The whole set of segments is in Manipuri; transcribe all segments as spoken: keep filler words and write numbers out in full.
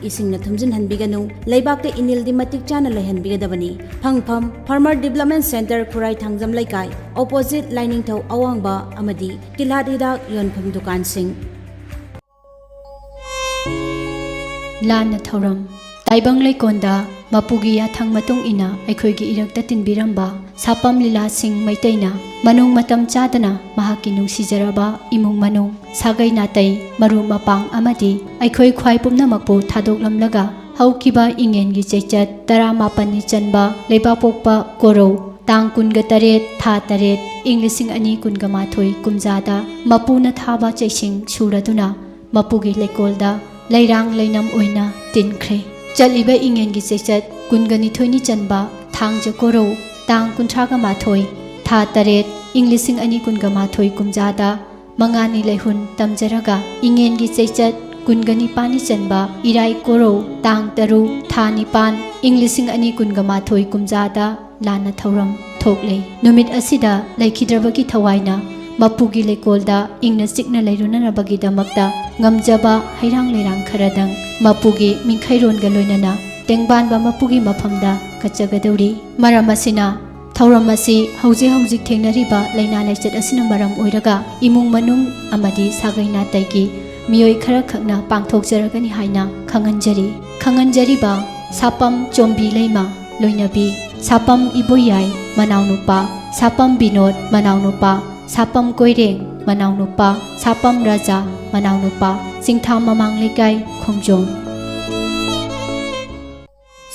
ꯏꯁꯤꯡꯅ ꯊꯨꯝꯖꯤꯟꯍꯟꯕꯤꯒꯅꯨ꯫ ꯂꯩꯕꯥꯛꯇ ꯏꯅꯤꯜꯗꯤ ꯃꯇꯤꯛ ꯆꯥꯅ ꯂꯩꯍꯟꯕꯤꯒꯗꯕꯅꯤ꯫ ꯐꯪꯐꯝ: Farmer Development Centre, ꯈꯨꯔꯥꯏ ꯊꯥꯡꯖꯝ ꯂꯩꯀꯥꯏ, opposite ꯂꯥꯏꯅꯤꯡꯊꯧ ꯑꯋꯥꯡꯕ ꯑꯃꯗꯤ ꯇꯤꯜꯍꯥꯠ ꯍꯤꯗꯥꯛ ꯌꯣꯟꯐꯝ ꯗꯨꯀꯥꯟꯁꯤꯡ꯫ ꯂꯥꯟꯅ ꯊꯧꯔꯝ꯫ ꯇꯥꯏꯕꯪ ꯂꯩꯀꯣꯟꯗ ꯃꯄꯨꯒꯤ ꯌꯥꯊꯪ ꯃꯇꯨꯡ ꯏꯟꯅ ꯑꯩꯈꯣꯏꯒꯤ ꯏꯔꯛꯇ ꯇꯤꯟꯕꯤꯔꯝꯕ ꯁꯥꯄꯝ ꯂꯤꯂꯥꯁꯤꯡ ꯃꯩꯇꯩꯅ ꯃꯅꯨꯡ ꯃꯇꯝ ꯆꯥꯗꯅ ꯃꯍꯥꯛꯀꯤ ꯅꯨꯡꯁꯤꯖꯔꯕ ꯏꯃꯨꯡ ꯃꯅꯨꯡ, ꯁꯥꯒꯩ ꯅꯥꯇꯩ, ꯃꯔꯨꯞ ꯃꯄꯥꯡ ꯑꯃꯗꯤ ꯑꯩꯈꯣꯏ ꯈ꯭ꯋꯥꯏ ꯄꯨꯝꯅꯃꯛꯄꯨ ꯊꯥꯗꯣꯛꯂꯝꯂꯒ ꯍꯧꯈꯤꯕ ꯏꯉꯦꯟꯒꯤ ꯆꯩꯆꯠ ꯇꯔꯥꯃꯥꯄꯟꯅꯤ ꯆꯟꯕ ꯂꯩꯕꯥꯛꯄꯣꯛꯄ ꯀꯣꯔꯧ ꯇꯥꯡ ꯀꯨꯟꯒ ꯇꯔꯦꯠ ꯊꯥ ꯇꯔꯦꯠ ꯏꯪ ꯂꯤꯁꯤꯡ ꯑꯅꯤ ꯀꯨꯟꯒ ꯃꯥꯊꯣꯏ ꯀꯨꯝꯖꯥꯗ ꯃꯄꯨꯅ ꯊꯥꯕ ꯆꯩꯁꯤꯡ ꯁꯨꯔꯗꯨꯅ ꯃꯄꯨꯒꯤ ꯂꯩꯀꯣꯜꯗ ꯂꯩꯔꯥꯡ ꯂꯩꯅꯝ ꯑꯣꯏꯅ ꯇꯤꯟꯈ꯭ꯔꯦ꯫ ꯆꯠꯂꯤꯕ ꯏꯉꯦꯟꯒꯤ ꯆꯩꯆꯠ ꯀꯨꯟꯒ ꯅꯤꯊꯣꯏꯅꯤ ꯆꯟꯕ ꯊꯥꯡꯖ ꯀꯣꯔꯧ ꯇꯥꯡ ꯀꯨꯟꯊ꯭ꯔꯥꯒ ꯃꯥꯊꯣꯏ ꯊꯥ ꯇꯔꯦꯠ ꯏꯪ ꯂꯤꯁꯤꯡ ꯑꯅꯤ ꯀꯨꯟꯒ ꯃꯥꯊꯣꯏ ꯀꯨꯝꯖꯥꯗ ꯃꯉꯥꯅꯤ ꯂꯩꯍꯨꯟ ꯇꯝꯖꯔꯒ ꯏꯉꯦꯟꯒꯤ ꯆꯩꯆꯠ ꯀꯨꯟꯒ ꯅꯤꯄꯥꯟꯅꯤ ꯆꯟꯕ ꯏꯔꯥꯏ ꯀꯣꯔꯧ ꯇꯥꯡ ꯇꯔꯨꯛ ꯊꯥ ꯅꯤꯄꯥꯟ ꯏꯪ ꯂꯤꯁꯤꯡ ꯑꯅꯤ ꯀꯨꯟꯒ ꯃꯥꯊꯣꯏ ꯀꯨꯝꯖꯥꯗ ꯂꯥꯟꯅ ꯊꯧꯔꯝ ꯊꯣꯛꯂꯦ꯫ ꯅꯨꯃꯤꯠ ꯑꯁꯤꯗ ꯂꯩꯈꯤꯗ꯭ꯔꯕꯒꯤ ꯊꯋꯥꯏꯅ ꯃꯄꯨꯒꯤ ꯂꯩꯀꯣꯜꯗ ꯏꯪꯅ ꯆꯤꯛꯅ ꯂꯩꯔꯨꯅꯅꯕꯒꯤꯗꯃꯛꯇ ꯉꯝꯖꯕ ꯍꯩꯔꯥꯡ ꯂꯩꯔꯥꯡ ꯈꯔꯗꯪ ꯃꯄꯨꯒꯤ ꯃꯤꯡꯈꯩꯔꯣꯟꯒ ꯂꯣꯏꯅꯅ ꯇꯦꯡꯕꯥꯟꯕ ꯃꯄꯨꯒꯤ ꯃꯐꯝꯗ ꯀꯠꯆꯒꯗꯧꯔꯤ꯫ ꯃꯔꯝ ꯑꯁꯤꯅ, ꯊꯧꯔꯝ ꯑꯁꯤ ꯍꯧꯖꯤꯛ ꯍꯧꯖꯤꯛ ꯊꯦꯡꯅꯔꯤꯕ ꯂꯥꯏꯅꯥ ꯂꯥꯏꯆꯠ ꯑꯁꯤꯅ ꯃꯔꯝ ꯑꯣꯏꯔꯒ ꯏꯃꯨꯡ ꯃꯅꯨꯡ ꯑꯃꯗꯤ ꯁꯥꯒꯩ ꯅꯥꯇꯩꯒꯤ ꯃꯤꯑꯣꯏ ꯈꯔꯈꯛꯅ ꯄꯥꯡꯊꯣꯛꯆꯔꯒꯅꯤ ꯍꯥꯏꯅ ꯈꯪꯍꯟꯖꯔꯤ꯫ ꯈꯪꯍꯟꯖꯔꯤꯕ: ꯁꯥꯄꯝ ꯆꯣꯝꯕꯤ ꯂꯩꯃ, ꯂꯣꯏꯅꯕꯤ, ꯁꯥꯄꯝ ꯏꯕꯣꯌꯥꯏ, ꯃꯅꯥꯎꯅꯨꯄꯥ, ꯁꯥꯄꯝ ꯕꯤꯅꯣꯗ, ꯃꯅꯥꯎꯅꯨꯄꯥ, ꯁꯥꯄꯝ ꯀꯣꯏꯔꯦꯡ, ꯃꯅꯥꯎꯅꯨꯄꯥ, ꯁꯥꯄꯝ ꯔꯥꯖꯥ, ꯃꯅꯥꯎꯅꯨꯄꯥ, ꯆꯤꯡꯊꯥ ꯃꯃꯥꯡ ꯂꯩꯀꯥꯏ, ꯈꯣꯡꯖꯣꯝ꯫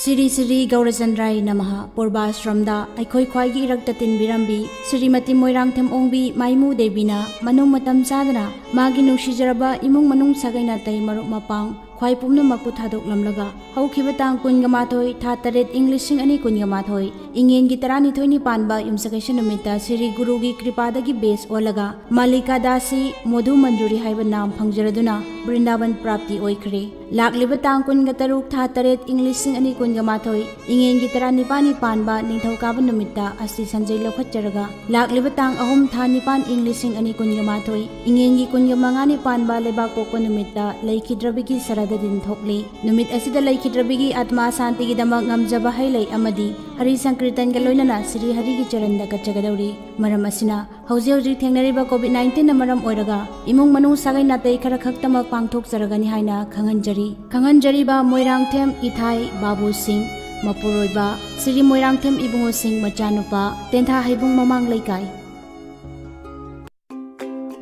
ꯁ꯭ꯔꯤ ꯁ꯭ꯔꯤ ꯒꯧꯔꯆꯟꯗ꯭ꯔꯥꯏ ꯅꯃꯍ꯫ ꯄꯨꯔꯕꯥꯁ꯭ꯔꯝꯗ ꯑꯩꯈꯣꯏ ꯈ꯭ꯋꯥꯏꯒꯤ ꯏꯔꯛꯇ ꯇꯤꯟꯕꯤꯔꯝꯕꯤ ꯁ꯭ꯔꯤꯃꯇꯤ ꯃꯣꯏꯔꯥꯡꯊꯦꯝ ꯑꯣꯡꯕꯤ ꯃꯥꯏꯃꯨ ꯗꯦꯕꯤꯅ ꯃꯅꯨꯡ ꯃꯇꯝ ꯆꯥꯗꯅ ꯃꯥꯒꯤ ꯅꯨꯡꯁꯤꯖꯔꯕ ꯏꯃꯨꯡ ꯃꯅꯨꯡ, ꯁꯥꯒꯩ ꯅꯥꯇꯩ, ꯃꯔꯨꯞ ꯃꯄꯥꯡ, ꯈ꯭ꯋꯥꯏ ꯄꯨꯝꯅꯃꯛꯄꯨ ꯊꯥꯗꯣꯛꯂꯝꯂꯒ ꯍꯧꯈꯤꯕ ꯇꯥꯡ ꯀꯨꯟꯒ ꯃꯥꯊꯣꯏ ꯊꯥ ꯇꯔꯦꯠ ꯏꯪ ꯂꯤꯁꯤꯡ ꯑꯅꯤ ꯀꯨꯟꯒ ꯃꯥꯊꯣꯏ ꯏꯉꯦꯟꯒꯤ ꯇꯔꯥꯅꯤꯊꯣꯏꯅꯤ ꯄꯥꯟꯕ ꯌꯨꯝꯁꯀꯩꯁ ꯅꯨꯃꯤꯠꯇ ꯁ꯭ꯔꯤ ꯒꯨꯔꯨꯒꯤ ꯀ꯭ꯔꯤꯄꯥꯗꯒꯤ ꯕꯦꯁ ꯑꯣꯜꯂꯒ ꯃꯥꯂꯤꯀꯥ ꯗꯥꯁꯤ ꯃꯣꯙꯨ ꯃꯟꯖꯨꯔꯤ ꯍꯥꯏꯕ ꯅꯥꯝ ꯐꯪꯖꯔꯗꯨꯅ ꯕ꯭ꯔꯤꯟꯗꯥꯕꯟ ꯄ꯭ꯔꯥꯞꯇꯤ ꯑꯣꯏꯈ꯭ꯔꯦ꯫ ꯂꯥꯛꯂꯤꯕ ꯇꯥꯡ ꯀꯨꯟꯒ ꯇꯔꯨꯛ, ꯊꯥ ꯇꯔꯦꯠ, ꯏꯪ ꯂꯤꯁꯤꯡ ꯑꯅꯤ ꯀꯨꯟꯒ ꯃꯥꯊꯣꯏ, ꯏꯉꯦꯟꯒꯤ ꯇꯔꯥꯅꯤꯄꯥꯟꯅꯤ ꯄꯥꯟꯕ ꯅꯤꯡꯊꯧꯀꯥꯕ ꯅꯨꯃꯤꯠꯇ ꯑꯁꯇꯤ ꯁꯟꯖꯩ ꯂꯧꯈꯠꯆꯔꯒ, ꯂꯥꯛꯂꯤꯕ ꯇꯥꯡ ꯑꯍꯨꯝ, ꯊꯥ ꯅꯤꯄꯥꯟ, ꯏꯪ ꯂꯤꯁꯤꯡ ꯑꯅꯤ ꯀꯨꯟꯒ ꯃꯥꯊꯣꯏ, ꯏꯉꯦꯟꯒꯤ ꯀꯨꯟꯒ ꯃꯉꯥꯅꯤ ꯄꯥꯟꯕ ꯂꯩꯕꯥꯛꯄꯣꯛꯄ ꯅꯨꯃꯤꯠꯇ ꯂꯩꯈꯤꯗ꯭ꯔꯕꯤꯒꯤ ꯁꯔꯥꯗ ꯗꯤꯟ ꯊꯣꯛꯂꯤ꯫ ꯅꯨꯃꯤꯠ ꯑꯁꯤꯗ ꯂꯩꯈꯤꯗ꯭ꯔꯕꯤꯒꯤ ꯑꯥꯠꯃꯥ ꯁꯥꯟꯇꯤꯒꯤꯗꯃꯛ ꯉꯝꯖꯕ ꯍꯩꯂꯩ ꯑꯃꯗꯤ ꯍꯔꯤ ꯁꯪꯀꯤꯔꯇꯟꯒ ꯂꯣꯏꯅꯅ ꯁ꯭ꯔꯤ ꯍꯔꯤꯒꯤ ꯆꯔꯟꯗ ꯀꯠꯆꯒꯗꯧꯔꯤ꯫ ꯃꯔꯝ ꯑꯁꯤꯅ, ꯍꯧꯖꯤꯛ ꯍꯧꯖꯤꯛ ꯊꯦꯡꯅꯔꯤꯕ COVID nineteenꯅ ꯃꯔꯝ ꯑꯣꯏꯔꯒ ꯏꯃꯨꯡ ꯃꯅꯨꯡ ꯁꯥꯒꯩ ꯅꯥꯇꯩ ꯈꯔ ꯈꯛꯇꯃꯛ ꯄꯥꯡꯊꯣꯛꯆꯔꯒꯅꯤ ꯍꯥꯏꯅ ꯈꯪꯍꯟꯖꯔꯤ꯫ ꯈꯪꯍꯟꯖꯔꯤꯕ ꯃꯣꯏꯔꯥꯡꯊꯦꯝ ꯏꯊꯥꯏ ꯕꯥꯕꯨ ꯁꯤꯡ, ꯃꯄꯨꯔꯣꯏꯕ ꯁ꯭ꯔꯤ ꯃꯣꯏꯔꯥꯡꯊꯦꯝ ꯏꯕꯨꯡꯉꯣ ꯁꯤꯡ ꯃꯆꯥꯅꯨꯄꯥ, ꯇꯦꯟꯊꯥ ꯍꯩꯕꯨꯡ ꯃꯃꯥꯡ ꯂꯩꯀꯥꯏ꯫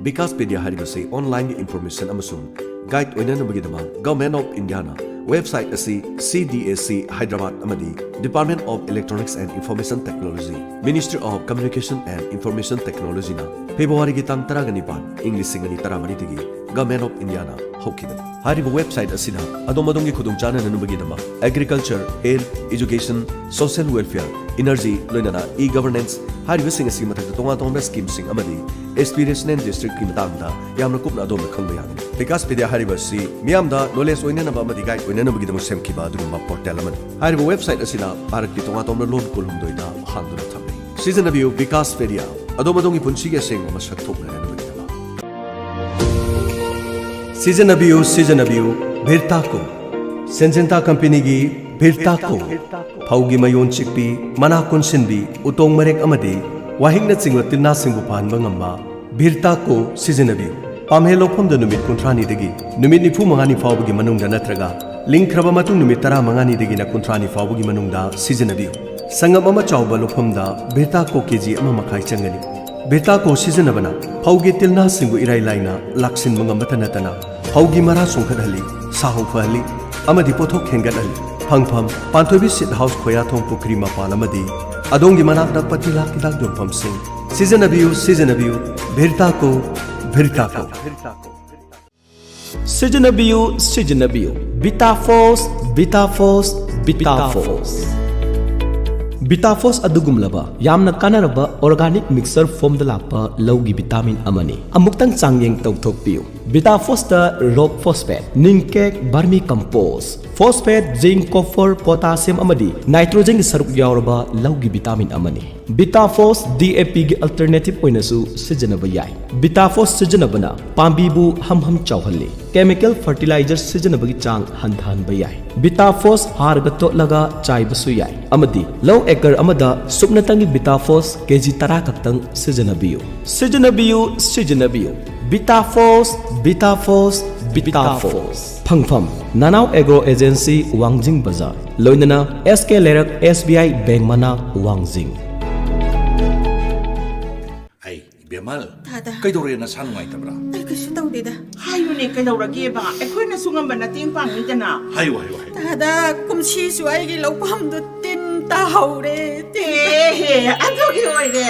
ꯕꯤꯀꯥꯁꯄꯦꯗꯤꯌꯥ ꯍꯥꯏꯔꯤꯕꯁꯤ online information ꯑꯃꯁꯨꯡ guide ꯑꯣꯏꯅꯅꯕꯒꯤꯗꯃꯛ Government of Indiaꯅ website ꯑꯁꯤ C D A C Hyderabad ꯑꯃꯗꯤ Department of Electronics and Information Technology, Ministry of Communication and Information Technologyꯅ Februaryꯒꯤ ꯇꯥꯡ ꯇꯔꯥꯒ ꯅꯤꯄꯥꯟ, ꯏꯪ ꯂꯤꯁꯤꯡ ꯑꯅꯤ ꯇꯔꯥꯃꯔꯤꯗꯒꯤ Government of Indiaꯅ ꯍꯧꯈꯤꯕꯅꯤ꯫ ꯍꯥꯏꯔꯤꯕ website ꯑꯁꯤꯗ ꯑꯗꯣꯝ ꯑꯗꯣꯝꯒꯤ ꯈꯨꯗꯣꯡ ꯆꯥꯅꯅꯕꯒꯤꯗꯃꯛ Agriculture, Health, Education, Social Welfare, Energy, ꯂꯣꯏꯅꯅ E-Governance ꯍꯥꯏꯔꯤꯕꯁꯤꯡ ꯑꯁꯤꯒꯤ ꯃꯊꯛꯇ ꯇꯣꯉꯥꯟ ꯇꯣꯉꯥꯟꯕ schemeꯁꯤꯡ ꯑꯃꯗꯤ Aspirational Districtꯀꯤ ꯃꯇꯥꯡꯗ ꯌꯥꯝꯅ ꯀꯨꯞꯅ ꯑꯗꯣꯝꯅ ꯈꯪꯕ ꯌꯥꯒꯅꯤ꯫ ꯕꯤꯀꯥꯁꯄꯦꯗꯤꯌꯥ ꯍꯥꯏꯔꯤꯕ ꯑꯁꯤ ꯃꯤꯌꯥꯝꯗ knowledge ꯑꯣꯏꯅꯅꯕ ꯑꯃꯗꯤ guide ꯑꯣꯏꯅꯅꯕꯒꯤꯗꯃꯛ ꯁꯦꯝꯈꯤꯕ ꯑꯗꯨꯒꯨꯝꯕ portal ꯑꯃꯅꯤ꯫ ꯍꯥꯏꯔꯤꯕ website ꯑꯁꯤꯅ ꯚꯥꯔꯠꯀꯤ ꯇꯣꯉꯥꯟ ꯇꯣꯉꯥꯟꯕ ꯂꯣꯟ ꯀꯨꯟꯍꯨꯝꯗꯣꯏꯗ ꯍꯥꯡꯗꯨꯅ ꯊꯝꯂꯤ꯫ ꯁꯤꯖꯤꯟꯅꯕꯤꯌꯨ ꯕꯤꯀꯥꯁꯄꯦꯗꯤꯌꯥ, ꯑꯗꯣꯝ ꯑꯗꯣꯝꯒꯤ ꯄꯨꯟꯁꯤꯒꯤ ꯑꯁꯦꯡꯕ ꯃꯁꯛ ꯊꯣꯛꯅꯅꯕꯒꯤꯗꯃꯛ꯫ ꯁꯤꯖꯤꯟꯅꯕꯤꯌꯨ, ꯁꯤꯖꯤꯟꯅꯕꯤꯌꯨ, ꯚꯤꯔꯇꯥꯀꯣ꯫ ꯁꯦꯟꯖꯦꯟꯇꯥ ꯀꯝꯄꯦꯅꯤꯒꯤ ꯚꯤꯔꯇꯥꯀꯣ꯫ ꯐꯧꯒꯤ ꯃꯌꯣꯟ ꯆꯤꯛꯄꯤ, ꯃꯅꯥ ꯀꯣꯟꯁꯤꯟꯕꯤ, ꯎꯇꯣꯡ ꯃꯔꯦꯛ ꯑꯃꯗꯤ ꯋꯥꯍꯤꯛꯅꯆꯤꯡꯕ ꯇꯤꯜꯅꯥꯁꯤꯡꯕꯨ ꯐꯍꯟꯕ ꯉꯝꯕ ꯚꯤꯔꯇꯥꯀꯣ ꯁꯤꯖꯤꯟꯅꯕꯤꯌꯨ꯫ ꯄꯥꯝꯍꯦ ꯂꯧꯐꯝꯗ ꯅꯨꯃꯤꯠ ꯀꯨꯟꯊ꯭ꯔꯥꯅꯤꯗꯒꯤ ꯅꯨꯃꯤꯠ ꯅꯤꯐꯨ ꯃꯉꯥꯅꯤ ꯐꯥꯎꯕꯒꯤ ꯃꯅꯨꯡꯗ ꯅꯠꯇ꯭ꯔꯒ ꯂꯤꯡꯈ꯭ꯔꯕ ꯃꯇꯨꯡ ꯅꯨꯃꯤꯠ ꯇꯔꯥꯃꯉꯥꯅꯤꯗꯒꯤꯅ ꯀꯨꯟꯊ꯭ꯔꯥꯅꯤ ꯐꯥꯎꯕꯒꯤ ꯃꯅꯨꯡꯗ ꯁꯤꯖꯤꯟꯅꯕꯤꯌꯨ꯫ ꯁꯪꯒꯝ ꯑꯃ ꯆꯥꯎꯕ ꯂꯧꯐꯝꯗ ꯚꯤꯔꯇꯥꯀꯣ ꯀꯦꯖꯤ ꯑꯃ ꯃꯈꯥꯏ ꯆꯪꯒꯅꯤ꯫ ꯚꯤꯔꯇꯥꯀꯣ ꯁꯤꯖꯤꯟꯅꯕꯅ ꯐꯧꯒꯤ ꯇꯤꯜꯅꯥꯁꯤꯡꯕꯨ ꯏꯔꯥꯏ ꯂꯥꯏꯅ ꯂꯥꯛꯁꯤꯟꯕ ꯉꯝꯕꯇ ꯅꯠꯇꯅ ꯐꯧꯒꯤ ꯃꯔꯥ ꯆꯣꯡꯈꯠꯍꯜꯂꯤ, ꯁꯥꯍꯧ ꯐꯍꯜꯂꯤ ꯑꯃꯗꯤ ꯄꯣꯠꯊꯣꯛ ꯍꯦꯟꯒꯠꯍꯜꯂꯤ꯫ ꯐꯪꯐꯝ: ꯄꯥꯟꯊꯣꯏꯕꯤ ꯁꯤꯠ ꯍꯥꯎꯁ, ꯈꯣꯌꯥꯊꯣꯡ ꯄꯨꯈ꯭ꯔꯤ ꯃꯄꯥꯟ ꯑꯃꯗꯤ ꯑꯗꯣꯝꯒꯤ ꯃꯅꯥꯛ ꯅꯛꯄ ꯇꯤꯜꯍꯥꯠ ꯍꯤꯗꯥꯛ ꯌꯣꯟꯐꯝꯁꯤꯡ꯫ ꯁꯤꯖꯤꯟꯅꯕꯤꯌꯨ, ꯁꯤꯖꯤꯟꯅꯕꯤꯌꯨ, ꯚꯤꯔꯇꯥꯀꯣ, ꯚꯤꯔꯇꯥꯀꯣ꯫ ꯁꯤꯖꯤꯟꯅꯕꯤꯌꯨ, ꯁꯤꯖꯤꯟꯅꯕꯤꯌꯨ, ꯕꯤꯇꯥ ꯐꯣꯔꯁ, ꯕꯤꯇꯥ ꯐꯣꯔꯁ, ꯕꯤꯇꯥ ꯐꯣꯔꯁ꯫ ꯕꯤꯇꯥꯐꯣꯁ ꯑꯗꯨꯒꯨꯝꯂꯕ ꯌꯥꯝꯅ ꯀꯥꯟꯅꯔꯕ organic mixture formꯗ ꯂꯥꯛꯄ ꯂꯧꯒꯤ vitamin ꯑꯃꯅꯤ꯫ ꯑꯃꯨꯛꯇꯪ ꯆꯥꯡꯌꯦꯡ ꯇꯧꯊꯣꯛꯄꯤꯌꯨ꯫ ꯕꯤꯇꯥꯐꯣꯁꯇ rock phosphate, neem cake, vermicompost, phosphate, zinc, copper, potassium ꯑꯃꯗꯤ ꯅꯥꯏꯇ꯭ꯔꯣꯖꯦꯟꯒꯤ ꯁꯔꯨꯛ ꯌꯥꯎꯔꯕ ꯂꯧꯒꯤ vitamin ꯑꯃꯅꯤ꯫ ꯕꯤꯇꯥꯐꯣꯁ DAPꯒꯤ alternative ꯑꯣꯏꯅꯁꯨ ꯁꯤꯖꯤꯟꯅꯕ ꯌꯥꯏ꯫ ꯕꯤꯇꯥꯐꯣꯁ ꯁꯤꯖꯤꯟꯅꯕꯅ ꯄꯥꯝꯕꯤꯕꯨ ꯍꯝ ꯍꯝ ꯆꯥꯎꯍꯜꯂꯤ꯫ Chemical fertilizer ꯁꯤꯖꯤꯟꯅꯕꯒꯤ ꯆꯥꯡ ꯍꯟꯊꯍꯟꯕ ꯌꯥꯏ꯫ ꯕꯤꯇꯥꯐꯣꯁ ꯍꯥꯔꯒ ꯇꯣꯠꯂꯒ ꯆꯥꯏꯕꯁꯨ ꯌꯥꯏ ꯑꯃꯗꯤ ꯂꯧ acre ꯑꯃꯗ ꯁꯨꯞꯅꯇꯪꯒꯤ ꯕꯤꯇꯥꯐꯣꯁ KG ꯇꯔꯥ ꯈꯛꯇꯪ ꯁꯤꯖꯤꯟꯅꯕꯤꯌꯨ꯫ ꯁꯤꯖꯤꯟꯅꯕꯤꯌꯨ, ꯁꯤꯖꯤꯟꯅꯕꯤꯌꯨ꯫ ꯕꯤꯇꯥꯐꯣꯁ, ꯕꯤꯇꯥꯐꯣꯁ, ꯕꯤꯇꯥꯐꯣꯁ꯫ ꯐꯪꯐꯝ: ꯅꯅꯥꯎ ꯑꯦꯒ꯭ꯔꯣ ꯑꯦꯖꯦꯟꯁꯤ, ꯋꯥꯡꯖꯤꯡ ꯕꯖꯥꯔ, ꯂꯣꯏꯅꯅ SK ꯂꯩꯔꯛ, SBI ꯕꯦꯡꯛ ꯃꯅꯥꯛ, ꯋꯥꯡꯖꯤꯡ꯫ ꯑꯩ ꯏꯕꯦꯝꯃꯜ, ꯇꯥꯗ꯫ ꯀꯩꯗꯧꯔꯦ? ꯅꯁꯥ ꯅꯨꯡꯉꯥꯏꯇꯕ꯭ꯔꯥ? ꯑꯩ ꯀꯩꯁꯨ ꯇꯧꯗꯦꯗ꯫ ꯍꯥꯏꯌꯨꯅꯦ, ꯀꯩꯗꯧꯔꯒꯦꯕ? ꯑꯩꯈꯣꯏꯅꯁꯨ ꯉꯝꯕ ꯃꯇꯦꯡ ꯄꯥꯡꯅꯤꯗꯅ꯫ ꯍꯥꯏꯌꯨ, ꯍꯥꯏꯌꯨ, ꯍꯥꯏꯌꯨ꯫ ꯇꯥꯗ, ꯀꯨꯝꯁꯤꯁꯨ ꯑꯩꯒꯤ ꯂꯧꯐꯝꯗꯨ ꯇꯤꯟ ꯇꯥꯍꯧꯔꯦ꯫ ꯇꯤꯟ ꯑꯦꯍꯦ, ꯑꯗꯨꯒꯤ ꯑꯣꯏꯔꯦ꯫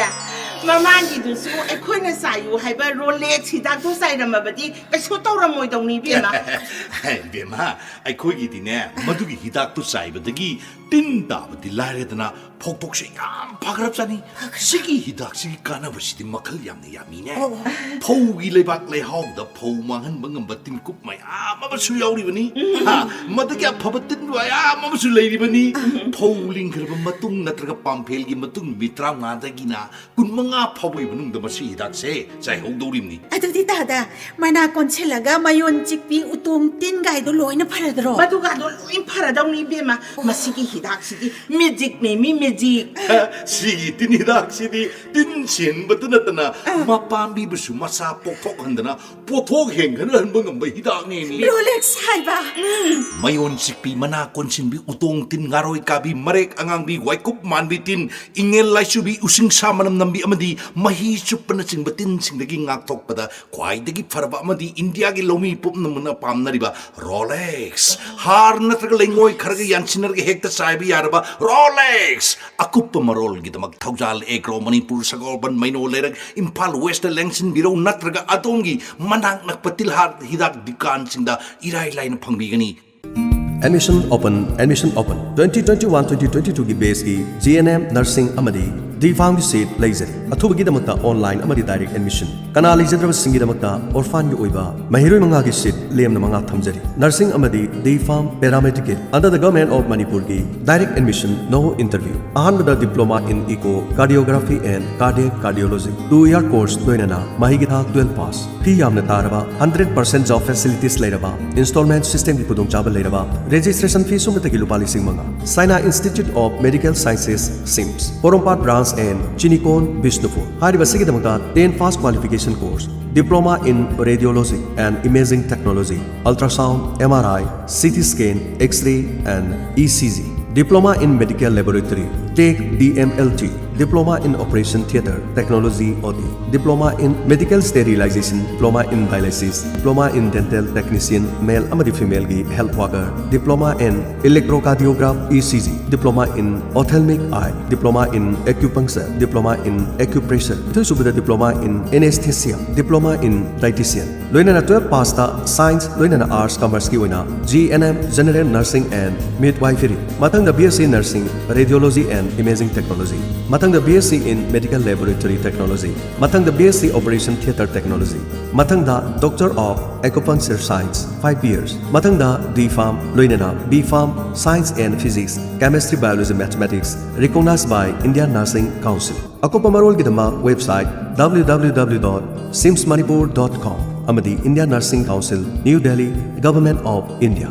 ꯃꯃꯥꯡꯒꯤꯗꯨꯁꯨ ꯑꯩꯈꯣꯏꯅ ꯆꯥꯏꯌꯨ ꯍꯥꯏꯕ ꯔꯣꯂꯦꯛꯁ ꯍꯤꯗꯥꯛꯇꯣ ꯆꯥꯏꯔꯝꯃꯕꯗꯤ ꯀꯩꯁꯨ ꯇꯧꯔꯝꯃꯣꯏꯗꯧꯅꯤ, ꯏꯕꯦꯝꯃ꯫ ꯏꯕꯦꯝꯃ, ꯑꯩꯈꯣꯏꯒꯤꯗꯤꯅꯦ, ꯃꯗꯨꯒꯤ ꯍꯤꯗꯥꯛꯇꯨ ꯆꯥꯏꯕꯗꯒꯤ ꯇꯤꯟ ꯇꯥꯕꯗꯤ ꯂꯥꯏꯔꯗꯅ, ꯐꯧꯊꯣꯛꯁꯦ ꯌꯥꯝ ꯐꯈ꯭ꯔꯕꯖꯥꯠꯅꯤ꯫ ꯁꯤꯒꯤ ꯍꯤꯗꯥꯛꯁꯤꯒꯤ ꯀꯥꯟꯅꯕꯁꯤꯗꯤ ꯃꯈꯜ ꯌꯥꯝꯅ ꯌꯥꯝꯃꯤꯅꯦ꯫ ꯑꯣ꯫ ꯐꯧꯒꯤ ꯂꯩꯕꯥꯛ ꯂꯩꯍꯥꯎꯗ ꯐꯧ ꯃꯥꯡꯍꯟꯕ ꯉꯝꯕ ꯇꯤꯟꯀꯨꯞ ꯃꯌꯥꯝ ꯑꯃꯁꯨ ꯌꯥꯎꯔꯤꯕꯅꯤ꯫ ꯍꯥ, ꯃꯗꯨꯒꯤ ꯑꯐꯕ ꯇꯤꯟ ꯃꯌꯥꯝ ꯑꯃꯁꯨ ꯂꯩꯔꯤꯕꯅꯤ꯫ ꯐꯧ ꯂꯤꯡꯈ꯭ꯔꯕ ꯃꯇꯨꯡ ꯅꯠꯇ꯭ꯔꯒ ꯄꯥꯝꯐꯦꯜꯒꯤ ꯃꯇꯨꯡ ꯅꯨꯃꯤꯠ ꯇꯔꯥꯃꯉꯥꯗꯒꯤꯅ ꯀꯨꯟꯃꯉꯥ ꯐꯥꯎꯕꯒꯤ ꯃꯅꯨꯡꯗ ꯃꯁꯤ ꯍꯤꯗꯥꯛꯁꯦ ꯆꯥꯏꯍꯧꯗꯧꯔꯤꯕꯅꯤ꯫ ꯑꯗꯨꯗꯤ ꯇꯥꯗ, ꯃꯅꯥ ꯀꯣꯟꯁꯤꯜꯂꯒ ꯃꯌꯣꯟ ꯆꯤꯛꯄꯤ, ꯎꯇꯣꯡ ꯇꯤꯟꯒꯥꯏꯗꯣ ꯂꯣꯏꯅ ꯐꯔꯗ꯭ꯔꯣ? ꯃꯗꯨꯒꯗꯣ ꯂꯣꯏ ꯐꯔꯗꯧꯅꯤ, ꯏꯕꯦꯝꯃ꯫ ꯃꯁꯤꯒꯤ ꯍꯤꯗꯥꯛꯁꯤꯗꯤ ꯃꯦꯖꯤꯛꯅꯦ, ꯃꯤ ꯃꯦꯖꯤꯛ꯫ ꯁꯤꯒꯤ ꯇꯤꯟ ꯍꯤꯗꯥꯛꯁꯤꯗꯤ ꯇꯤꯟ ꯁꯦꯡꯕꯇ ꯅꯠꯇꯅ ꯃꯄꯥꯝꯕꯤꯕꯨꯁꯨ ꯃꯁꯥ ꯄꯣꯛꯊꯣꯛꯍꯟꯗꯅ ꯄꯣꯠꯊꯣꯛ ꯍꯦꯟꯒꯠꯍꯟꯕ ꯉꯝꯕ ꯍꯤꯗꯥꯛꯅꯦ, ꯃꯤ꯫ ꯔꯣꯂꯦꯛꯁ ꯍꯥꯏꯕ꯫ ꯃꯌꯣꯟ ꯆꯤꯛꯄꯤ, ꯃꯅꯥ ꯀꯣꯟꯁꯤꯟꯕꯤ, ꯎꯇꯣꯡ ꯇꯤꯟ, ꯉꯥꯔꯣꯏ ꯀꯥꯕꯤ, ꯃꯔꯦꯛ ꯑꯉꯥꯡꯕꯤ, ꯋꯥꯏꯀꯨꯞ ꯃꯥꯟꯕꯤ ꯇꯤꯟ, ꯏꯉꯦꯜ ꯂꯥꯏꯆꯨꯕꯤ, ꯎꯁꯤꯡꯁꯥ ꯃꯅꯝ ꯅꯝꯕꯤ ꯑꯃꯗꯤ ꯃꯍꯤ ꯆꯨꯞꯄꯅꯆꯤꯡꯕ ꯇꯤꯟꯁꯤꯡꯗꯒꯤ ꯉꯥꯛꯊꯣꯛꯄꯗ ꯈ꯭ꯋꯥꯏꯗꯒꯤ ꯐꯔꯕ ꯑꯃꯗꯤ ꯏꯟꯗꯤꯌꯥꯒꯤ ꯂꯧꯃꯤ ꯄꯨꯝꯅꯃꯛꯅ ꯄꯥꯝꯅꯔꯤꯕ ꯔꯣꯂꯦꯛꯁ꯫ ꯍꯥꯔ ꯅꯠꯇ꯭ꯔꯒ ꯂꯩꯉꯣꯏ ꯈꯔꯒ ꯌꯥꯟꯁꯤꯟꯅꯔꯒ ꯍꯦꯛꯇ ꯆꯥꯏꯕ ꯌꯥꯔꯕ ꯔꯣꯂꯦꯛꯁ꯫ ꯑꯀꯨꯞꯄ ꯃꯔꯣꯜꯒꯤꯗꯃꯛ ꯊꯧꯖꯥꯜ ꯑꯦꯒ꯭ꯔꯣ, ꯃꯅꯤꯄꯨꯔ, ꯁꯒꯣꯜꯕꯟ, ꯃꯩꯅꯣ ꯂꯩꯔꯛ, ꯏꯝꯐꯥꯜ ꯋꯦꯁꯇ ꯂꯦꯡꯁꯤꯟꯕꯤꯔꯧ ꯅꯠꯇ꯭ꯔꯒ ꯑꯗꯣꯝꯒꯤ ꯃꯅꯥꯛ ꯅꯛꯄ ꯇꯤꯜꯍꯥꯠ ꯍꯤꯗꯥꯛ ꯗꯨꯀꯥꯟꯁꯤꯡꯗ ꯏꯔꯥꯏ ꯂꯥꯏꯅ ꯐꯪꯕꯤꯒꯅꯤ꯫ Admission open, admission open. Twenty twenty-one twenty twenty-two ꯒꯤ batch ꯀꯤ G N M nursing ꯑꯃꯗꯤ D Pharm ꯒꯤ seat ꯂꯩꯖꯔꯤ꯫ ꯑꯊꯨꯕꯒꯤꯗꯃꯛꯇ online ꯑꯃꯗꯤ direct admission꯫ ꯀꯅꯥ ꯂꯩꯖꯗ꯭ꯔꯕꯁꯤꯡꯒꯤꯗꯃꯛꯇ orphan ꯒꯤ ꯑꯣꯏꯕ ꯃꯍꯩꯔꯣꯏ ꯃꯉꯥꯒꯤ seat ꯂꯦꯝꯅ ꯃꯉꯥ ꯊꯝꯖꯔꯤ꯫ Nursing ꯑꯃꯗꯤ D Pharm paramedical under the Government of Manipur ꯒꯤ direct admission, no interview꯫ ꯑꯍꯥꯟꯕꯗ diploma in echo cardiography and cardiac cardiology, two year course ꯂꯣꯏꯅꯅ ꯃꯍꯩꯒꯤ ꯊꯥꯛ twelve pass꯫ ꯐꯤ ꯌꯥꯝꯅ ꯇꯥꯔꯕ, hundred percent job facilities ꯂꯩꯔꯕ, installment system ꯒꯤ ꯈꯨꯗꯣꯡꯆꯥꯕ ꯂꯩꯔꯕ, registration fee ꯁꯨꯞꯅꯇꯒꯤ ꯂꯨꯄꯥ ꯂꯤꯁꯤꯡ ꯃꯉꯥ꯫ Saina Institute of Medical Sciences, SIMS, Porompat branch and ꯆꯤꯅꯤꯀꯣꯟ, Bishnupur. ꯍꯥꯏꯔꯤꯕꯁꯤꯒꯤꯗꯃꯛꯇ ten pass qualification course, diploma in radiology and imaging technology, ultrasound, M R I, C T scan, X-ray and E C G, diploma in medical laboratory, tech, D M L T, diploma in operation theatre technology, O T, diploma in medical sterilization, diploma in dialysis, diploma in dental technician, male ꯑꯃꯗꯤ female ꯒꯤ health worker, diploma in electrocardiograph, E C G, diploma in ophthalmic eye, diploma in acupuncture, diploma in acupressure, ꯅꯤꯊꯣꯏꯁꯨꯕꯗ diploma in anesthesia, diploma in dietitian, ꯂꯣꯏꯅꯅ twelve pass ꯇ science ꯂꯣꯏꯅꯅ arts commerce ꯀꯤ ꯑꯣꯏꯅ G N M general nursing and midwifery, ꯃꯊꯪꯗ B S C nursing, radiology and imaging technology, ꯃꯊꯪꯗ B S C in medical laboratory technology, ꯃꯊꯪꯗ B S C operation theatre technology, ꯃꯊꯪꯗ Doctor of Acupuncture Science, five years, ꯃꯊꯪꯗ D Pharm ꯂꯣꯏꯅꯅ B Pharm, science and physics, chemistry, biology, mathematics, recognized by Indian Nursing Council꯫ ꯑꯀꯨꯞꯄ ꯃꯔꯣꯜꯒꯤꯗꯃꯛ website W W W dot sims manipur dot com ꯑꯃꯗꯤ Indian Nursing Council, New Delhi, Government of India꯫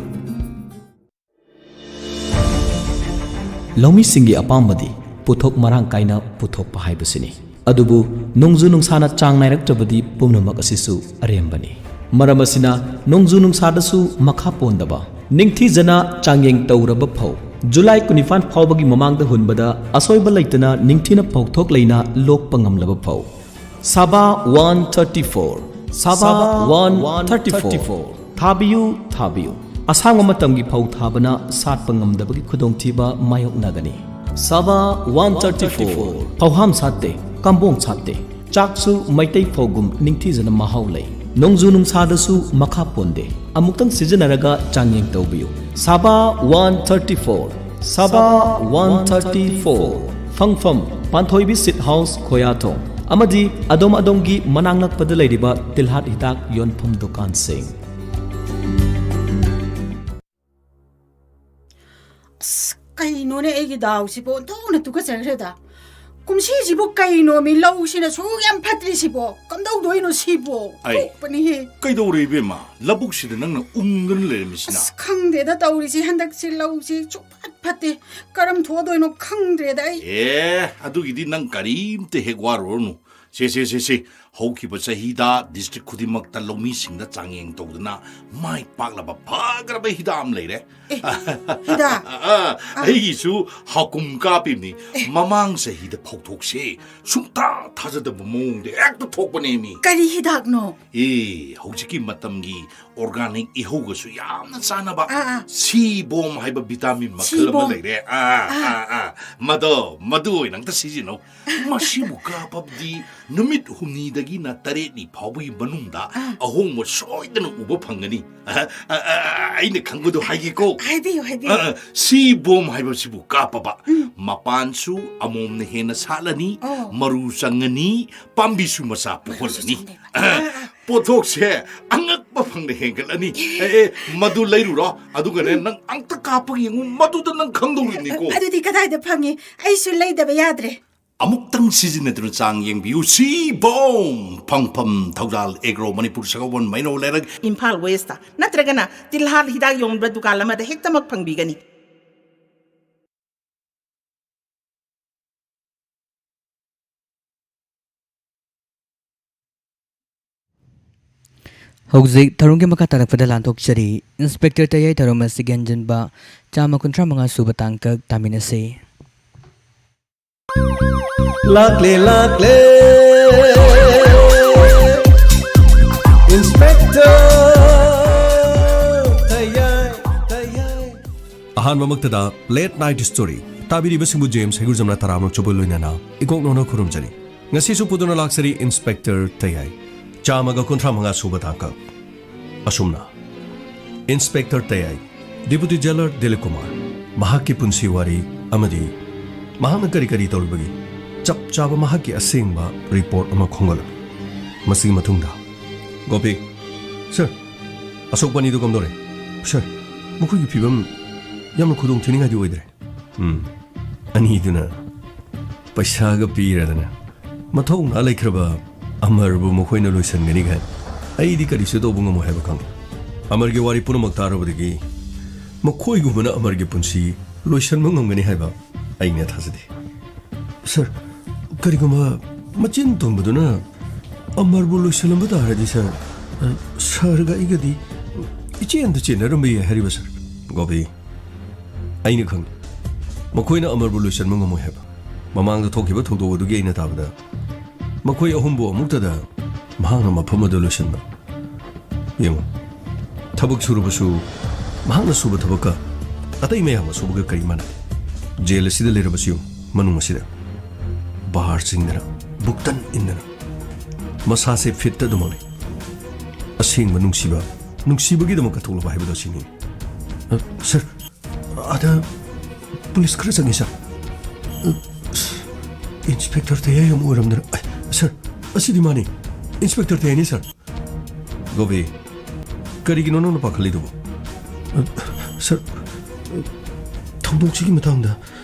ꯂꯧꯃꯤꯁꯤꯡꯒꯤ ꯑꯄꯥꯝꯕꯗꯤ ꯄꯣꯠꯊꯣꯛ ꯃꯔꯥꯡ ꯀꯥꯏꯅ ꯄꯨꯊꯣꯛꯄ ꯍꯥꯏꯕꯁꯤꯅꯤ꯫ ꯑꯗꯨꯕꯨ ꯅꯣꯡꯖꯨ ꯅꯨꯡꯁꯥꯅ ꯆꯥꯡ ꯅꯥꯏꯔꯛꯇ꯭ꯔꯕꯗꯤ ꯄꯨꯝꯅꯃꯛ ꯑꯁꯤꯁꯨ ꯑꯔꯦꯝꯕꯅꯤ꯫ ꯃꯔꯝ ꯑꯁꯤꯅ ꯅꯣꯡꯖꯨ ꯅꯨꯡꯁꯥꯗꯁꯨ ꯃꯈꯥ ꯄꯣꯟꯗꯕ, ꯅꯤꯡꯊꯤꯖꯅ ꯆꯥꯡꯌꯦꯡ ꯇꯧꯔꯕ ꯐꯧ, ꯖꯨꯂꯥꯏ ꯀꯨꯟꯅꯤꯄꯥꯟ ꯐꯥꯎꯕꯒꯤ ꯃꯃꯥꯡꯗ ꯍꯨꯟꯕꯗ ꯑꯁꯣꯏꯕ ꯂꯩꯇꯅ ꯅꯤꯡꯊꯤꯅ ꯐꯧꯊꯣꯛ ꯂꯩꯅ ꯂꯣꯛꯄ ꯉꯝꯂꯕ ꯐꯧ, ꯁꯥꯕꯥ one thirty four, ꯁꯥꯕꯥ one thirty four꯫ ꯊꯥꯕꯤꯌꯨ, ꯊꯥꯕꯤꯌꯨ꯫ ꯑꯁꯥꯡꯕ ꯃꯇꯝꯒꯤ ꯐꯧ ꯊꯥꯕꯅ ꯁꯥꯠꯄ ꯉꯝꯗꯕꯒꯤ ꯈꯨꯗꯣꯡꯊꯤꯕ ꯃꯥꯌꯣꯛꯅꯒꯅꯤ꯫ ꯁꯥꯕꯥ one thirty four꯫ ꯐꯧꯍꯥꯝ ꯁꯥꯠꯇꯦ, ꯀꯝꯕꯣꯡ ꯁꯥꯠꯇꯦ꯫ ꯆꯥꯛꯁꯨ ꯃꯩꯇꯩ ꯐꯧꯒꯨꯝ ꯅꯤꯡꯊꯤꯖꯅ ꯃꯍꯥꯎ ꯂꯩ꯫ ꯅꯣꯡꯖꯨ ꯅꯨꯡꯁꯥꯗꯁꯨ ꯃꯈꯥ ꯄꯣꯟꯗꯦ꯫ ꯑꯃꯨꯛꯇꯪ ꯁꯤꯖꯤꯟꯅꯔꯒ ꯆꯥꯡꯌꯦꯡ ꯇꯧꯕꯤꯌꯨ꯫ ꯁꯥꯕꯥ ꯋꯥꯟ ꯊꯥꯔꯇꯤ ꯐꯣꯔ, ꯁꯥꯕꯥ ꯋꯥꯟ ꯊꯥꯔꯇꯤ ꯐꯣꯔ, ꯐꯪꯐꯝ ꯄꯥꯟꯊꯣꯏꯕꯤ ꯁꯤꯠ ꯍꯥꯎꯁ, ꯈꯣꯌꯥꯊꯣꯡ, ꯑꯃꯗꯤ ꯑꯗꯣꯝ ꯑꯗꯣꯝꯒꯤ ꯃꯅꯥꯛ ꯅꯛꯄꯗ ꯂꯩꯔꯤꯕ ꯇꯤꯜꯍꯥꯠ ꯍꯤꯗꯥꯛ ꯌꯣꯟꯐꯝ ꯗꯨꯀꯥꯟꯁꯤꯡ꯫ ꯑꯁ, ꯀꯩꯅꯣꯅꯦ ꯑꯩꯒꯤ ꯗꯥꯎꯁꯤꯕꯣ? ꯑꯣꯟꯊꯣꯛꯅ ꯇꯨꯀꯠꯆꯈ꯭ꯔꯦꯗ꯫ ꯀꯨꯝꯁꯤꯁꯤꯕꯨ ꯀꯩꯅꯣꯃꯤ, ꯂꯧꯁꯤꯅ ꯁꯨꯛ ꯌꯥꯝ ꯐꯠꯇ꯭ꯔꯤꯁꯤꯕꯣ? ꯀꯝꯗꯧꯗꯣꯏꯅꯣ ꯁꯤꯕꯣ? ꯑꯩ ꯊꯣꯛꯄꯅꯤꯍꯦ꯫ ꯀꯩꯗꯧꯔꯦ ꯏꯕꯦꯝꯃ? ꯂꯧꯕꯨꯛꯁꯤꯗ ꯅꯪꯅ ꯎꯪꯗꯅ ꯂꯩꯔꯝꯃꯤꯁꯤꯅ? ꯑꯁ, ꯈꯪꯗꯦꯗ ꯇꯧꯔꯤꯁꯤ, ꯍꯟꯗꯛꯁꯤ ꯂꯧꯁꯤ ꯁꯨꯛꯐꯠ ꯐꯠꯇꯦ꯫ ꯀꯔꯝ ꯊꯣꯛꯑꯗꯣꯏꯅꯣ ꯈꯪꯗ꯭ꯔꯦꯗ ꯑꯩ꯫ ꯑꯦ, ꯑꯗꯨꯒꯤꯗꯤ ꯅꯪ ꯀꯔꯤꯝꯇ ꯍꯦꯛ ꯋꯥꯔꯨꯔꯅꯨ꯫ ꯁꯦ, ꯁꯦ, ꯁꯦ, ꯁꯦ꯫ ꯍꯧꯈꯤꯕ ꯆꯍꯤꯗ ꯗꯤꯁꯇ꯭ꯔꯤꯛ ꯈꯨꯗꯤꯡꯃꯛꯇ ꯂꯧꯃꯤꯁꯤꯡꯗ ꯆꯥꯡꯌꯦꯡ ꯇꯧꯗꯨꯅ ꯃꯥꯏ ꯄꯥꯛꯂꯕ ꯐꯈ꯭ꯔꯕ ꯍꯤꯗꯥꯛ ꯑꯃ ꯂꯩꯔꯦ꯫ ꯑꯦ, ꯍꯤꯗꯥꯛ? ꯑꯥ, ꯑꯥ꯫ ꯑꯩꯒꯤꯁꯨ ꯍꯥꯀꯨꯝ ꯀꯥꯞꯄꯤꯕꯅꯤ꯫ ꯑꯦ꯫ ꯃꯃꯥꯡ ꯆꯍꯤꯗ ꯐꯧꯊꯣꯛꯁꯦ ꯁꯨꯡꯊꯥ ꯊꯥꯖꯗꯕ ꯃꯑꯣꯡꯗ ꯍꯦꯛꯇ ꯊꯣꯛꯄꯅꯦꯃꯤ꯫ ꯀꯔꯤ ꯍꯤꯗꯥꯛꯅꯣ? ꯑꯦ, ꯍꯧꯖꯤꯛꯀꯤ ꯃꯇꯝꯒꯤ organic ꯏꯍꯧꯒꯁꯨ ꯌꯥꯝꯅ ꯆꯥꯟꯅꯕ ꯑꯥ, ꯑꯥ꯫ ꯁꯤ ꯕꯣꯝ ꯍꯥꯏꯕ ꯚꯤꯇꯥꯃꯤꯟ ꯃꯈꯜ ꯁꯤ ꯑꯃ ꯕꯣꯝ꯫ ꯂꯩꯔꯦ꯫ ꯑꯥ, ꯑꯥ꯫ ꯑꯥ, ꯑꯥ꯫ ꯃꯗꯣ, ꯃꯗꯨ ꯑꯣꯏꯅ ꯑꯝꯇ ꯁꯤꯖꯤꯟꯅꯧ꯫ ꯃꯁꯤꯕꯨ ꯀꯥꯞꯄꯕꯗꯤ ꯅꯨꯃꯤꯠ ꯍꯨꯝꯅꯤꯗꯒꯤꯅ ꯇꯔꯦꯠꯅꯤ ꯐꯥꯎꯕꯒꯤ ꯃꯅꯨꯡꯗ ꯑꯥ꯫ ꯑꯍꯣꯡꯕ ꯁꯣꯏꯗꯅ ꯎꯕ ꯐꯪꯒꯅꯤ꯫ ꯑ, ꯑ, ꯑ, ꯑꯩꯅ ꯈꯪꯕꯗꯣ ꯍꯥꯏꯒꯦꯀꯣ꯫ ꯍꯥꯏꯕꯤꯌꯨ, ꯍꯥꯏꯕꯤꯌꯨ꯫ ꯑ, ꯑ, ꯁꯤ ꯕꯣꯝ ꯍꯥꯏꯕꯁꯤꯕꯨ ꯀꯥꯞꯄꯕ ꯎꯝ꯫ ꯃꯄꯥꯟꯁꯨ ꯑꯃꯣꯝꯅ ꯍꯦꯟꯅ ꯁꯥꯠꯂꯅꯤ, ꯑꯣ꯫ ꯃꯔꯨ ꯆꯪꯉꯅꯤ, ꯄꯥꯝꯕꯤꯁꯨ ꯃꯆꯥ ꯄꯣꯛꯍꯜꯂꯅꯤ꯫ ꯆꯪꯗꯣꯏꯕ꯫ ꯑ, ꯑ, ꯑꯥ, ꯑꯥ꯫ ꯄꯣꯠꯊꯣꯛꯁꯦ ꯑꯉꯛꯄ ꯐꯪꯅ ꯍꯦꯟꯒꯠꯂꯅꯤ꯫ ꯑꯦ, ꯑꯦ, ꯃꯗꯨ ꯂꯩꯔꯨꯔꯣ꯫ ꯑꯗꯨꯒꯅꯦ, ꯎꯝ꯫ ꯅꯪ ꯑꯝꯇ ꯀꯥꯞꯄꯒ ꯌꯦꯡꯉꯨ, ꯃꯗꯨꯗ ꯅꯪ ꯈꯪꯗꯧꯔꯤꯕꯅꯤꯀꯣ꯫ ꯑꯗꯨꯗꯤ ꯀꯗꯥꯏꯗ ꯐꯪꯉꯤ? ꯑꯩꯁꯨ ꯂꯩꯗꯕ ꯌꯥꯗ꯭ꯔꯦ꯫ ꯑꯃꯨꯛꯇꯪ ꯁꯤꯖꯤꯟꯅꯗꯨꯅ ꯆꯥꯡ ꯌꯦꯡꯕꯤꯌꯨ꯫ ꯁꯤ ꯕꯣꯝ! ꯐꯪꯐꯝ ꯊꯧꯗꯥꯜ ꯑꯦꯒ꯭ꯔꯣ, ꯃꯅꯤꯄꯨꯔ ꯁꯒꯣꯜꯕꯟ, ꯃꯩꯅꯧ ꯂꯩꯔꯛ꯫ ꯏꯝꯐꯥꯜ ꯋꯦꯁꯇ ꯅꯠꯇ꯭ꯔꯒꯅ ꯇꯤꯜꯍꯥꯠ ꯍꯤꯗꯥꯛ ꯌꯣꯟꯕ ꯗꯨꯀꯥꯟ ꯑꯃꯗ ꯍꯦꯛꯇꯃꯛ ꯐꯪꯕꯤꯒꯅꯤ꯫ ꯍꯧꯖꯤꯛ ꯊꯧꯔꯝꯒꯤ ꯃꯈꯥ ꯇꯥꯔꯛꯄꯗ ꯂꯥꯟꯊꯣꯛꯆꯔꯤ꯫ ꯏꯟꯁꯄꯦꯛꯇꯔ ꯇꯌꯥꯏ ꯊꯧꯔꯝ ꯑꯁꯤꯒꯤ ꯍꯟꯖꯤꯟꯕ ꯆꯥꯝꯃ ꯀꯨꯟꯊ꯭ꯔꯥ ꯃꯉꯥ ꯁꯨꯕ ꯇꯥꯡꯀꯛ ꯇꯥꯃꯤꯟꯅꯁꯤ꯫ ꯂꯥꯛꯂꯦ, ꯂꯥꯛꯂꯦ, ꯏꯟꯁꯄꯦꯛꯇꯔ ꯇꯌꯥꯏ, ꯇꯌꯥꯏ꯫ ꯑꯍꯥꯟꯕꯃꯛꯇꯗ ꯂꯦꯠ ꯅꯥꯏꯠ ꯁ꯭ꯇꯣꯔꯤ ꯇꯥꯕꯤꯔꯤꯕꯁꯤꯡꯕꯨ ꯖꯦꯝꯁ ꯍꯩꯒꯨꯖꯝꯅ ꯇꯔꯥꯝꯅ ꯑꯆꯧꯕ ꯂꯣꯏꯅꯅ ꯏꯀꯣꯛ ꯅꯧꯅ ꯈꯨꯔꯨꯝꯖꯔꯤ꯫ ꯉꯁꯤꯁꯨ ꯄꯨꯗꯨꯅ ꯂꯥꯛꯆꯔꯤ ꯏꯟꯁꯄꯦꯛꯇꯔ ꯇꯌꯥꯏ, ꯆꯥꯝꯃꯒ ꯀꯨꯟꯊ꯭ꯔꯥ ꯃꯉꯥ ꯁꯨꯕ ꯇꯥꯡꯀꯛ꯫ ꯑꯁꯨꯝꯅ ꯏꯟꯁꯄꯦꯛꯇꯔ ꯇꯌꯥꯏ, ꯗꯦꯄꯨꯇꯤ ꯖꯦꯂꯔ ꯗꯤꯂꯤꯞ ꯀꯨꯃꯥꯔ, ꯃꯍꯥꯛꯀꯤ ꯄꯨꯟꯁꯤ ꯋꯥꯔꯤ ꯑꯃꯗꯤ ꯃꯍꯥꯛꯅ ꯀꯔꯤ ꯀꯔꯤ ꯇꯧꯔꯤꯕꯒꯤ ꯆꯞ ꯆꯥꯕ ꯃꯍꯥꯛꯀꯤ ꯑꯁꯦꯡꯕ ꯔꯤꯄꯣꯔꯠ ꯑꯃ ꯈꯣꯝꯒꯠꯂꯨ꯫ ꯃꯁꯤꯒꯤ ꯃꯇꯨꯡꯗ, ꯒꯣꯄꯤ꯫ ꯁꯔ꯫ ꯑꯁꯣꯛꯄ ꯑꯅꯤꯗꯨ ꯀꯝꯗꯧꯔꯦ? ꯁꯔ, ꯃꯈꯣꯏꯒꯤ ꯐꯤꯕꯝ ꯌꯥꯝꯅ ꯈꯨꯗꯣꯡ ꯊꯤꯅꯤꯡꯉꯥꯏꯗꯤ ꯑꯣꯏꯗ꯭ꯔꯦ꯫ ꯎꯝ꯫ ꯑꯅꯤꯗꯨꯅ ꯄꯩꯁꯥꯒ ꯄꯤꯔꯗꯅ ꯃꯊꯧꯅꯥ ꯂꯩꯈ꯭ꯔꯕ ꯑꯃꯔꯕꯨ ꯃꯈꯣꯏꯅ ꯂꯣꯏꯁꯤꯟꯒꯅꯤ ꯀꯥꯏꯅ꯫ ꯑꯩꯗꯤ ꯀꯔꯤꯁꯨ ꯇꯧꯕ ꯉꯝꯃꯣꯏ ꯍꯥꯏꯕ ꯈꯪꯉꯤ꯫ ꯑꯃꯔꯒꯤ ꯋꯥꯔꯤ ꯄꯨꯝꯅꯃꯛ ꯇꯥꯔꯨꯕꯗꯒꯤ ꯃꯈꯣꯏꯒꯨꯝꯕꯅ ꯑꯃꯔꯒꯤ ꯄꯨꯟꯁꯤ ꯂꯣꯏꯁꯤꯟꯕ ꯉꯝꯒꯅꯤ ꯍꯥꯏꯕ ꯑꯩꯅ ꯊꯥꯖꯗꯦ꯫ ꯁꯔ, ꯀꯔꯤꯒꯨꯝꯕ ꯃꯆꯤꯟ ꯇꯨꯝꯕꯗꯨꯅ ꯑꯃꯔꯕꯨ ꯂꯣꯏꯁꯤꯜꯂꯝꯕ ꯇꯥꯔꯗꯤ, ꯁꯔ, ꯑ, ꯁꯔꯒ ꯑꯩꯒꯗꯤ ꯏꯆꯦꯟꯗ ꯆꯦꯟꯅꯔꯝꯕ ꯌꯥꯏ ꯍꯥꯏꯔꯤꯕ, ꯁꯔ꯫ ꯒꯣꯄꯤ, ꯑꯩꯅ ꯈꯪꯉꯤ꯫ ꯃꯈꯣꯏꯅ ꯑꯃꯔꯕꯨ ꯂꯣꯏꯁꯤꯟꯕ ꯉꯝꯃꯣꯏ ꯍꯥꯏꯕ꯫ ꯃꯃꯥꯡꯗ ꯊꯣꯛꯈꯤꯕ ꯊꯧꯗꯣꯛ ꯑꯗꯨꯒꯤ ꯑꯩꯅ ꯇꯥꯕꯗ, ꯃꯈꯣꯏ ꯑꯍꯨꯝꯕꯨ ꯑꯃꯨꯛꯇꯗ ꯃꯍꯥꯛꯅ ꯃꯐꯝ ꯑꯗꯨ ꯂꯣꯏꯁꯤꯟꯕ꯫ ꯌꯦꯡꯉꯨ, ꯊꯕꯛ ꯁꯨꯔꯕꯁꯨ ꯃꯍꯥꯛꯅ ꯁꯨꯕ ꯊꯕꯛꯀ ꯑꯇꯩ ꯃꯌꯥꯝꯅ ꯁꯨꯕꯒ ꯀꯔꯤ ꯃꯥꯟꯅꯩ? ꯖꯦꯜ ꯑꯁꯤꯗ ꯂꯩꯔꯕꯁꯨ ꯌꯦꯡꯉꯨ, ꯃꯅꯨꯡ ꯑꯁꯤꯗ ꯕꯥꯔ ꯆꯤꯡꯗꯅ, ꯕꯨꯛꯇꯟ ꯏꯟꯗꯅ, ꯃꯁꯥꯁꯦ ꯐꯤꯠꯇ ꯑꯗꯨꯃꯛ ꯂꯩ꯫ ꯑꯁꯦꯡꯕ ꯅꯨꯡꯁꯤꯕ, ꯅꯨꯡꯁꯤꯕꯒꯤꯗꯃꯛ ꯀꯠꯊꯣꯛꯂꯕ ꯍꯥꯏꯕꯗꯣ ꯑꯁꯤꯅꯤ꯫ ꯑ, ꯁꯔ, ꯑꯥꯗ ꯄꯨꯂꯤꯁ ꯈꯔ ꯆꯪꯉꯤ, ꯁꯔ꯫ ꯑ, ꯏꯟꯁꯄꯦꯛꯇꯔ ꯇꯌꯥꯏ ꯑꯃ ꯑꯣꯏꯔꯝꯗꯅ꯫ ꯑ, ꯁꯔ, ꯑꯁꯤꯗꯤ ꯃꯥꯅꯤ꯫ Inspector ꯇꯌꯥꯏꯅꯤ, sir. ꯒꯣꯕꯤ, ꯀꯔꯤꯒꯤꯅꯣ ꯅꯪꯅ ꯄꯥꯈꯠꯂꯤꯗꯨꯕꯨ? ꯑ, ꯁꯔ, ꯊꯧꯗꯣꯛꯁꯤꯒꯤ ꯃꯇꯥꯡꯗ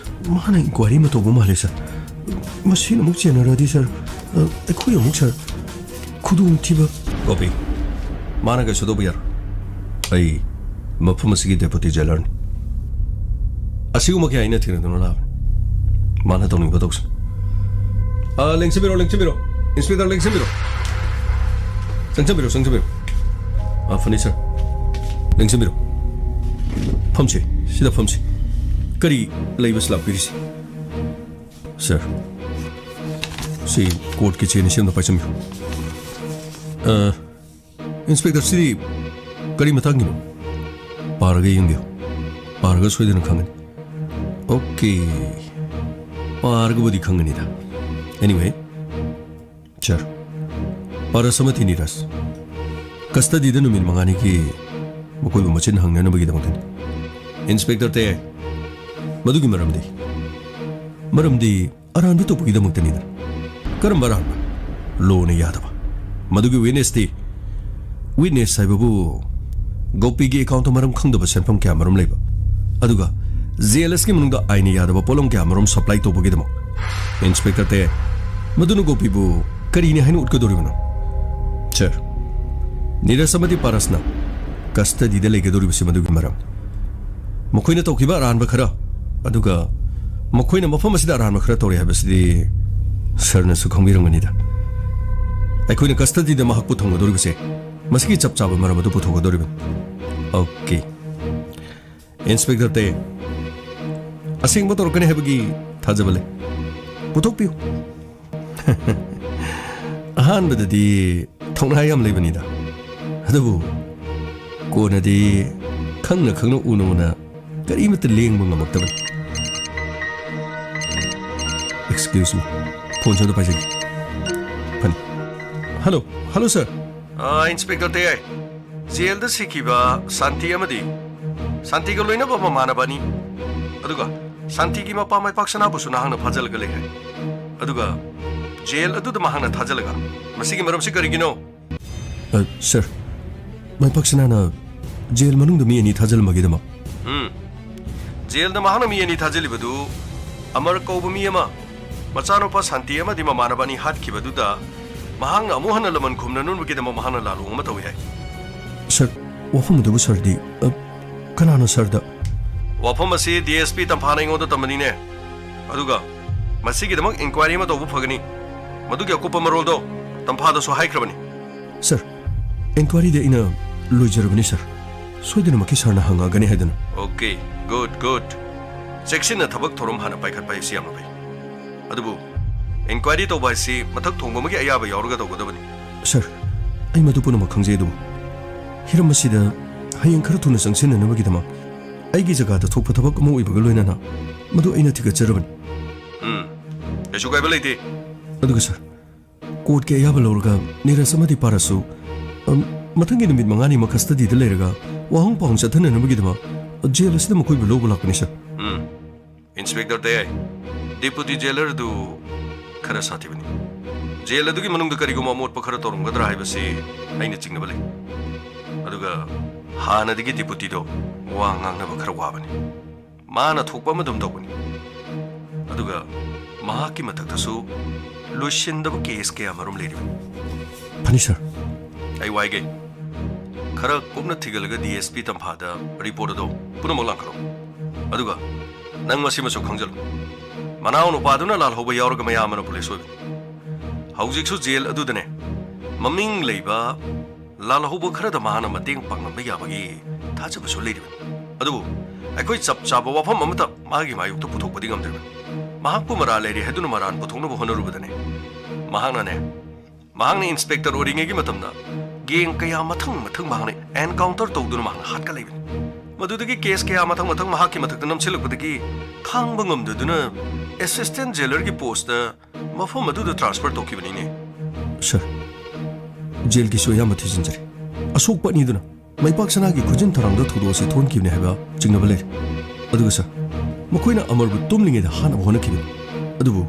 ꯃꯥꯅ ꯏꯟꯀ꯭ꯋꯥꯏꯔꯤ ꯑꯃ ꯇꯧꯕ ꯃꯥꯜꯂꯦ, ꯁꯔ꯫ ꯃꯁꯤꯅ ꯑꯃꯨꯛ ꯆꯦꯟꯅꯔꯗꯤ, ꯁꯔ, ꯑ, ꯑꯩꯈꯣꯏ ꯑꯃꯨꯛ, ꯁꯔ, ꯈꯨꯗꯣꯡꯊꯤꯕ꯫ ꯒꯣꯄꯤ, ꯃꯥꯅ ꯀꯩꯁꯨ ꯇꯧꯕ ꯌꯥꯔꯣꯏ꯫ ꯑꯩ ꯃꯐꯝ ꯑꯁꯤꯒꯤ ꯗꯦꯄꯨꯇꯤ ꯖꯦꯂꯔꯅꯤ꯫ ꯑꯁꯤꯒꯨꯝꯕ ꯀꯌꯥ ꯑꯩꯅ ꯊꯦꯡꯅꯗꯨꯅ ꯂꯥꯛꯑꯕꯅꯤ꯫ ꯃꯥꯅ ꯇꯧꯅꯤꯡꯕ ꯇꯧꯁꯅꯨ꯫ ꯑ, ꯂꯦꯡꯁꯤꯟꯕꯤꯔꯣ, ꯂꯦꯡꯁꯤꯟꯕꯤꯔꯣ꯫ ꯏꯟꯁꯄꯦꯛꯇꯔ, ꯂꯦꯡꯁꯤꯟꯕꯤꯔꯣ꯫ ꯆꯪꯁꯤꯟꯕꯤꯔꯣ, ꯆꯪꯁꯤꯟꯕꯤꯔꯣ꯫ ꯑ, ꯐꯅꯤ, ꯁꯔ꯫ ꯂꯦꯡꯁꯤꯟꯕꯤꯔꯣ꯫ ꯐꯝꯁꯤ, ꯁꯤꯗ ꯐꯝꯁꯤ꯫ ꯀꯔꯤ ꯂꯩꯕꯁꯤ ꯂꯥꯛꯄꯤꯔꯤꯁꯤ? ꯁꯔ, ꯁꯤ ꯀꯣꯔꯠꯀꯤ ꯆꯦꯅꯤ, ꯁꯤ ꯑꯝꯇ ꯄꯥꯏꯁꯟꯕꯤꯌꯨ꯫ ꯑ, ꯏꯟꯁꯄꯦꯛꯇꯔ, ꯁꯤꯗꯤ ꯀꯔꯤ ꯃꯇꯥꯡꯒꯤꯅꯣ? ꯄꯥꯔꯒ ꯌꯦꯡꯕꯤꯌꯨ꯫ ꯄꯥꯔꯒ ꯁꯣꯏꯗꯅ ꯈꯪꯒꯅꯤ꯫ ꯑꯣꯀꯦ꯫ ꯄꯥꯔꯒꯕꯨꯗꯤ ꯈꯪꯒꯅꯤꯗ꯫ Anyway, ꯁꯔ, ꯄꯥꯔꯁꯃꯇꯤ ꯅꯤꯔꯖ, ꯀꯁꯇꯗꯤꯗ ꯅꯨꯃꯤꯠ ꯃꯉꯥꯅꯤꯒꯤ ꯃꯈꯣꯏꯕꯨ ꯃꯆꯤꯟ ꯍꯪꯅꯅꯕꯒꯤꯗꯃꯛꯇꯅꯤ꯫ ꯏꯟꯁꯄꯦꯛꯇꯔ ꯇꯌꯥꯏ, ꯃꯗꯨꯒꯤ ꯃꯔꯝꯗꯤ? ꯃꯔꯝꯗꯤ ꯑꯔꯥꯟꯕ ꯇꯧꯕꯒꯤꯗꯃꯛꯇꯅꯤꯗ꯫ ꯀꯔꯝꯕ ꯑꯔꯥꯟꯕ? ꯂꯣꯅ ꯌꯥꯗꯕ꯫ ꯃꯗꯨꯒꯤ ꯋꯤꯠꯅꯦꯁꯇꯤ? ꯋꯤꯠꯅꯦꯁ ꯍꯥꯏꯕꯕꯨ ꯒꯣꯄꯤꯒꯤ ꯑꯦꯀꯥꯎꯟꯇ ꯃꯔꯝ ꯈꯪꯗꯕ ꯁꯦꯟꯐꯝ ꯀꯌꯥ ꯃꯔꯨꯝ ꯂꯩꯕ, ꯑꯗꯨꯒ ꯖꯦ ꯑꯦꯜ ꯑꯦꯁꯀꯤ ꯃꯅꯨꯡꯗ ꯑꯥꯏꯟꯅ ꯌꯥꯗꯕ ꯄꯣꯠꯂꯝ ꯀꯌꯥ ꯃꯔꯨꯝ ꯁꯄ꯭ꯂꯥꯏ ꯇꯧꯕꯒꯤꯗꯃꯛ꯫ ꯏꯟꯁꯄꯦꯛꯇꯔ ꯇꯌꯥꯏ, ꯃꯗꯨꯅ ꯒꯣꯄꯤꯕꯨ ꯀꯔꯤꯅꯤ ꯍꯥꯏꯅ ꯎꯠꯀꯗꯧꯔꯤꯕꯅꯣ? ꯁꯥꯔ, ꯅꯤꯔꯖ ꯑꯃꯗꯤ ꯄꯥꯔꯁꯅ ꯀꯁꯇꯗꯤꯗ ꯂꯩꯒꯗꯧꯔꯤꯕꯁꯤ ꯃꯗꯨꯒꯤ ꯃꯔꯝ꯫ ꯃꯈꯣꯏꯅ ꯇꯧꯈꯤꯕ ꯑꯔꯥꯟꯕ ꯈꯔ, ꯑꯗꯨꯒ ꯃꯈꯣꯏꯅ ꯃꯐꯝ ꯑꯁꯤꯗ ꯑꯔꯥꯟꯕ ꯈꯔ ꯇꯧꯔꯦ ꯍꯥꯏꯕꯁꯤꯗꯤ ꯁꯥꯔꯅꯁꯨ ꯈꯪꯕꯤꯔꯝꯒꯅꯤꯗ꯫ ꯑꯩꯈꯣꯏꯅ ꯀꯁꯇꯗꯤꯗ ꯃꯍꯥꯛꯄꯨ ꯊꯝꯒꯗꯧꯔꯤꯕꯁꯦ ꯃꯁꯤꯒꯤ ꯆꯞ ꯆꯥꯕ ꯃꯔꯝ ꯑꯗꯨ ꯄꯨꯊꯣꯛꯀꯗꯧꯔꯤꯕꯅꯤ꯫ ꯑꯣꯀꯦ꯫ ꯏꯟꯁꯄꯦꯛꯇꯔ ꯇꯌꯥꯏ, ꯑꯁꯦꯡꯕ ꯇꯧꯔꯛꯀꯅꯤ ꯍꯥꯏꯕꯒꯤ ꯊꯥꯖꯕ ꯂꯩ꯫ ꯄꯨꯊꯣꯛꯄꯤꯌꯨ꯫ ꯑꯍꯥꯟꯕꯗꯗꯤ ꯊꯧꯅꯥ ꯌꯥꯝ ꯂꯩꯕꯅꯤꯗ, ꯑꯗꯨꯕꯨ ꯀꯣꯟꯅꯗꯤ ꯈꯪꯅ ꯈꯪꯅ ꯎꯅ ꯎꯅ ꯀꯔꯤꯃꯠꯇ ꯂꯦꯡꯕ ꯉꯝꯃꯛꯇꯕꯅꯤ꯫ ꯑꯦꯛꯁꯀ꯭ꯌꯨꯁ ꯃꯤ, ꯐꯣꯟꯁꯦ ꯑꯝꯇ ꯄꯥꯏꯖꯒꯦ꯫ ꯐꯅꯤ꯫ ꯍꯜꯂꯣ, ꯍꯜꯂꯣ ꯁꯥꯔ꯫ ꯑ, ꯏꯟꯁꯄꯦꯛꯇꯔ ꯇꯌꯥꯏ, ꯖꯦꯜꯗ ꯁꯤꯈꯤꯕ ꯁꯥꯟꯇꯤ ꯑꯃꯗꯤ ꯁꯥꯟꯇꯤꯒ ꯂꯣꯏꯅꯕ ꯃꯃꯥꯟꯅꯕ ꯑꯅꯤ, ꯑꯗꯨꯒ ꯁꯥꯟꯇꯤꯒꯤ ꯃꯄꯥ ꯃꯥꯏꯄꯥꯛ ꯁꯅꯥꯕꯨꯁꯨ ꯅꯍꯥꯛꯅ ꯐꯥꯖꯤꯜꯂꯒ ꯂꯩ ꯍꯥꯏ꯫ ꯑꯗꯨꯒ ꯖꯦꯜ ꯑꯗꯨꯗ ꯃꯍꯥꯛꯅ ꯊꯥꯖꯤꯜꯂꯒ ꯃꯁꯤꯒꯤ ꯃꯔꯝꯁꯤ ꯀꯔꯤꯒꯤꯅꯣ? ꯑ, ꯁꯥꯔ, ꯃꯥꯏꯄꯥꯛ ꯁꯅꯥꯅ ꯖꯦꯜ ꯃꯅꯨꯡꯗ ꯃꯤ ꯑꯅꯤ ꯊꯥꯖꯤꯜꯂꯝꯕꯒꯤꯗꯃꯛ? ꯎꯝ꯫ ꯖꯦꯜꯗ ꯃꯍꯥꯛꯅ ꯃꯤ ꯑꯅꯤ ꯊꯥꯖꯤꯜꯂꯤꯕꯗꯨ ꯑꯃꯔ ꯀꯧꯕ ꯃꯤ ꯑꯃ, ꯃꯆꯥꯅꯨꯄꯥ ꯁꯥꯟꯇꯤ ꯑꯃꯗꯤ ꯃꯃꯥꯟꯅꯕ ꯑꯅꯤ ꯍꯥꯠꯈꯤꯕꯗꯨꯗ ꯃꯍꯥꯛꯅ ꯑꯃꯨꯛ ꯍꯟꯅ ꯂꯃꯟ ꯈꯨꯝꯅꯅꯕꯒꯤꯗꯃꯛ ꯃꯍꯥꯛꯅ ꯂꯥꯜꯂꯣꯡ ꯑꯃ ꯇꯧꯏ ꯍꯥꯏ꯫ ꯁꯥꯔ, ꯋꯥꯐꯝ ꯑꯗꯨꯕꯨ ꯁꯥꯔꯗꯤ, ꯑ, ꯀꯅꯥꯅꯣ ꯁꯥꯔꯗ? ꯋꯥꯐꯝ ꯑꯁꯤ ꯗꯤ ꯑꯦꯁ ꯄꯤ ꯇꯝꯐꯥꯅ ꯑꯩꯉꯣꯟꯗ ꯇꯝꯕꯅꯤꯅꯦ꯫ ꯑꯗꯨꯒ ꯃꯁꯤꯒꯤꯗꯃꯛ ꯏꯟꯀ꯭ꯋꯥꯏꯔꯤ ꯑꯃ ꯇꯧꯕ ꯐꯒꯅꯤ꯫ ꯃꯗꯨꯒꯤ ꯑꯀꯨꯞꯄ ꯃꯔꯣꯜꯗꯣ ꯇꯝꯐꯥꯗꯁꯨ ꯍꯥꯏꯈ꯭ꯔꯕꯅꯤ꯫ ꯁꯥꯔ, ꯏꯟꯀ꯭ꯋꯥꯏꯔꯤꯗꯤ ꯑꯩꯅ ꯂꯣꯏꯖꯔꯕꯅꯤ ꯁꯥꯔ꯫ ꯁꯣꯏꯗꯅꯃꯛꯀꯤ ꯁꯥꯔꯅ ꯍꯪꯉꯛꯑꯒꯅꯤ ꯍꯥꯏꯗꯨꯅ꯫ Okay, good, good. ꯆꯦꯛꯁꯤꯟꯅ ꯊꯕꯛ ꯊꯧꯔꯝ ꯍꯥꯟꯅ ꯄꯥꯏꯈꯠꯄ ꯍꯥꯏꯁꯤ ꯌꯥꯝꯅ ꯐꯩ꯫ ꯑꯗꯨꯕꯨ ꯏꯟꯀ꯭ꯋꯥꯏꯔꯤ ꯇꯧꯕ ꯍꯥꯏꯁꯤ ꯃꯊꯛ ꯊꯣꯡꯕ ꯑꯃꯒꯤ ꯑꯌꯥꯕ ꯌꯥꯎꯔꯒ ꯇꯧꯒꯗꯕꯅꯤ꯫ ꯁꯥꯔ, ꯑꯩ ꯃꯗꯨ ꯄꯨꯝꯅꯃꯛ ꯈꯪꯖꯩ, ꯑꯗꯨꯕꯨ ꯍꯤꯔꯝ ꯑꯁꯤꯗ ꯍꯌꯦꯡ ꯈꯔ ꯊꯨꯅ ꯆꯪꯁꯤꯟꯅꯅꯕꯒꯤꯗꯃꯛ ꯑꯩꯒꯤ ꯖꯒꯥꯗ ꯊꯣꯛꯄ ꯊꯕꯛ ꯑꯃ ꯑꯣꯏꯕꯒ ꯂꯣꯏꯅꯅ ꯃꯗꯨ ꯑꯩꯅ ꯊꯤꯒꯠꯆꯔꯕꯅꯤ꯫ ꯎꯝ, ꯀꯩꯁꯨ ꯀꯥꯏꯕ ꯂꯩꯇꯦ꯫ ꯑꯗꯨꯒ ꯁꯥꯔ, ꯀꯣꯔꯠꯀꯤ ꯑꯌꯥꯕ ꯂꯧꯔꯒ ꯅꯤꯔꯖ ꯑꯃꯗꯤ ꯄꯥꯔꯁꯁꯨ, ꯑꯝ, ꯃꯊꯪꯒꯤ ꯅꯨꯃꯤꯠ ꯃꯉꯥꯅꯤꯃꯛ ꯀꯁꯇꯗꯤꯗ ꯂꯩꯔꯒ ꯋꯥꯍꯪ ꯄꯥꯎꯍꯪ ꯆꯠꯊꯅꯅꯕꯒꯤꯗꯃꯛ ꯖꯦꯜ ꯑꯁꯤꯗ ꯃꯈꯣꯏꯕꯨ ꯂꯧꯕ ꯂꯥꯛꯄꯅꯤ, ꯁꯥꯔ꯫ ꯎꯝ, ꯏꯟꯁꯄꯦꯛꯇꯔ ꯇꯌꯥꯏ, ꯗꯦꯄꯨꯇꯤ ꯖꯦꯂꯔ ꯑꯗꯨ ꯈꯔ ꯁꯥꯊꯤꯕꯅꯤ꯫ ꯖꯦꯜ ꯑꯗꯨꯒꯤ ꯃꯅꯨꯡꯗ ꯀꯔꯤꯒꯨꯝꯕ ꯑꯃꯣꯠꯄ ꯈꯔ ꯇꯧꯔꯝꯒꯗ꯭ꯔꯥ ꯍꯥꯏꯕꯁꯤ ꯑꯩꯅ ꯆꯤꯡꯅꯕ ꯂꯩ꯫ ꯑꯗꯨꯒ ꯍꯥꯟꯅꯗꯒꯤ ꯗꯦꯄꯨꯇꯤꯗꯣ ꯋꯥ ꯉꯥꯡꯅꯕ ꯈꯔ ꯋꯥꯕꯅꯤ꯫ ꯃꯥꯅ ꯊꯣꯛꯄ ꯑꯃ ꯑꯗꯨꯝ ꯇꯧꯕꯅꯤ꯫ ꯑꯗꯨꯒ ꯃꯍꯥꯛꯀꯤ ꯃꯊꯛꯇꯁꯨ ꯂꯣꯏꯁꯤꯟꯗꯕ ꯀꯦꯁ ꯀꯌꯥ ꯃꯔꯨꯝ ꯂꯩꯔꯤꯕꯅꯤ꯫ ꯐꯅꯤ, ꯁꯥꯔ꯫ ꯑꯩ ꯋꯥꯏꯒꯦ꯫ ꯈꯔ ꯀꯨꯞꯅ ꯊꯤꯒꯠꯂꯒ ꯗꯤ ꯑꯦꯁ ꯄꯤ ꯇꯝꯐꯥꯗ ꯔꯤꯄꯣꯔꯠ ꯑꯗꯣ ꯄꯨꯝꯅꯃꯛ ꯂꯥꯡꯈꯠꯂꯣ꯫ ꯑꯗꯨꯒ ꯅꯪ ꯃꯁꯤꯃꯁꯨ ꯈꯪꯖꯜꯂꯨ, ꯃꯅꯥꯎ ꯅꯨꯄꯥꯗꯨꯅ ꯂꯥꯜꯍꯧꯕ ꯌꯥꯎꯔꯒ ꯃꯌꯥꯝꯕꯅ ꯄꯨꯂꯤꯁ ꯑꯣꯏꯕꯅꯤ꯫ ꯍꯧꯖꯤꯛꯁꯨ ꯖꯦꯜ ꯑꯗꯨꯗꯅꯦ, ꯃꯃꯤꯡ ꯂꯩꯕ ꯂꯥꯜꯍꯧꯕ ꯈꯔꯗ ꯃꯍꯥꯛꯅ ꯃꯇꯦꯡ ꯄꯥꯡꯂꯝꯕ ꯌꯥꯕꯒꯤ ꯊꯥꯖꯕꯁꯨ ꯂꯩꯔꯤꯕꯅꯤ꯫ ꯑꯗꯨꯕꯨ ꯑꯩꯈꯣꯏ ꯆꯞ ꯆꯥꯕ ꯋꯥꯐꯝ ꯑꯃꯠꯇ ꯃꯥꯒꯤ ꯃꯥꯌꯣꯛꯇ ꯄꯨꯊꯣꯛꯄꯗꯤ ꯉꯝꯗ꯭ꯔꯤꯕꯅꯤ꯫ ꯃꯍꯥꯛꯄꯨ ꯃꯔꯥꯜ ꯂꯩꯔꯦ ꯍꯥꯏꯗꯨꯅ ꯃꯔꯥꯜ ꯄꯨꯊꯣꯛꯅꯕ ꯍꯣꯠꯅꯔꯨꯕꯗꯅꯦ, ꯃꯍꯥꯛꯅꯅꯦ, ꯃꯍꯥꯛꯅ ꯏꯟꯁꯄꯦꯛꯇꯔ ꯑꯣꯏꯔꯤꯉꯩꯒꯤ ꯃꯇꯝꯗ ꯒꯦꯡ ꯀꯌꯥ ꯃꯊꯪ ꯃꯊꯪ ꯃꯍꯥꯛꯅ ꯑꯦꯟꯀꯥꯎꯟꯇꯔ ꯇꯧꯗꯨꯅ ꯃꯍꯥꯛꯅ ꯍꯥꯠꯀꯠꯂꯛꯏꯕꯅꯤ꯫ ꯃꯗꯨꯗꯒꯤ ꯀꯦꯁ ꯀꯌꯥ ꯃꯊꯪ ꯃꯊꯪ ꯃꯍꯥꯛꯀꯤ ꯃꯊꯛꯇ ꯅꯝꯁꯤꯜꯂꯛꯄꯗꯒꯤ ꯈꯥꯡꯕ ꯉꯝꯗꯗꯨꯅ ꯑꯦꯁꯤꯁꯇꯦꯟꯠ ꯖꯦꯂꯔꯒꯤ ꯄꯣꯁꯇ ꯃꯐꯝ ꯑꯗꯨꯗ ꯇ꯭ꯔꯥꯟꯁꯐꯔ ꯇꯧꯈꯤꯕꯅꯤꯅꯦ꯫ ꯁꯥꯔ, ꯖꯦꯜꯒꯤꯁꯨ ꯑꯌꯥꯝꯕ ꯊꯤꯖꯤꯟꯖꯔꯦ꯫ ꯑꯁꯣꯛꯄ ꯑꯅꯤꯗꯨꯅ ꯃꯩꯄꯥꯛ ꯁꯅꯥꯒꯤ ꯈꯨꯖꯤꯟ ꯊꯔꯥꯡꯗ ꯊꯧꯗꯣꯛ ꯑꯁꯤ ꯊꯣꯛꯍꯟꯈꯤꯕꯅꯤ ꯍꯥꯏꯕ ꯆꯤꯡꯅꯕ ꯂꯩꯔꯦ꯫ ꯑꯗꯨꯒ ꯁꯥꯔ, ꯃꯈꯣꯏꯅ ꯑꯃꯔꯕꯨ ꯇꯨꯝꯂꯤꯉꯩꯗ ꯍꯥꯠꯅꯕ ꯍꯣꯠꯅꯈꯤꯕꯅꯤ꯫ ꯑꯗꯨꯕꯨ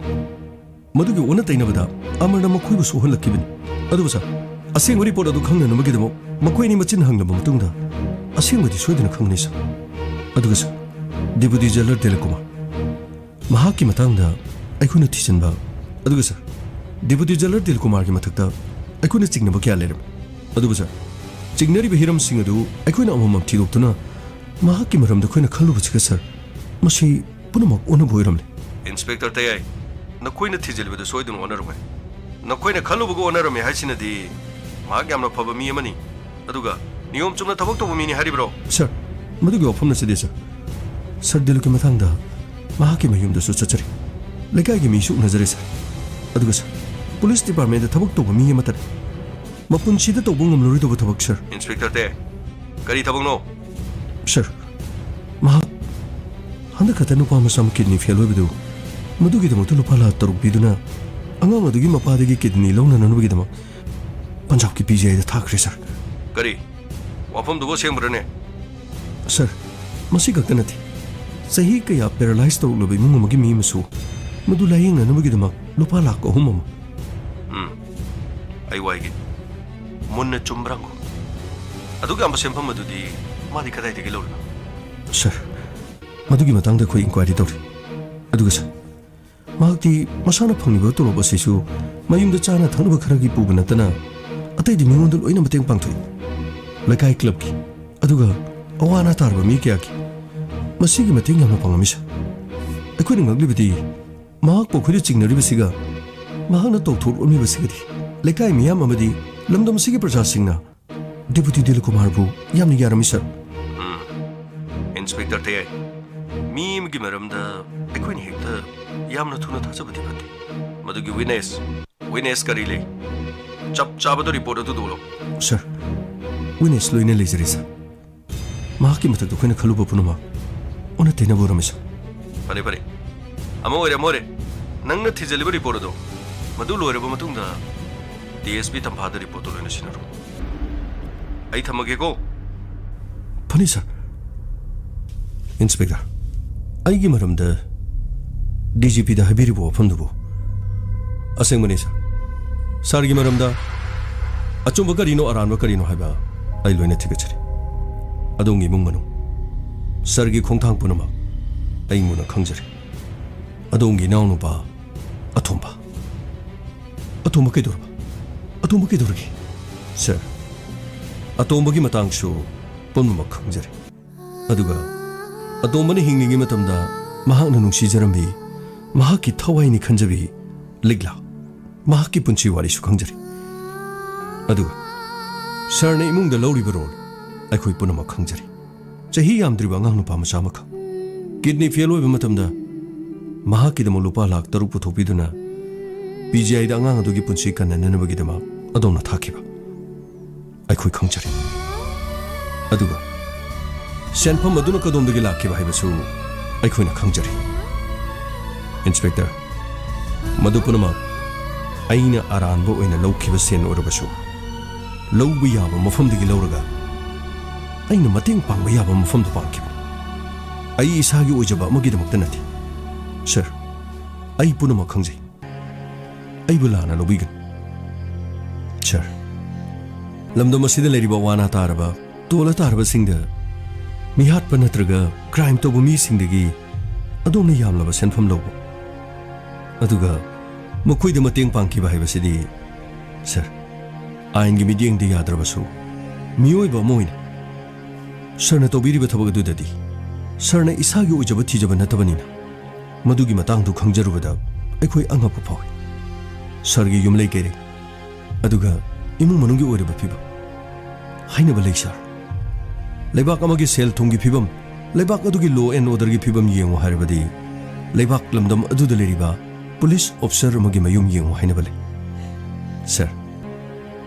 ꯃꯗꯨꯒꯤ ꯑꯣꯟꯅ ꯇꯩꯅꯕꯗ ꯑꯃꯔꯅ ꯃꯈꯣꯏꯕꯨ ꯁꯣꯛꯍꯜꯂꯛꯈꯤꯕꯅꯤ꯫ ꯑꯗꯨꯒ ꯁꯥꯔ, ꯑꯁꯦꯡꯕ ꯔꯤꯄꯣꯔꯠ ꯑꯗꯨ ꯈꯪꯅꯅꯕꯒꯤꯗꯃꯛ ꯃꯈꯣꯏ ꯑꯅꯤ ꯃꯆꯤꯟ ꯍꯪꯂꯕ ꯃꯇꯨꯡꯗ ꯑꯁꯦꯡꯕꯗꯤ ꯁꯣꯏꯗꯅ ꯈꯪꯒꯅꯤ, ꯁꯥꯔ꯫ ꯑꯗꯨꯒ ꯁꯥꯔ, ꯗꯦꯄꯨꯇꯤ ꯖꯦꯂꯔ ꯗꯤꯂꯤꯞ ꯀꯨꯃꯥꯔ, ꯃꯍꯥꯛꯀꯤ ꯃꯇꯥꯡꯗ ꯑꯩꯈꯣꯏꯅ ꯊꯤꯖꯤꯟꯕ, ꯑꯗꯨꯒ ꯁꯥꯔ, ꯗꯦꯄꯨꯇꯤ ꯖꯦꯂꯔ ꯗꯤꯂꯤꯞ ꯀꯨꯃꯥꯔꯒꯤ ꯃꯊꯛꯇ ꯑꯩꯈꯣꯏꯅ ꯆꯤꯡꯅꯕ ꯀꯌꯥ ꯂꯩꯔꯝꯃꯤ꯫ ꯑꯗꯨꯕꯨ ꯁꯥꯔ, ꯆꯤꯡꯅꯔꯤꯕ ꯍꯤꯔꯝꯁꯤꯡ ꯑꯗꯨ ꯑꯩꯈꯣꯏꯅ ꯑꯃꯃꯝ ꯊꯤꯗꯣꯛꯇꯨꯅ ꯃꯍꯥꯛꯀꯤ ꯃꯔꯝꯗ ꯑꯩꯈꯣꯏꯅ ꯈꯜꯂꯨꯕꯁꯤꯒ ꯁꯥꯔ, ꯃꯁꯤ ꯄꯨꯝꯅꯃꯛ ꯑꯣꯟꯅꯕ ꯑꯣꯏꯔꯝꯂꯦ꯫ ꯏꯟꯁꯄꯦꯛꯇꯔ ꯇꯌꯥꯏ, ꯅꯈꯣꯏꯅ ꯊꯤꯖꯤꯜꯂꯤꯕꯗꯨ ꯁꯣꯏꯗꯅ ꯑꯣꯟꯅꯔꯝꯒꯅꯤ꯫ ꯅꯈꯣꯏꯅ ꯈꯜꯂꯨꯕꯒ ꯑꯣꯟꯅꯔꯝꯃꯤ ꯍꯥꯏꯁꯤꯅꯗꯤ ꯃꯍꯥꯛ ꯌꯥꯝꯅ ꯐꯕ ꯃꯤ ꯑꯃꯅꯤ, ꯑꯗꯨꯒ ꯅꯤꯌꯣꯝ ꯆꯨꯝꯅ ꯊꯕꯛ ꯇꯧꯕ ꯃꯤꯅꯤ ꯍꯥꯏꯔꯤꯕ꯭ꯔꯣ? ꯁꯥꯔ, ꯃꯗꯨꯒꯤ ꯋꯥꯐꯝ ꯅꯠꯆꯗꯦ, ꯁꯥꯔ꯫ ꯁꯥꯔ ꯗꯤꯂꯤꯞꯀꯤ ꯃꯇꯥꯡꯗ ꯃꯍꯥꯛꯀꯤ ꯃꯌꯨꯝꯗꯁꯨ ꯆꯠꯆꯔꯦ꯫ ꯂꯩꯀꯥꯏꯒꯤ ꯃꯤꯁꯨ ꯎꯅꯖꯔꯦ, ꯁꯥꯔ꯫ ꯑꯗꯨꯒ ꯁꯥꯔ, ꯄꯨꯂꯤꯁ ꯗꯤꯄꯥꯔꯠꯃꯦꯟꯗ ꯊꯕꯛ ꯇꯧꯕ ꯃꯤ ꯑꯃꯠꯇꯅꯤ꯫ ꯃꯄꯨꯟꯁꯤꯗ ꯇꯧꯕ ꯉꯝꯂꯔꯣꯏꯗꯕ ꯊꯕꯛ, ꯁꯥꯔ꯫ ꯏꯟꯁꯄꯦꯛꯇꯔ ꯇꯦ, ꯀꯔꯤ ꯊꯕꯛꯅꯣ? ꯁꯥꯔ, ꯃꯍꯥꯛ ꯍꯟꯗꯛ ꯈꯛꯇ ꯅꯨꯄꯥ ꯃꯆꯥ ꯑꯃ ꯀꯤꯗꯅꯤ ꯐꯦꯜ ꯑꯣꯏꯕꯗꯨ, ꯃꯗꯨꯒꯤꯗꯃꯛꯇ ꯂꯨꯄꯥ ꯂꯥꯈ ꯇꯔꯨꯛ ꯄꯤꯗꯨꯅ ꯑꯉꯥꯡ ꯑꯗꯨꯒꯤ ꯃꯄꯥꯗꯒꯤ ꯀꯤꯗꯅꯤ ꯂꯧꯅꯅꯕꯒꯤꯗꯃꯛ ꯄꯟꯖꯥꯕꯀꯤ ꯄꯤ ꯖꯤ ꯑꯥꯏꯗ ꯊꯥꯈ꯭ꯔꯦ, ꯁꯥꯔ꯫ ꯀꯔꯤ? ꯋꯥꯐꯝꯗꯨꯕꯨ ꯑꯁꯦꯡꯕ꯭ꯔꯅꯦ? ꯁꯥꯔ, ꯃꯁꯤ ꯈꯛꯇ ꯅꯠꯇꯦ꯫ ꯆꯍꯤ ꯀꯌꯥ ꯄꯦꯔꯥꯂꯥꯏꯁ ꯇꯧꯔꯛꯂꯕ ꯏꯃꯨꯡ ꯑꯃꯒꯤ ꯃꯤ ꯑꯃꯁꯨ ꯃꯗꯨ ꯂꯥꯌꯦꯡꯅꯅꯕꯒꯤꯗꯃꯛ ꯂꯨꯄꯥ ꯂꯥꯈ ꯑꯍꯨꯝ ꯑꯃ꯫ ꯎꯝ, ꯑꯩ ꯋꯥꯏꯒꯦ꯫ ꯃꯨꯟꯅ ꯆꯨꯝꯕ꯭ꯔꯥ ꯍꯪꯉꯨ꯫ ꯑꯗꯨꯛ ꯌꯥꯝꯕ ꯁꯦꯟꯐꯝ ꯑꯗꯨꯗꯤ ꯃꯥꯗꯤ ꯀꯗꯥꯏꯗꯒꯤ ꯂꯧꯔꯤꯕ? ꯁꯥꯔ, ꯃꯗꯨꯒꯤ ꯃꯇꯥꯡꯗ ꯑꯩꯈꯣꯏ ꯏꯟꯀ꯭ꯋꯥꯏꯔꯤ ꯇꯧꯔꯤ꯫ ꯑꯗꯨꯒ ꯁꯥꯔ, ꯃꯍꯥꯛꯇꯤ ꯃꯁꯥꯅ ꯐꯪꯂꯤꯕ ꯇꯣꯂꯣꯞ ꯑꯁꯤꯁꯨ ꯃꯌꯨꯝꯗ ꯆꯥꯅ ꯊꯛꯅꯕ ꯈꯔꯒꯤ ꯄꯨꯕ ꯅꯠꯇꯅ ꯑꯇꯩꯗꯤ ꯃꯤꯉꯣꯟꯗ ꯂꯣꯏꯅ ꯃꯇꯦꯡ ꯄꯥꯡꯊꯣꯛꯏ꯫ ꯂꯩꯀꯥꯏ ꯀ꯭ꯂꯕꯀꯤ, ꯑꯗꯨꯒ ꯑꯋꯥ ꯑꯅꯥ ꯇꯥꯔꯕ ꯃꯤ ꯀꯌꯥꯒꯤ꯫ ꯃꯁꯤꯒꯤ ꯃꯇꯦꯡ ꯌꯥꯝꯅ ꯄꯥꯡꯉꯝꯃꯤ ꯁꯥꯔ꯫ ꯑꯩꯈꯣꯏꯅ ꯉꯛꯂꯤꯕꯗꯤ ꯃꯍꯥꯛꯄꯨ ꯑꯩꯈꯣꯏꯗ ꯆꯤꯡꯅꯔꯤꯕꯁꯤꯒ ꯃꯍꯥꯛꯅ ꯇꯧꯊꯣꯔꯛꯂꯝꯃꯤꯕꯁꯤꯒꯗꯤ꯫ ꯂꯩꯀꯥꯏ ꯃꯤꯌꯥꯝ ꯑꯃꯗꯤ ꯂꯝꯗꯝ ꯑꯁꯤꯒꯤ ꯄ꯭ꯔꯖꯥꯁꯤꯡꯅ ꯗꯦꯄꯨꯇꯤ ꯗꯤꯂꯤꯞ ꯀꯨꯃꯥꯔꯕꯨ ꯌꯥꯝꯅ ꯌꯥꯔꯝꯃꯤ ꯁꯥꯔ꯫ ꯎꯝ, ꯏꯟꯁꯄꯦꯛꯇꯔ ꯇꯌꯥꯏ, ꯃꯤ ꯑꯃꯒꯤ ꯃꯔꯝꯗ ꯑꯩꯈꯣꯏꯅ ꯍꯦꯛꯇ ꯌꯥꯝꯅ ꯊꯨꯅ ꯊꯥꯖꯕꯗꯤ ꯐꯠꯇꯦ꯫ ꯃꯗꯨꯒꯤ ꯋꯤꯠꯅꯦꯁ, ꯋꯤꯠꯅꯦꯁ ꯀꯔꯤ ꯂꯩ? ꯆꯞ ꯆꯥꯕꯗ ꯔꯤꯄꯣꯔꯠ ꯑꯗꯨ ꯎꯠꯂꯣ꯫ ꯁꯥꯔ, ꯋꯤꯠꯅꯦꯁ ꯂꯣꯏꯅ ꯂꯩꯖꯔꯦ ꯁꯥꯔ꯫ ꯃꯍꯥꯛꯀꯤ ꯃꯊꯛꯇ ꯑꯩꯈꯣꯏꯅ ꯈꯜꯂꯨꯕ ꯄꯨꯝꯅꯃꯛ ꯑꯣꯟꯅ ꯇꯩꯅꯕ ꯑꯣꯏꯔꯝꯃꯤ ꯁꯥꯔ꯫ ꯐꯔꯦ, ꯐꯔꯦ, ꯑꯃ ꯑꯣꯏꯔꯦ, ꯑꯃ ꯑꯣꯏꯔꯦ꯫ ꯅꯪꯅ ꯊꯤꯖꯤꯜꯂꯤꯕ ꯔꯤꯄꯣꯔꯠ ꯑꯗꯣ, ꯃꯗꯨ ꯂꯣꯏꯔꯕ ꯃꯇꯨꯡꯗ ꯗꯤ ꯑꯦꯁ ꯄꯤ ꯇꯝꯐꯥꯗ ꯔꯤꯄꯣꯔꯠꯇꯨ ꯂꯣꯏꯅ ꯁꯤꯟꯅꯔꯣ꯫ ꯑꯩ ꯊꯝꯃꯒꯦꯀꯣ꯫ ꯐꯅꯤ ꯁꯥꯔ꯫ ꯏꯟꯁꯄꯦꯛꯇꯔ, ꯑꯩꯒꯤ ꯃꯔꯝꯗ ꯗꯤ ꯖꯤ ꯄꯤꯗ ꯍꯥꯏꯕꯤꯔꯤꯕ ꯋꯥꯐꯝꯗꯨꯕꯨ? ꯑꯁꯦꯡꯕꯅꯤ ꯁꯥꯔ꯫ ꯁꯥꯔꯒꯤ ꯃꯔꯝꯗ ꯑꯆꯨꯝꯕ ꯀꯔꯤꯅꯣ, ꯑꯔꯥꯟꯕ ꯀꯔꯤꯅꯣ ꯍꯥꯏꯕ ꯑꯩ ꯂꯣꯏꯅ ꯊꯤꯒꯠꯆꯔꯤ꯫ ꯑꯗꯣꯝꯒꯤ ꯏꯃꯨꯡ ꯃꯅꯨꯡ, ꯁꯥꯔꯒꯤ ꯈꯣꯡꯊꯥꯡ ꯄꯨꯝꯅꯃꯛ ꯑꯩ ꯃꯨꯟꯅ ꯈꯪꯖꯔꯤ꯫ ꯑꯗꯣꯝꯒꯤ ꯏꯅꯥꯎꯅꯨꯄꯥ ꯑꯇꯣꯝꯕ꯫ ꯑꯇꯣꯝꯕ ꯀꯩꯗꯧꯔꯕ? ꯑꯇꯣꯝꯕ ꯀꯩꯗꯧꯔꯒꯦ? ꯁꯥꯔ, ꯑꯇꯣꯝꯕꯒꯤ ꯃꯇꯥꯡꯁꯨ ꯄꯨꯝꯅꯃꯛ ꯈꯪꯖꯔꯦ꯫ ꯑꯗꯨꯒ ꯑꯇꯣꯝꯕꯅ ꯍꯤꯡꯂꯤꯉꯩ ꯃꯇꯝꯗ ꯃꯍꯥꯛꯅ ꯅꯨꯡꯁꯤꯖꯔꯝꯕꯤ, ꯃꯍꯥꯛꯀꯤ ꯊꯋꯥꯏꯅꯤ ꯈꯟꯖꯕꯤ ꯂꯤꯛꯂꯥ, ꯃꯍꯥꯛꯀꯤ ꯄꯨꯟꯁꯤ ꯋꯥꯔꯤꯁꯨ ꯈꯪꯖꯔꯦ꯫ ꯑꯗꯨꯒ ꯁꯥꯔꯅ ꯏꯃꯨꯡꯗ ꯂꯧꯔꯤꯕ ꯔꯣꯜ ꯑꯩꯈꯣꯏ ꯄꯨꯝꯅꯃꯛ ꯈꯪꯖꯔꯦ꯫ ꯆꯍꯤ ꯌꯥꯝꯗ꯭ꯔꯤꯕ ꯑꯉꯥꯡ ꯅꯨꯄꯥ ꯃꯆꯥ ꯑꯃꯈꯛ꯫ ꯀꯤꯗꯅꯤ ꯐꯦꯜ ꯑꯣꯏꯕ ꯃꯇꯝꯗ ꯃꯍꯥꯛꯀꯤꯗꯃꯛ ꯂꯨꯄꯥ ꯂꯥꯈ ꯇꯔꯨꯛ ꯄꯨꯊꯣꯛꯄꯤꯗꯨꯅ ꯄꯤ ꯖꯤ ꯑꯥꯏꯗ ꯑꯉꯥꯡ ꯑꯗꯨꯒꯤ ꯄꯨꯟꯁꯤ ꯀꯟꯅꯅꯅꯕꯒꯤꯗꯃꯛ ꯑꯗꯣꯝꯅ ꯊꯥꯈꯤꯕ ꯑꯩꯈꯣꯏ ꯈꯪꯖꯔꯦ꯫ ꯑꯗꯨꯒ ꯁꯦꯟꯐꯝ ꯑꯗꯨꯅ ꯀꯗꯣꯝꯗꯒꯤ ꯂꯥꯛꯈꯤꯕ ꯍꯥꯏꯕꯁꯨ ꯑꯩꯈꯣꯏꯅ ꯈꯪꯖꯔꯦ꯫ ꯏꯟꯁꯄꯦꯛꯇꯔ, ꯃꯗꯨ ꯄꯨꯝꯅꯃꯛ ꯑꯩꯅ ꯑꯔꯥꯟꯕ ꯑꯣꯏꯅ ꯂꯧꯈꯤꯕ ꯁꯦꯟ ꯑꯣꯏꯔꯕꯁꯨ, ꯂꯧꯕ ꯌꯥꯕ ꯃꯐꯝꯗꯒꯤ ꯂꯧꯔꯒ ꯑꯩꯅ ꯃꯇꯦꯡ ꯄꯥꯡꯕ ꯌꯥꯕ ꯃꯐꯝꯗ ꯄꯥꯡꯈꯤꯕꯅꯤ꯫ ꯑꯩ ꯏꯁꯥꯒꯤ ꯑꯣꯏꯖꯕ ꯑꯃꯒꯤꯗꯃꯛꯇ ꯅꯠꯇꯦ꯫ ꯁꯥꯔ, ꯑꯩ ꯄꯨꯝꯅꯃꯛ ꯈꯪꯖꯩ꯫ ꯑꯩꯕꯨ ꯂꯥꯟꯅ ꯂꯧꯕꯤꯒꯅꯨ꯫ ꯁꯥꯔ, ꯂꯝꯗꯝ ꯑꯁꯤꯗ ꯂꯩꯔꯤꯕ ꯋꯥꯅ ꯇꯥꯔꯕ, ꯇꯣꯜꯂ ꯇꯥꯔꯕꯁꯤꯡꯗ ꯃꯤꯍꯥꯠꯄ ꯅꯠꯇ꯭ꯔꯒ ꯀ꯭ꯔꯥꯏꯝ ꯇꯧꯕ ꯃꯤꯁꯤꯡꯗꯒꯤ ꯑꯗꯣꯝꯅ ꯌꯥꯝꯂꯕ ꯁꯦꯟꯐꯝ ꯂꯧꯕ, ꯑꯗꯨꯒ ꯃꯈꯣꯏꯗ ꯃꯇꯦꯡ ꯄꯥꯡꯈꯤꯕ ꯍꯥꯏꯕꯁꯤꯗꯤ, ꯁꯥꯔ, ꯑꯥꯏꯟꯒꯤ ꯃꯤꯠꯌꯦꯡꯗ ꯌꯥꯗ꯭ꯔꯕꯁꯨ, ꯃꯤꯑꯣꯏꯕ ꯑꯃ ꯑꯣꯏꯅ ꯁꯥꯔꯅ ꯇꯧꯕꯤꯔꯤꯕ ꯊꯕꯛ ꯑꯗꯨꯗꯗꯤ ꯁꯥꯔꯅ ꯏꯁꯥꯒꯤ ꯑꯣꯏꯖꯕ ꯊꯤꯖꯕ ꯅꯠꯇꯕꯅꯤꯅ, ꯃꯗꯨꯒꯤ ꯃꯇꯥꯡꯗꯨ ꯈꯪꯖꯔꯨꯕꯗ ꯑꯩꯈꯣꯏ ꯑꯉꯛꯄ ꯐꯥꯎꯏ꯫ ꯁꯥꯔꯒꯤ ꯌꯨꯝꯂꯩ ꯀꯩꯔꯩ, ꯑꯗꯨꯒ ꯏꯃꯨꯡ ꯃꯅꯨꯡꯒꯤ ꯑꯣꯏꯔꯤꯕ ꯐꯤꯕꯝ ꯍꯥꯏꯅꯕ ꯂꯩ, ꯁꯥꯔ꯫ ꯂꯩꯕꯥꯛ ꯑꯃꯒꯤ ꯁꯦꯜ ꯊꯨꯝꯒꯤ ꯐꯤꯕꯝ, ꯂꯩꯕꯥꯛ ꯑꯗꯨꯒꯤ law and orderꯒꯤ ꯐꯤꯕꯝ ꯌꯦꯡꯉꯨ ꯍꯥꯏꯔꯕꯗꯤ, ꯂꯩꯕꯥꯛ ꯂꯝꯗꯝ ꯑꯗꯨꯗ ꯂꯩꯔꯤꯕ police officer ꯑꯃꯒꯤ ꯃꯌꯨꯝ ꯌꯦꯡꯉꯨ ꯍꯥꯏꯅꯕ ꯂꯩ꯫ ꯁꯥꯔ,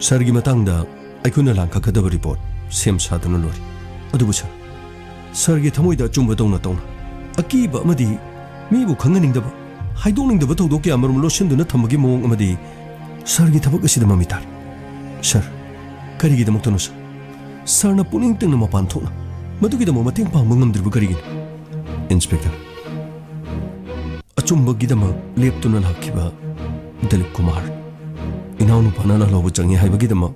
ꯁꯥꯔꯒꯤ ꯃꯇꯥꯡꯗ ꯑꯩꯈꯣꯏꯅ ꯂꯥꯡꯈꯠꯀꯗꯕ report ꯁꯦꯝ ꯁꯥꯗꯨꯅ ꯂꯣꯏꯔꯦ꯫ ꯑꯗꯨꯕꯨ ꯁꯥꯔ, ꯁꯥꯔꯒꯤ ꯊꯃꯣꯏꯗ ꯑꯆꯨꯝꯕ ꯇꯧꯅ ꯇꯧꯅ ꯑꯀꯤꯕ ꯑꯃꯗꯤ ꯃꯤꯕꯨ ꯈꯪꯍꯟꯅꯤꯡꯗꯕ, ꯍꯥꯏꯗꯣꯛꯅꯤꯡꯗꯕ ꯊꯧꯗꯣꯛ ꯀꯌꯥ ꯃꯔꯨꯝ ꯂꯣꯠꯁꯤꯟꯗꯨꯅ ꯊꯝꯕꯒꯤ ꯃꯑꯣꯡ ꯑꯃꯗꯤ ꯁꯥꯔꯒꯤ ꯊꯕꯛ ꯑꯁꯤꯗ ꯃꯃꯤ ꯇꯥꯔꯦ꯫ ꯁꯥꯔ, ꯀꯔꯤꯒꯤꯗꯃꯛꯇꯅꯣ ꯁꯥꯔ? ꯁꯥꯔꯅ ꯄꯨꯛꯅꯤꯡ ꯇꯤꯡꯅ ꯃꯄꯥꯟ ꯊꯣꯛꯅ ꯃꯗꯨꯒꯤꯗꯃꯛ ꯃꯇꯦꯡ ꯄꯥꯡꯕ ꯉꯝꯗ꯭ꯔꯤꯕ ꯀꯔꯤꯒꯤꯅꯣ? ꯏꯟꯁꯄꯦꯛꯇꯔ, ꯑꯆꯨꯝꯕꯒꯤꯗꯃꯛ ꯂꯦꯞꯇꯨꯅ ꯂꯥꯛꯈꯤꯕ ꯗꯤꯂꯤꯞ ꯀꯨꯃꯥꯔ, ꯏꯅꯥꯎꯅꯨꯄꯥꯅ ꯂꯥꯜꯍꯧꯕ ꯆꯪꯉꯤ ꯍꯥꯏꯕꯒꯤꯗꯃꯛ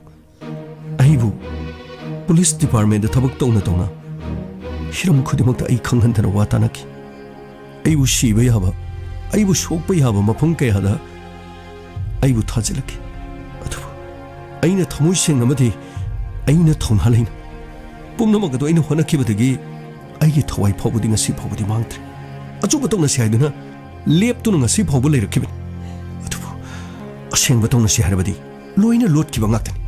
ꯑꯩꯕꯨ police departmentꯗ ꯊꯕꯛ ꯇꯧꯅ ꯇꯧꯅ ꯍꯤꯔꯝ ꯈꯨꯗꯤꯡꯃꯛꯇ ꯑꯩ ꯈꯪꯍꯟꯗꯅ ꯋꯥ ꯇꯥꯅꯈꯤ꯫ ꯑꯩꯕꯨ ꯁꯤꯕ ꯌꯥꯕ, ꯑꯩꯕꯨ ꯁꯣꯛꯄ ꯌꯥꯕ ꯃꯐꯝ ꯀꯌꯥꯗ ꯑꯩꯕꯨ ꯊꯥꯖꯤꯜꯂꯛꯈꯤ꯫ ꯑꯗꯨꯕꯨ ꯑꯩꯅ ꯊꯃꯣꯏ ꯁꯦꯡꯅ ꯑꯃꯗꯤ ꯑꯩꯅ ꯊꯧꯅꯥ ꯂꯩꯅ ꯄꯨꯝꯅꯃꯛ ꯑꯗꯨ ꯑꯩꯅ ꯍꯣꯠꯅꯈꯤꯕꯗꯒꯤ ꯑꯩꯒꯤ ꯊꯋꯥꯏ ꯐꯥꯎꯕꯗꯤ ꯉꯁꯤ ꯐꯥꯎꯕꯗꯤ ꯃꯥꯡꯗ꯭ꯔꯤ꯫ ꯑꯆꯨꯝꯕ ꯇꯧꯅꯁꯤ ꯍꯥꯏꯗꯨꯅ ꯂꯦꯞꯇꯨꯅ ꯉꯁꯤ ꯐꯥꯎꯕ ꯂꯩꯔꯛꯈꯤꯕꯅꯤ꯫ ꯑꯗꯨꯕꯨ ꯑꯁꯦꯡꯕ ꯇꯧꯅꯁꯤ ꯍꯥꯏꯔꯕꯗꯤ ꯂꯣꯏꯅ ꯂꯣꯠꯈꯤꯕ ꯉꯥꯛꯇꯅꯤ꯫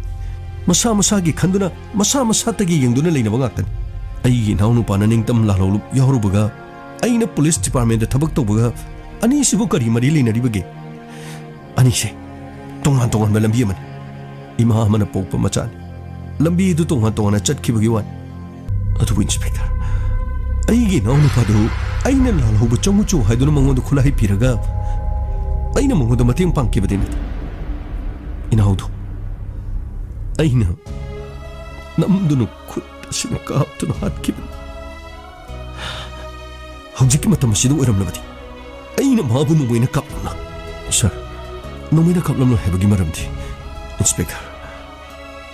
ꯃꯁꯥ ꯃꯁꯥꯒꯤ ꯈꯟꯗꯨꯅ, ꯃꯁꯥ ꯃꯁꯥꯇꯒꯤ ꯌꯦꯡꯗꯨꯅ ꯂꯩꯅꯕ ꯉꯥꯛꯇꯅꯤ꯫ ꯑꯩꯒꯤ ꯏꯅꯥꯎꯅꯨꯄꯥꯅ ꯅꯤꯡꯇꯝ ꯂꯥꯜꯍꯧ ꯌꯥꯎꯔꯨꯕꯒ, ꯑꯩꯅ police departmentꯗ ꯊꯕꯛ ꯇꯧꯕꯒ, ꯑꯅꯤꯁꯤꯕꯨ ꯀꯔꯤ ꯃꯔꯤ ꯂꯩꯅꯔꯤꯕꯒꯦ? ꯑꯅꯤꯁꯦ ꯇꯣꯉꯥꯟ ꯇꯣꯉꯥꯟꯕ ꯂꯝꯕꯤ ꯑꯃꯅꯤ꯫ ꯏꯃꯥ ꯑꯃꯅ ꯄꯣꯛꯄ ꯃꯆꯥꯅꯤ꯫ ꯂꯝꯕꯤ ꯑꯗꯨ ꯇꯣꯉꯥꯟ ꯇꯣꯉꯥꯟꯅ ꯆꯠꯈꯤꯕꯒꯤ ꯋꯥꯅꯤ꯫ ꯑꯗꯨꯕꯨ ꯏꯟꯁꯄꯦꯛꯇꯔ, ꯑꯩꯒꯤ ꯏꯅꯥꯎꯅꯨꯄꯥꯗꯨ ꯑꯩꯅ ꯂꯥꯜꯍꯧꯕ ꯆꯪꯉꯨꯆꯣ ꯍꯥꯏꯗꯨꯅ ꯃꯉꯣꯟꯗ ꯈꯨꯠꯂꯥꯏ ꯄꯤꯔꯒ ꯑꯩꯅ ꯃꯉꯣꯟꯗ ꯃꯇꯦꯡ ꯄꯥꯡꯈꯤꯕꯗꯤ ꯅꯠꯇꯦ꯫ ꯏꯅꯥꯎꯗꯨ ꯑꯩꯅ ꯅꯝꯗꯨꯅ ꯈꯨꯠ ꯑꯁꯤꯅ ꯀꯥꯞꯇꯨꯅ ꯍꯥꯠꯈꯤꯕꯅꯤ꯫ ꯍꯧꯖꯤꯛꯀꯤ ꯃꯇꯝ ꯑꯁꯤꯗ ꯑꯣꯏꯔꯝꯂꯕꯗꯤ ꯑꯩꯅ ꯃꯥꯕꯨ ꯅꯣꯡꯃꯩꯅ ꯀꯥꯞꯂꯝꯂꯣꯏ꯫ ꯁꯥꯔ, ꯅꯣꯡꯃꯩꯅ ꯀꯥꯞꯂꯝꯂꯣꯏ ꯍꯥꯏꯕꯒꯤ ꯃꯔꯝꯗꯤ, ꯏꯟꯁꯄꯦꯛꯇꯔ,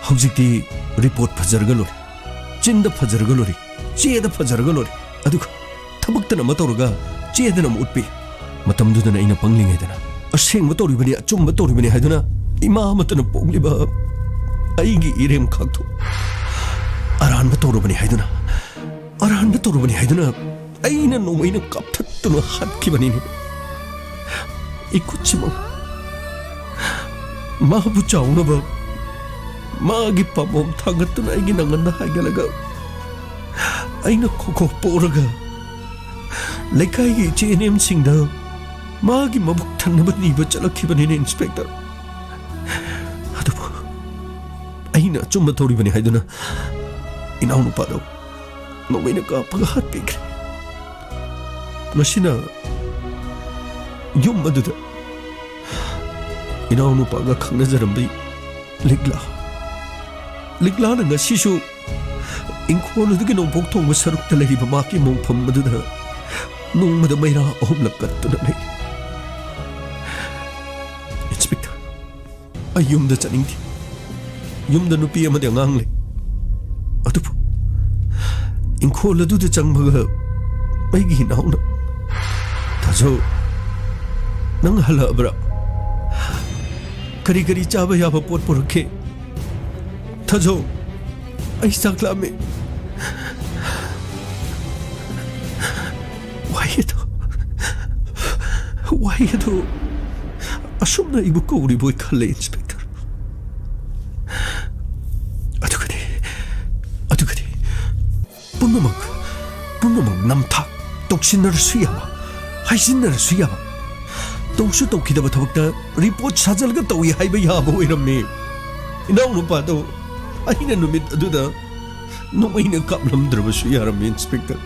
ꯍꯧꯖꯤꯛꯇꯤ ꯔꯤꯄꯣꯔꯠ ꯐꯖꯔꯒ ꯂꯣꯏꯔꯦ, ꯆꯤꯟꯗ ꯐꯖꯔꯒ ꯂꯣꯏꯔꯦ, ꯆꯦꯗ ꯐꯖꯔꯒ ꯂꯣꯏꯔꯦ꯫ ꯑꯗꯨꯒ ꯊꯕꯛꯇꯅ ꯑꯃ ꯇꯧꯔꯒ, ꯆꯦꯗꯅ ꯑꯃ ꯎꯠꯄꯤ꯫ ꯃꯇꯝꯗꯨꯗꯅ ꯑꯩꯅ ꯄꯪꯂꯤꯉꯩꯗꯅ ꯑꯁꯦꯡꯕ ꯇꯧꯔꯤꯕꯅꯤ, ꯑꯆꯨꯝꯕ ꯇꯧꯔꯤꯕꯅꯤ ꯍꯥꯏꯗꯨꯅ ꯏꯃꯥ ꯑꯃꯠꯇꯅ ꯄꯣꯛꯂꯤꯕ ꯑꯩꯒꯤ ꯏꯔꯦꯝ ꯈꯥꯛꯇꯣ ꯑꯔꯥꯟꯕ ꯇꯧꯔꯕꯅꯤ ꯍꯥꯏꯗꯨꯅ, ꯑꯔꯥꯟꯕ ꯇꯧꯔꯕꯅꯤ ꯍꯥꯏꯗꯨꯅ ꯑꯩꯅ ꯅꯣꯡꯃꯩꯅ ꯀꯥꯞꯊꯠꯇꯨꯅ ꯍꯥꯠꯈꯤꯕꯅꯤꯅꯦ꯫ ꯏꯈꯨꯠꯁꯤꯃꯛ ꯃꯥꯕꯨ ꯆꯥꯎꯅꯕ ꯃꯥꯒꯤ ꯄꯥꯝꯕꯣꯝ ꯊꯥꯡꯒꯠꯇꯨꯅ ꯑꯩꯒꯤ ꯅꯪꯒꯟꯗ ꯍꯥꯏꯒꯠꯂꯒ ꯑꯩꯅ ꯈꯣꯈꯣ ꯄꯣꯔꯒ ꯂꯩꯀꯥꯏꯒꯤ ꯏꯆꯦ ꯏꯅꯦꯝꯁꯤꯡꯗ ꯃꯥꯒꯤ ꯃꯕꯨꯛ ꯊꯟꯅꯕ ꯅꯤꯕ ꯆꯠꯂꯛꯈꯤꯕꯅꯤꯅꯦ, ꯏꯟꯁꯄꯦꯛꯇꯔ꯫ ꯑꯗꯨꯕꯨ ꯑꯩꯅ ꯑꯆꯨꯝꯕ ꯇꯧꯔꯤꯕꯅꯤ ꯍꯥꯏꯗꯨꯅ ꯏꯅꯥꯎꯅꯨꯄꯥꯗꯣ ꯅꯣꯡꯃꯩꯅ ꯀꯥꯞꯄꯒ ꯍꯥꯠꯄꯤꯈ꯭ꯔꯦ꯫ ꯃꯁꯤꯅ ꯌꯨꯝ ꯑꯗꯨꯗ ꯏꯅꯥꯎꯅꯨꯄꯥꯒ ꯈꯪꯅꯖꯔꯝꯕꯤ ꯂꯤꯛꯂꯥ, ꯂꯤꯛꯂꯥꯅ ꯉꯁꯤꯁꯨ ꯏꯪꯈꯣꯜ ꯑꯗꯨꯒꯤ ꯅꯣꯡꯄꯣꯛ ꯊꯣꯡꯕ ꯁꯔꯨꯛꯇ ꯂꯩꯔꯤꯕ ꯃꯍꯥꯛꯀꯤ ꯃꯣꯡꯐꯝ ꯑꯗꯨꯗ ꯅꯣꯡꯃꯗ ꯃꯩꯔꯥ ꯑꯍꯨꯝꯂꯛ ꯀꯠꯇꯨꯅ ꯂꯩ꯫ ꯏꯟꯁꯄꯦꯛꯇꯔ, ꯑꯩ ꯌꯨꯝꯗ ꯆꯠꯅꯤꯡꯗꯦ꯫ ꯌꯨꯝꯗ ꯅꯨꯄꯤ ꯑꯃꯗꯤ ꯑꯉꯥꯡ ꯂꯩ꯫ ꯑꯗꯨꯕꯨ ꯏꯪꯈꯣꯜ ꯑꯗꯨꯗ ꯆꯪꯕꯒ ꯑꯩꯒꯤ ꯏꯅꯥꯎꯅ, "ꯊꯥꯖꯧ, ꯅꯪ ꯍꯜꯂꯛꯑꯕ꯭ꯔꯥ? ꯀꯔꯤ ꯀꯔꯤ ꯆꯥꯕ ꯌꯥꯕ ꯄꯣꯠ ꯄꯨꯔꯛꯀꯦ? ꯊꯥꯖꯧ, ꯑꯩ ꯆꯥꯛ ꯂꯥꯝꯃꯦ꯫" ꯋꯥꯍꯩ ꯑꯗꯨ, ꯋꯥꯍꯩ ꯑꯗꯨ ꯑꯁꯨꯝꯅ ꯑꯩꯕꯨ ꯀꯧꯔꯤꯕꯣꯏ ꯈꯜꯂꯦ, ꯏꯟꯁꯄꯦꯛꯇꯔ꯫ ꯑꯗꯨꯒꯗꯤ, ꯑꯗꯨꯒꯗꯤ ꯄꯨꯝꯅꯃꯛ, ꯄꯨꯝꯅꯃꯛ ꯅꯝꯊꯥꯛ ꯇꯧꯁꯤꯟꯅꯔꯁꯨ ꯌꯥꯕ, ꯍꯥꯏꯖꯤꯟꯅꯔꯁꯨ ꯌꯥꯕ, ꯇꯧꯁꯨ ꯇꯧꯈꯤꯗꯕ ꯊꯕꯛꯇ ꯔꯤꯄꯣꯔꯠ ꯁꯥꯖꯜꯂꯒ ꯇꯧꯏ ꯍꯥꯏꯕ ꯌꯥꯕ ꯑꯣꯏꯔꯝꯃꯤ꯫ ꯏꯅꯥꯎꯅꯨꯄꯥꯗꯣ ꯑꯩꯅ ꯅꯨꯃꯤꯠ ꯑꯗꯨꯗ ꯅꯣꯡꯃꯩꯅ ꯀꯥꯞꯂꯝꯗ꯭ꯔꯕꯁꯨ ꯌꯥꯔꯝꯃꯤ, ꯏꯟꯁꯄꯦꯛꯇꯔ꯫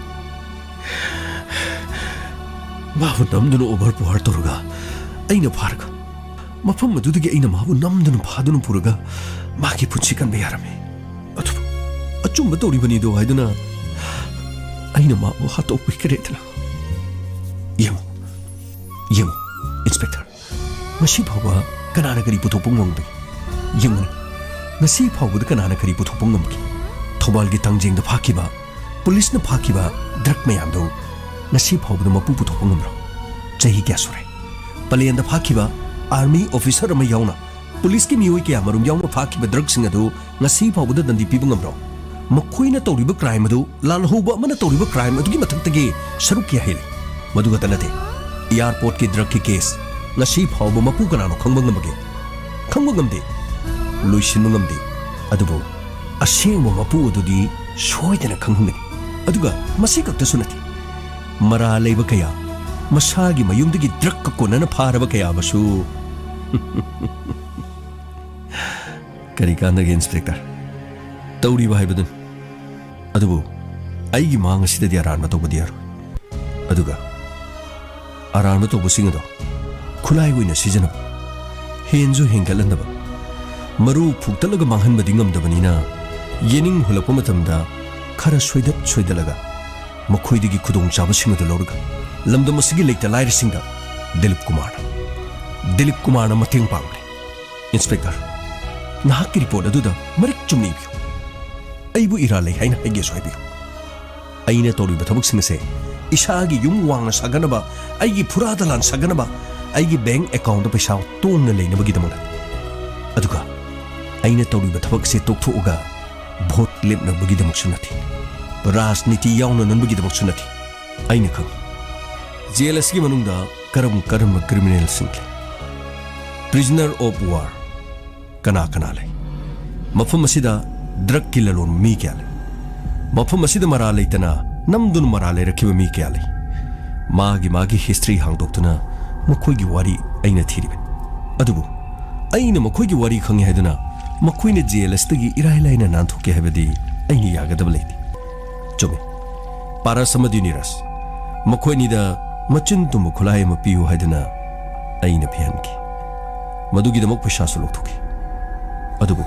ꯃꯥꯕꯨ ꯅꯝꯗꯨꯅ ꯑꯣꯚꯔ ꯄꯋꯥꯔ ꯇꯧꯔꯒ ꯑꯩꯅ ꯐꯥꯔꯒ, ꯃꯐꯝ ꯑꯗꯨꯗꯒꯤ ꯑꯩꯅ ꯃꯥꯕꯨ ꯅꯝꯗꯨꯅ ꯐꯥꯗꯨꯅ ꯄꯨꯔꯒ ꯃꯥꯒꯤ ꯄꯨꯟꯁꯤ ꯀꯟꯕ ꯌꯥꯔꯝꯃꯤ꯫ ꯑꯗꯨꯕꯨ, ꯑꯆꯨꯝꯕ ꯇꯧꯔꯤꯕꯅꯤꯗꯣ ꯍꯥꯏꯗꯨꯅ ꯑꯩꯅ ꯃꯥꯕꯨ ꯍꯥꯠꯇꯣꯛꯄꯤꯈ꯭ꯔꯦꯗꯅ꯫ ꯌꯦꯡꯉꯨ, ꯌꯦꯡꯉꯨ, ꯏꯟꯁꯄꯦꯛꯇꯔ, ꯉꯁꯤ ꯐꯥꯎꯕ ꯀꯅꯥꯅ ꯀꯔꯤ ꯄꯨꯊꯣꯛꯄ ꯉꯝꯕꯒꯦ? ꯌꯦꯡꯉꯨꯅꯦ, ꯉꯁꯤ ꯐꯥꯎꯕꯗ ꯀꯅꯥꯅ ꯀꯔꯤ ꯄꯨꯊꯣꯛꯄ ꯉꯝꯕꯒꯦ? ꯊꯧꯕꯥꯜꯒꯤ ꯇꯥꯡꯖꯦꯡꯗ ꯐꯥꯈꯤꯕ, ꯄꯨꯂꯤꯁꯅ ꯐꯥꯈꯤꯕ ꯗ꯭ꯔꯒ ꯃꯌꯥꯝꯗꯨ ꯉꯁꯤ ꯐꯥꯎꯕꯗ ꯃꯄꯨ ꯄꯨꯊꯣꯛꯄ ꯉꯝꯕ꯭ꯔꯣ? ꯆꯍꯤ ꯀꯌꯥ ꯁꯨꯔꯦ? ꯄꯂꯦꯟꯗ ꯐꯥꯈꯤꯕ ꯑꯥꯔꯃꯤ ꯑꯣꯐꯤꯁꯔ ꯑꯃ ꯌꯥꯎꯅ ꯄꯨꯂꯤꯁꯀꯤ ꯃꯤꯑꯣꯏ ꯀꯌꯥꯃꯔꯨꯝ ꯌꯥꯎꯅ ꯐꯥꯈꯤꯕ ꯗ꯭ꯔꯒꯁꯤꯡ ꯑꯗꯨ ꯉꯁꯤ ꯐꯥꯎꯕꯗ ꯗꯟꯗꯤ ꯄꯤꯕ ꯉꯝꯕ꯭ꯔꯣ? ꯃꯈꯣꯏꯅ ꯇꯧꯔꯤꯕ ꯀ꯭ꯔꯥꯏꯝ ꯑꯗꯨ ꯂꯥꯜꯍꯧꯕ ꯑꯃꯅ ꯇꯧꯔꯤꯕ ꯀ꯭ꯔꯥꯏꯝ ꯑꯗꯨꯒꯤ ꯃꯊꯛꯇꯒꯤ ꯁꯔꯨꯛ ꯀꯌꯥ ꯍꯦꯜꯂꯤ꯫ ꯃꯗꯨ ꯈꯛꯇ ꯅꯠꯇꯦ, ꯑꯦꯌꯥꯔꯄꯣꯔꯠꯀꯤ ꯗ꯭ꯔꯒꯀꯤ ꯀꯦꯁ ꯉꯁꯤ ꯐꯥꯎꯕ ꯃꯄꯨ ꯀꯅꯥꯅꯣ ꯈꯪꯕ ꯉꯝꯕꯒꯦ? ꯈꯪꯕ ꯉꯝꯗꯦ, ꯂꯣꯏꯁꯤꯟꯕ ꯉꯝꯗꯦ꯫ ꯑꯗꯨꯕꯨ ꯑꯁꯦꯡꯕ ꯃꯄꯨ ꯑꯗꯨꯗꯤ ꯁꯣꯏꯗꯅ ꯈꯪꯍꯟꯒꯅꯤ꯫ ꯑꯗꯨꯒ ꯃꯁꯤ ꯈꯛꯇꯁꯨ ꯅꯠꯇꯦ, ꯃꯔꯥ ꯂꯩꯕ ꯀꯌꯥ, ꯃꯁꯥꯒꯤ ꯃꯌꯨꯝꯗꯒꯤ ꯗ꯭ꯔꯒꯀ ꯀꯣꯟꯅꯅ ꯐꯥꯔꯕ ꯀꯌꯥ ꯑꯃꯁꯨ꯫ ꯀꯔꯤ ꯀꯥꯟꯅꯒꯦ, ꯏꯟꯁꯄꯦꯛꯇꯔ? ꯇꯧꯔꯤꯕ ꯍꯥꯏꯕꯗꯨꯅꯤ꯫ ꯑꯗꯨꯕꯨ ꯑꯩꯒꯤ ꯃꯥꯡ ꯑꯁꯤꯗꯗꯤ ꯑꯔꯥꯟꯕ ꯇꯧꯕꯗꯤ ꯌꯥꯔꯣꯏ꯫ ꯑꯗꯨꯒ ꯑꯔꯥꯟꯕ ꯇꯧꯕꯁꯤꯡ ꯑꯗꯣ ꯈꯨꯠꯂꯥꯏ ꯑꯣꯏꯅ ꯁꯤꯖꯤꯟꯅꯕ, ꯍꯦꯟꯁꯨ ꯍꯦꯟꯒꯠꯍꯟꯗꯕ, ꯃꯔꯨ ꯐꯨꯛꯇꯠꯂꯒ ꯃꯥꯡꯍꯟꯕꯗꯤ ꯉꯝꯗꯕꯅꯤꯅ, ꯌꯦꯅꯤꯡ ꯍꯨꯜꯂꯛꯄ ꯃꯇꯝꯗ ꯈꯔ ꯁꯣꯏꯗꯠ ꯁꯣꯏꯗꯠꯂꯒ ꯃꯈꯣꯏꯗꯒꯤ ꯈꯨꯗꯣꯡꯆꯥꯕꯁꯤꯡ ꯑꯗꯨ ꯂꯧꯔꯒ ꯂꯝꯗꯝ ꯑꯁꯤꯒꯤ ꯂꯩꯇ ꯂꯥꯏꯔꯁꯤꯡꯗ ꯗꯤꯂꯤꯞ ꯀꯨꯃꯥꯔꯅ, ꯗꯤꯂꯤꯞ ꯀꯨꯃꯥꯔꯅ ꯃꯇꯦꯡ ꯄꯥꯡꯕꯅꯤ꯫ ꯏꯟꯁꯄꯦꯛꯇꯔ, ꯅꯍꯥꯛꯀꯤ ꯔꯤꯄꯣꯔꯠ ꯑꯗꯨꯗ ꯃꯔꯤꯛ ꯆꯨꯝꯅ ꯏꯕꯤꯌꯨ꯫ ꯑꯩꯕꯨ ꯏꯔꯥꯜ ꯂꯩ ꯍꯥꯏꯅ ꯍꯥꯏꯒꯦꯁꯨ ꯍꯥꯏꯕꯤꯌꯨ꯫ ꯑꯩꯅ ꯇꯧꯔꯤꯕ ꯊꯕꯛꯁꯤꯡ ꯑꯁꯦ ꯏꯁꯥꯒꯤ ꯌꯨꯝ ꯋꯥꯡꯅ ꯁꯥꯒꯠꯅꯕ, ꯑꯩꯒꯤ ꯐꯨꯔꯥ ꯗꯂꯥꯟ ꯁꯥꯒꯠꯅꯕ, ꯑꯩꯒꯤ ꯕꯦꯡꯛ ꯑꯦꯀꯥꯎꯟꯗ ꯄꯩꯁꯥ ꯇꯣꯡꯅ ꯂꯩꯅꯕꯒꯤꯗꯃꯛꯅꯤ꯫ ꯑꯗꯨꯒ ꯑꯩꯅ ꯇꯧꯔꯤꯕ ꯊꯕꯛ ꯑꯁꯦ ꯇꯣꯛꯊꯣꯛꯑꯒ ꯚꯣꯠ ꯂꯦꯞꯅꯕꯒꯤꯗꯃꯛꯁꯨ ꯅꯠꯇꯦ, ꯔꯥꯖꯅꯤꯇꯤ ꯌꯥꯎꯅꯅꯕꯒꯤꯗꯃꯛꯁꯨ ꯅꯠꯇꯦ꯫ ꯑꯩꯅ ꯈꯪꯏ, ꯖꯦꯜ ꯑꯁꯤꯒꯤ ꯃꯅꯨꯡꯗ ꯀꯔꯝ ꯀꯔꯝꯕ ꯀ꯭ꯔꯤꯃꯤꯅꯦꯜꯁꯤꯡ ꯂꯩ, prisoner of war ꯀꯅꯥ ꯀꯅꯥ ꯂꯩ, ꯃꯐꯝ ꯑꯁꯤꯗ ꯗ꯭ꯔꯒꯀꯤ ꯂꯂꯣꯟꯕ ꯃꯤ ꯀꯌꯥ ꯂꯩ, ꯃꯐꯝ ꯑꯁꯤꯗ ꯃꯔꯥ ꯂꯩꯇꯅ ꯅꯝꯗꯨꯅ ꯃꯔꯥ ꯂꯩꯔꯛꯈꯤꯕ ꯃꯤ ꯀꯌꯥ ꯂꯩ꯫ ꯃꯥꯒꯤ ꯃꯥꯒꯤ ꯍꯤꯁꯇ꯭ꯔꯤ ꯍꯥꯡꯗꯣꯛꯇꯨꯅ ꯃꯈꯣꯏꯒꯤ ꯋꯥꯔꯤ ꯑꯩꯅ ꯊꯤꯔꯤꯕꯅꯤ꯫ ꯑꯗꯨꯕꯨ ꯑꯩꯅ ꯃꯈꯣꯏꯒꯤ ꯋꯥꯔꯤ ꯈꯪꯏ ꯍꯥꯏꯗꯨꯅ ꯃꯈꯣꯏꯅ ꯖꯦꯜ ꯑꯁꯤꯗꯒꯤ ꯏꯔꯥꯏ ꯂꯥꯏꯅ ꯅꯥꯟꯊꯣꯛꯀꯦ ꯍꯥꯏꯕꯗꯤ ꯑꯩꯅ ꯌꯥꯒꯗꯕ ꯂꯩꯇꯦ꯫ ꯆꯨꯝꯃꯤ, ꯄꯥꯔꯁ ꯑꯃꯗꯤ ꯅꯤꯔꯖ, ꯃꯈꯣꯏ ꯑꯅꯤꯗ ꯃꯆꯤꯟ ꯇꯨꯝꯕ ꯈꯨꯠꯂꯥꯏ ꯑꯃ ꯄꯤꯌꯨ ꯍꯥꯏꯗꯨꯅ ꯑꯩꯅ ꯄꯤꯍꯟꯈꯤ꯫ ꯃꯗꯨꯒꯤꯗꯃꯛ ꯄꯩꯁꯥꯁꯨ ꯂꯧꯊꯣꯛꯈꯤ꯫ ꯑꯗꯨꯕꯨ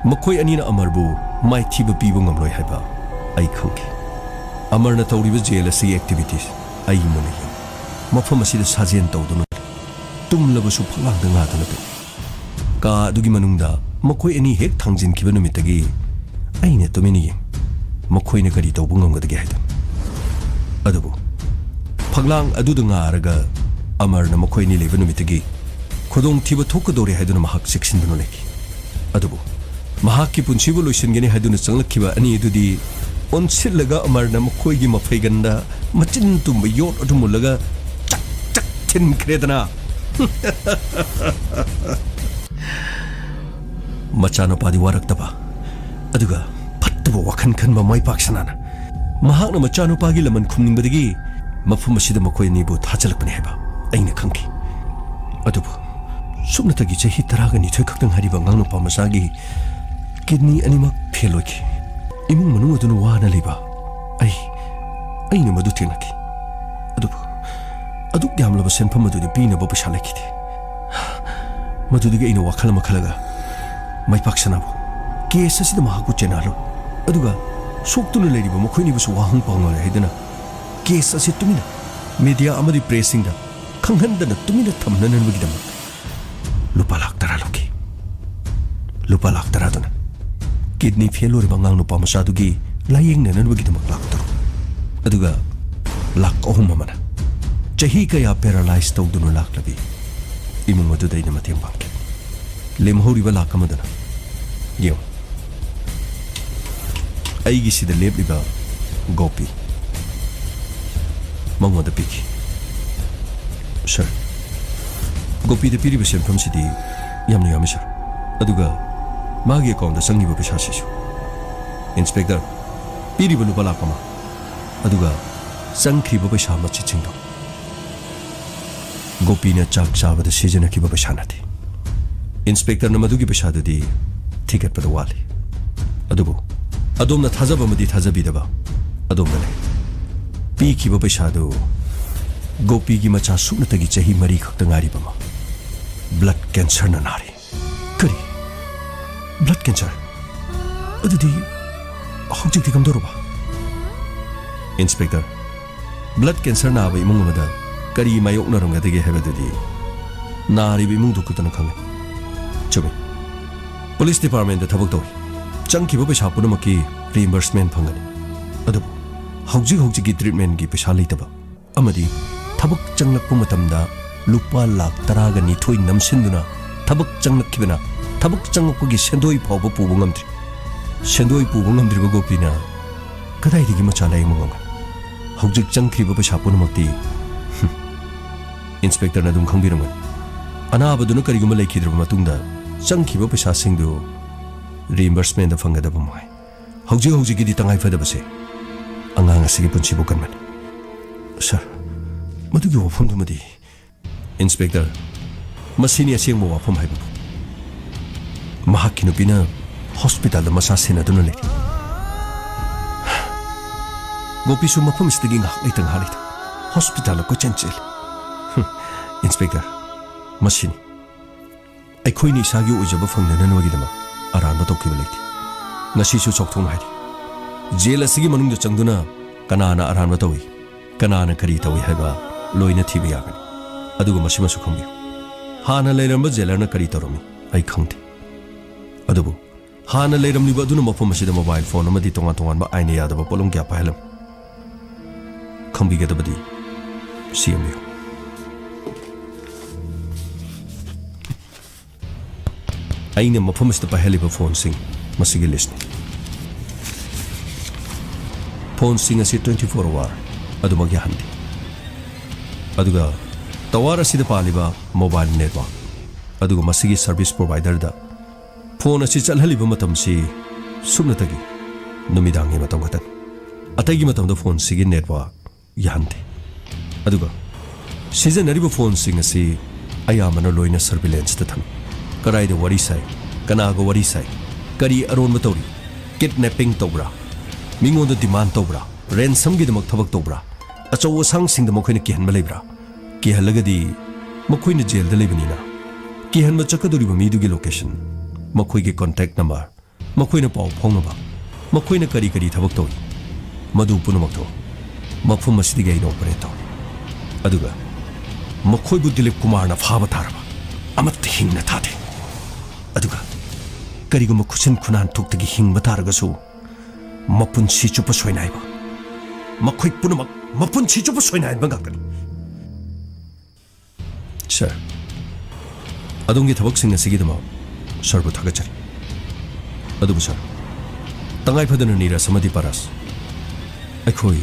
ꯃꯈꯣꯏ ꯑꯅꯤꯅ ꯑꯃꯔꯕꯨ ꯃꯥꯏꯊꯤꯕ ꯄꯤꯕ ꯉꯝꯂꯣꯏ ꯍꯥꯏꯕ ꯑꯩ ꯈꯪꯈꯤ꯫ ꯑꯃꯔꯅ ꯇꯧꯔꯤꯕ ꯖꯦꯜ ꯑꯁꯤꯒꯤ ꯑꯦꯛꯇꯤꯚꯤꯇꯤꯁ ꯑꯩ ꯃꯨꯟꯅ ꯌꯦꯡ꯫ ꯃꯐꯝ ꯑꯁꯤꯗ ꯁꯥꯖꯦꯟ ꯇꯧꯗꯨꯅ ꯇꯨꯝꯂꯕꯁꯨ ꯐꯛꯂꯥꯡꯗ ꯉꯥꯗꯨꯅ ꯇꯨꯝꯃꯤ꯫ ꯀꯥ ꯑꯗꯨꯒꯤ ꯃꯅꯨꯡꯗ ꯃꯈꯣꯏ ꯑꯅꯤ ꯍꯦꯛ ꯊꯥꯡꯖꯤꯟꯈꯤꯕ ꯅꯨꯃꯤꯠꯇꯒꯤ ꯑꯩꯅ ꯇꯨꯃꯤꯟꯅ ꯌꯦꯡ꯫ ꯃꯈꯣꯏꯅ ꯀꯔꯤ ꯇꯧꯕ ꯉꯝꯒꯗꯒꯦ ꯍꯥꯏꯗꯨꯅ꯫ ꯑꯗꯨꯕꯨ ꯐꯛꯂꯥꯡ ꯑꯗꯨꯗ ꯉꯥꯔꯒ ꯑꯃꯔꯅ ꯃꯈꯣꯏ ꯑꯅꯤ ꯂꯩꯕ ꯅꯨꯃꯤꯠꯇꯒꯤ ꯈꯨꯗꯣꯡꯊꯤꯕ ꯊꯣꯛꯀꯗꯧꯔꯦ ꯍꯥꯏꯗꯨꯅ ꯃꯍꯥꯛ ꯆꯦꯛꯁꯤꯟꯗꯨꯅ ꯂꯩꯈꯤ꯫ ꯑꯗꯨꯕꯨ ꯃꯍꯥꯛꯀꯤ ꯄꯨꯟꯁꯤꯕꯨ ꯂꯣꯏꯁꯤꯟꯒꯅꯤ ꯍꯥꯏꯗꯨꯅ ꯆꯪꯂꯛꯈꯤꯕ ꯑꯅꯤ ꯑꯗꯨꯗꯤ ꯑꯣꯟꯁꯤꯜꯂꯒ ꯑꯃꯔꯅ ꯃꯈꯣꯏꯒꯤ ꯃꯐꯩꯒꯟꯗ ꯃꯆꯤꯟ ꯇꯨꯝꯕ ꯌꯣꯠ ꯑꯗꯨ ꯃꯨꯜꯂꯒ ꯆꯛ ꯆꯛ ꯊꯤꯟꯈ꯭ꯔꯦꯗꯅ꯫ ꯃꯆꯥꯅꯨꯄꯥꯗꯤ ꯋꯥꯔꯛꯇꯕ, ꯑꯗꯨꯒ ꯐꯠꯇꯕ ꯋꯥꯈꯜ ꯈꯟꯕ ꯃꯥꯏꯄꯥꯛ ꯁꯅꯥꯅ ꯃꯍꯥꯛꯅ ꯃꯆꯥꯅꯨꯄꯥꯒꯤ ꯂꯃꯟ ꯈꯨꯝꯅꯤꯡꯕꯗꯒꯤ ꯃꯐꯝ ꯑꯁꯤꯗ ꯃꯈꯣꯏ ꯑꯅꯤꯕꯨ ꯊꯥꯖꯤꯜꯂꯛꯄꯅꯤ ꯍꯥꯏꯕ ꯑꯩꯅ ꯈꯪꯈꯤ꯫ ꯑꯗꯨꯕꯨ ꯁꯨꯞꯅꯇꯒꯤ ꯆꯍꯤ ꯇꯔꯥꯒ ꯅꯤꯊꯣꯏ ꯈꯛꯇ ꯉꯥꯏꯔꯤꯕ ꯑꯉꯥꯡ ꯅꯨꯄꯥ ꯃꯆꯥꯒꯤ ꯀꯤꯗꯅꯤ ꯑꯅꯤꯃꯛ ꯐꯦꯜ ꯑꯣꯏꯈꯤ꯫ ꯏꯃꯨꯡ ꯃꯅꯨꯡ ꯑꯗꯨꯅ ꯋꯥꯅ ꯂꯩꯕ ꯑꯩ, ꯑꯩꯅ ꯃꯗꯨ ꯊꯦꯡꯅꯈꯤ꯫ ꯑꯗꯨꯕꯨ ꯑꯗꯨꯛ ꯌꯥꯝꯂꯕ ꯁꯦꯟꯐꯝ ꯑꯗꯨꯗꯤ ꯄꯤꯅꯕ ꯄꯩꯁꯥ ꯂꯩꯈꯤꯗꯦ꯫ ꯃꯗꯨꯗꯒꯤ ꯑꯩꯅ ꯋꯥꯈꯜ ꯑꯃ ꯈꯜꯂꯒ, "ꯃꯥꯏꯄꯥꯛ ꯁꯅꯥꯕꯨ, ꯀꯦꯁ ꯑꯁꯤꯗ ꯃꯍꯥꯛꯄꯨ ꯆꯦꯟꯅꯍꯜꯂꯨ, ꯑꯗꯨꯒ ꯁꯣꯛꯇꯨꯅ ꯂꯩꯔꯤꯕ ꯃꯈꯣꯏꯅꯤꯕꯨꯁꯨ ꯋꯥꯍꯪ ꯄꯥꯎꯅꯔꯦ ꯍꯥꯏꯗꯨꯅ ꯀꯦꯁ ꯑꯁꯤ ꯇꯨꯃꯤꯟꯅ ꯃꯦꯗꯤꯌꯥ ꯑꯃꯗꯤ ꯄ꯭ꯔꯦꯁꯁꯤꯡꯗ ꯈꯪꯍꯟꯗꯅ ꯇꯨꯃꯤꯟꯅ ꯊꯝꯅꯅꯕꯒꯤꯗꯃꯛ ꯂꯨꯄꯥ ꯂꯥꯈ ꯇꯔꯥ ꯂꯧꯈꯤ꯫ ꯂꯨꯄꯥ ꯂꯥꯈ ꯇꯔꯥꯗꯨꯅ ꯀꯤꯗꯅꯤ ꯐꯦꯜ ꯑꯣꯏꯔꯕ ꯑꯉꯥꯡ ꯅꯨꯄꯥ ꯃꯆꯥꯗꯨꯒꯤ ꯂꯥꯌꯦꯡꯅꯅꯕꯒꯤꯗꯃꯛ ꯂꯥꯈ ꯇꯔꯨꯛ, ꯑꯗꯨꯒ ꯂꯥꯈ ꯑꯍꯨꯝ ꯑꯃꯅ ꯆꯍꯤ ꯀꯌꯥ ꯄꯦꯔꯥꯂꯥꯏꯁ ꯇꯧꯗꯨꯅ ꯂꯥꯛꯂꯕꯤ ꯏꯃꯨꯡ ꯑꯗꯨꯗ ꯑꯩꯅ ꯃꯇꯦꯡ ꯄꯥꯡꯈꯤ꯫ ꯂꯦꯝꯍꯧꯔꯤꯕ ꯂꯥꯈ ꯑꯃꯗꯨꯅ, ꯌꯦꯡꯉꯨ, ꯑꯩꯒꯤ ꯁꯤꯗ ꯂꯦꯞꯂꯤꯕ ꯒꯣꯄꯤ, ꯃꯉꯣꯟꯗ ꯄꯤꯈꯤ꯫ ꯁꯥꯔ, ꯒꯣꯄꯤꯗ ꯄꯤꯔꯤꯕ ꯁꯦꯟꯐꯝꯁꯤꯗꯤ ꯌꯥꯝꯅ ꯌꯥꯝꯃꯤ, ꯁꯥꯔ꯫ ꯑꯗꯨꯒ ꯃꯥꯒꯤ ꯑꯦꯀꯥꯎꯟꯗ ꯆꯪꯉꯤꯕ ꯄꯩꯁꯥꯁꯤꯁꯨ꯫ ꯏꯟꯁꯄꯦꯛꯇꯔ, ꯄꯤꯔꯤꯕ ꯂꯨꯄꯥ ꯂꯥꯈ ꯑꯃ, ꯑꯗꯨꯒ ꯆꯪꯈ꯭ꯔꯤꯕ ꯄꯩꯁꯥ ꯃꯆꯤꯠꯁꯤꯡꯗꯣ ꯒꯣꯄꯤꯅ ꯆꯥꯛ ꯆꯥꯕꯗ ꯁꯤꯖꯤꯟꯅꯈꯤꯕ ꯄꯩꯁꯥ ꯅꯠꯇꯦ꯫ ꯏꯟꯁꯄꯦꯛꯇꯔꯅ ꯃꯗꯨꯒꯤ ꯄꯩꯁꯥꯗꯨꯗꯤ ꯊꯤꯒꯠꯄꯗ ꯋꯥꯠꯂꯤ꯫ ꯑꯗꯨꯕꯨ ꯑꯗꯣꯝꯅ ꯊꯥꯖꯕ ꯑꯃꯗꯤ ꯊꯥꯖꯕꯤꯗꯕ ꯑꯗꯣꯝꯗ ꯂꯩ꯫ ꯄꯤꯈꯤꯕ ꯄꯩꯁꯥꯗꯨ ꯒꯣꯄꯤꯒꯤ ꯃꯆꯥ ꯁꯨꯞꯅꯇꯒꯤ ꯆꯍꯤ ꯃꯔꯤ ꯈꯛꯇ ꯉꯥꯏꯔꯤꯕ ꯑꯃ ꯕ꯭ꯂꯗ ꯀꯦꯟꯁꯔꯅ ꯅꯥꯔꯤ꯫ ꯀꯔꯤ? Blood cancer? ꯑꯗꯨꯗꯤ ꯍꯧꯖꯤꯛꯇꯤ ꯀꯝꯗꯧꯔꯕ? ꯏꯟꯁꯄꯦꯛꯇꯔ, ꯕ꯭ꯂꯗ ꯀꯦꯟꯁꯔ ꯅꯥꯕ ꯏꯃꯨꯡ ꯑꯃꯗ ꯀꯔꯤ ꯃꯥꯌꯣꯛꯅꯔꯝꯒꯗꯒꯦ ꯍꯥꯏꯕꯗꯨꯗꯤ ꯅꯥꯔꯤꯕ ꯏꯃꯨꯡꯗꯨ ꯈꯛꯇꯅ ꯈꯪꯒꯅꯤ꯫ ꯆꯨꯝꯃꯤ꯫ ꯄꯨꯂꯤꯁ ꯗꯤꯄꯥꯔꯠꯃꯦꯟꯗ ꯊꯕꯛ ꯇꯧꯏ꯫ ꯆꯪꯈꯤꯕ ꯄꯩꯁꯥ ꯄꯨꯝꯅꯃꯛꯀꯤ ꯔꯤꯏꯝꯕꯔꯁꯃꯦꯟ ꯐꯪꯒꯅꯤ꯫ ꯑꯗꯨꯕꯨ ꯍꯧꯖꯤꯛ ꯍꯧꯖꯤꯛꯀꯤ ꯇ꯭ꯔꯤꯠꯃꯦꯟꯒꯤ ꯄꯩꯁꯥ ꯂꯩꯇꯕ ꯑꯃꯗꯤ ꯊꯕꯛ ꯆꯪꯂꯛꯄ ꯃꯇꯝꯗ ꯂꯨꯄꯥ ꯂꯥꯈ ꯇꯔꯥꯒ ꯅꯤꯊꯣꯏ ꯅꯝꯁꯤꯟꯗꯨꯅ ꯊꯕꯛ ꯆꯪꯂꯛꯈꯤꯕꯅ ꯊꯕꯛ ꯆꯪꯂꯛꯄꯒꯤ ꯁꯦꯟꯗꯣꯏ ꯐꯥꯎꯕ ꯄꯨꯕ ꯉꯝꯗ꯭ꯔꯤ꯫ ꯁꯦꯟꯗꯣꯏ ꯄꯨꯕ ꯉꯝꯗ꯭ꯔꯤꯕ ꯒꯣꯄꯤꯅ ꯀꯗꯥꯏꯗꯒꯤ ꯃꯆꯥ ꯂꯥꯌꯦꯡꯕ ꯉꯝꯒꯅꯤ? ꯍꯧꯖꯤꯛ ꯆꯪꯈ꯭ꯔꯤꯕ ꯄꯩꯁꯥ ꯄꯨꯝꯅꯃꯛꯇꯤ, ꯍꯨꯝ, ꯏꯟꯁꯄꯦꯛꯇꯔꯅ ꯑꯗꯨꯝ ꯈꯪꯕꯤꯔꯝꯒꯅꯤ꯫ ꯑꯅꯥꯕꯗꯨꯅ ꯀꯔꯤꯒꯨꯝꯕ ꯂꯩꯈꯤꯗ꯭ꯔꯕ ꯃꯇꯨꯡꯗ ꯆꯪꯈꯤꯕ ꯄꯩꯁꯥꯁꯤꯡꯗꯨ ꯔꯤꯏꯝꯕꯔꯁꯃꯦꯟꯗ ꯐꯪꯒꯗꯕ ꯃꯉꯥꯏ꯫ ꯍꯧꯖꯤꯛ ꯍꯧꯖꯤꯛꯀꯤꯗꯤ ꯇꯉꯥꯏ ꯐꯗꯕꯁꯦ ꯑꯉꯥꯡ ꯑꯁꯤꯒꯤ ꯄꯨꯟꯁꯤꯕꯨ ꯀꯟꯕꯅꯤ꯫ ꯁꯥꯔ, ꯃꯗꯨꯒꯤ ꯋꯥꯐꯝꯗꯨꯃꯗꯤ ꯏꯟꯁꯄꯦꯛꯇꯔ, ꯃꯁꯤꯅꯤ ꯑꯁꯦꯡꯕ ꯋꯥꯐꯝ ꯍꯥꯏꯕꯕꯨ꯫ ꯃꯍꯥꯛꯀꯤ ꯅꯨꯄꯤꯅ ꯍꯣꯁꯄꯤꯇꯥꯜꯗ ꯃꯆꯥ ꯁꯦꯟꯅꯗꯨꯅ ꯂꯩꯔꯤ꯫ ꯒꯣꯄꯤꯁꯨ ꯃꯐꯝ ꯑꯁꯤꯗꯒꯤ ꯉꯥꯏꯍꯥꯛ ꯂꯩꯇ ꯉꯥꯏꯍꯥꯛ ꯂꯩꯇ ꯍꯣꯁꯄꯤꯇꯥꯜꯗ ꯀꯣꯏꯆꯦꯟ ꯆꯦꯜꯂꯤ꯫ ꯍꯨꯝ, ꯏꯟꯁꯄꯦꯛꯇꯔ, ꯃꯁꯤꯅꯤ꯫ ꯑꯩꯈꯣꯏꯅ ꯏꯁꯥꯒꯤ ꯑꯣꯏꯖꯕ ꯐꯪꯅꯅꯕꯒꯤꯗꯃꯛ ꯑꯔꯥꯟꯕ ꯇꯧꯈꯤꯕ ꯂꯩꯇꯦ꯫ ꯉꯁꯤꯁꯨ ꯆꯥꯎꯊꯣꯛꯅ ꯍꯥꯏꯔꯤ, ꯖꯦꯜ ꯑꯁꯤꯒꯤ ꯃꯅꯨꯡꯗ ꯆꯪꯗꯨꯅ ꯀꯅꯥꯅ ꯑꯔꯥꯟꯕ ꯇꯧꯏ, ꯀꯅꯥꯅ ꯀꯔꯤ ꯇꯧꯏ ꯍꯥꯏꯕ ꯂꯣꯏꯅ ꯊꯤꯕ ꯌꯥꯒꯅꯤ꯫ ꯑꯗꯨꯒ ꯃꯁꯤꯃꯁꯨ ꯈꯪꯕꯤꯌꯨ, ꯍꯥꯟꯅ ꯂꯩꯔꯝꯕ ꯖꯦꯂꯔꯅ ꯀꯔꯤ ꯇꯧꯔꯝꯃꯤ ꯑꯩ ꯈꯪꯗꯦ, ꯑꯗꯨꯕꯨ ꯍꯥꯟꯅ ꯂꯩꯔꯝꯂꯤꯕ ꯑꯗꯨꯅ ꯃꯐꯝ ꯑꯁꯤꯗ ꯃꯣꯕꯥꯏꯜ ꯐꯣꯟ ꯑꯃꯗꯤ ꯇꯣꯉꯥꯟ ꯇꯣꯉꯥꯟꯕ ꯑꯥꯏꯟꯅ ꯌꯥꯗꯕ ꯄꯣꯠꯂꯝ ꯀꯌꯥ ꯄꯥꯏꯍꯜꯂꯝꯃꯤ꯫ ꯈꯪꯕꯤꯒꯗꯕꯗꯤ ꯁꯤ ꯌꯦꯡꯕꯤꯌꯨ꯫ ꯑꯩꯅ ꯃꯐꯝ ꯑꯁꯤꯗ ꯄꯥꯏꯍꯜꯂꯤꯕ ꯐꯣꯟꯁꯤꯡ, ꯃꯁꯤꯒꯤ ꯂꯤꯁ꯭ꯠꯅꯤ꯫ ꯐꯣꯟꯁꯤꯡ ꯑꯁꯤ twenty four hour ꯑꯗꯨꯃꯛ ꯌꯥꯍꯟꯗꯦ꯫ ꯑꯗꯨꯒ ꯇꯋꯥꯔ ꯑꯁꯤꯗ ꯄꯥꯜꯂꯤꯕ ꯃꯣꯕꯥꯏꯜ ꯅꯦꯠꯋꯥꯔꯛ, ꯑꯗꯨꯒ ꯃꯁꯤꯒꯤ ꯁꯔꯚꯤꯁ ꯄ꯭ꯔꯣꯚꯥꯏꯗꯔꯗ ꯐꯣꯟ ꯑꯁꯤ ꯆꯠꯍꯜꯂꯤꯕ ꯃꯇꯝꯁꯤ ꯁꯨꯞꯅꯇꯒꯤ ꯅꯨꯃꯤꯗꯥꯡꯒꯤ ꯃꯇꯝ ꯈꯛꯇꯅꯤ꯫ ꯑꯇꯩꯒꯤ ꯃꯇꯝꯗ ꯐꯣꯟꯁꯤꯒꯤ ꯅꯦꯠꯋꯥꯔꯛ ꯌꯥꯍꯟꯗꯦ꯫ ꯑꯗꯨꯒ ꯁꯤꯖꯤꯟꯅꯔꯤꯕ ꯐꯣꯟꯁꯤꯡ ꯑꯁꯤ ꯑꯌꯥꯝꯕꯅ ꯂꯣꯏꯅ ꯁꯔꯚꯤꯂꯦꯟꯁꯇ ꯊꯝꯃꯤ꯫ ꯀꯗꯥꯏꯗ ꯋꯥꯔꯤ ꯁꯥꯏ, ꯀꯅꯥꯒ ꯋꯥꯔꯤ ꯁꯥꯏ, ꯀꯔꯤ ꯑꯔꯣꯟꯕ ꯇꯧꯔꯤ, ꯀꯤꯗꯅꯦꯄꯤꯡ ꯇꯧꯕ꯭ꯔꯥ, ꯃꯤꯉꯣꯟꯗ ꯗꯤꯃꯥꯟ ꯇꯧꯕ꯭ꯔꯥ, ꯔꯦꯟꯁꯝꯒꯤꯗꯃꯛ ꯊꯕꯛ ꯇꯧꯕ꯭ꯔꯥ, ꯑꯆꯧ ꯑꯁꯥꯡꯁꯤꯡꯗ ꯃꯈꯣꯏꯅ ꯀꯤꯍꯟꯕ ꯂꯩꯕ꯭ꯔꯥ? ꯀꯤꯍꯜꯂꯒꯗꯤ ꯃꯈꯣꯏꯅ ꯖꯦꯜꯗ ꯂꯩꯕꯅꯤꯅ ꯀꯤꯍꯟꯕ ꯆꯠꯀꯗꯧꯔꯤꯕ ꯃꯤꯗꯨꯒꯤ ꯂꯣꯀꯦꯁꯟ, ꯃꯈꯣꯏꯒꯤ ꯀꯣꯟꯇꯦꯛ ꯅꯝꯕꯔ, ꯃꯈꯣꯏꯅ ꯄꯥꯎ ꯐꯥꯎꯅꯕ, ꯃꯈꯣꯏꯅ ꯀꯔꯤ ꯀꯔꯤ ꯊꯕꯛ ꯇꯧꯏ, ꯃꯗꯨ ꯄꯨꯝꯅꯃꯛꯇꯣ ꯃꯐꯝ ꯑꯁꯤꯗꯒꯤ ꯑꯩꯅ ꯑꯣꯄꯔꯦꯠ ꯇꯧꯏ꯫ ꯑꯗꯨꯒ ꯃꯈꯣꯏꯕꯨ ꯗꯤꯂꯤꯞ ꯀꯨꯃꯥꯔꯅ ꯐꯥꯕ ꯇꯥꯔꯕ, ꯑꯃꯠꯇ ꯍꯤꯡꯅ ꯊꯥꯗꯦ꯫ ꯑꯗꯨꯒ ꯀꯔꯤꯒꯨꯝꯕ ꯈꯨꯠꯁꯤꯟ ꯈꯨꯅꯥꯟ ꯊꯣꯛꯇꯒꯤ ꯍꯤꯡꯕ ꯇꯥꯔꯒꯁꯨ, ꯃꯄꯨꯟꯁꯤ ꯆꯨꯞꯄ ꯁꯣꯏꯅꯥꯏꯕ, ꯃꯈꯣꯏ ꯄꯨꯝꯅꯃꯛ ꯃꯄꯨꯟꯁꯤ ꯆꯨꯞꯄ ꯁꯣꯏꯅꯥꯏꯕ ꯉꯥꯛꯇꯅꯤ꯫ ꯁꯥꯔ, ꯑꯗꯣꯝꯒꯤ ꯊꯕꯛꯁꯤꯡ ꯑꯁꯤꯒꯤꯗꯃꯛ ꯁꯥꯔꯕꯨ ꯊꯥꯒꯠꯆꯔꯤ꯫ ꯑꯗꯨꯕꯨ ꯁꯥꯔ, ꯇꯉꯥꯏ ꯐꯗꯅ ꯅꯤꯔꯖ ꯑꯃꯗꯤ ꯄꯥꯔꯁ, ꯑꯩꯈꯣꯏ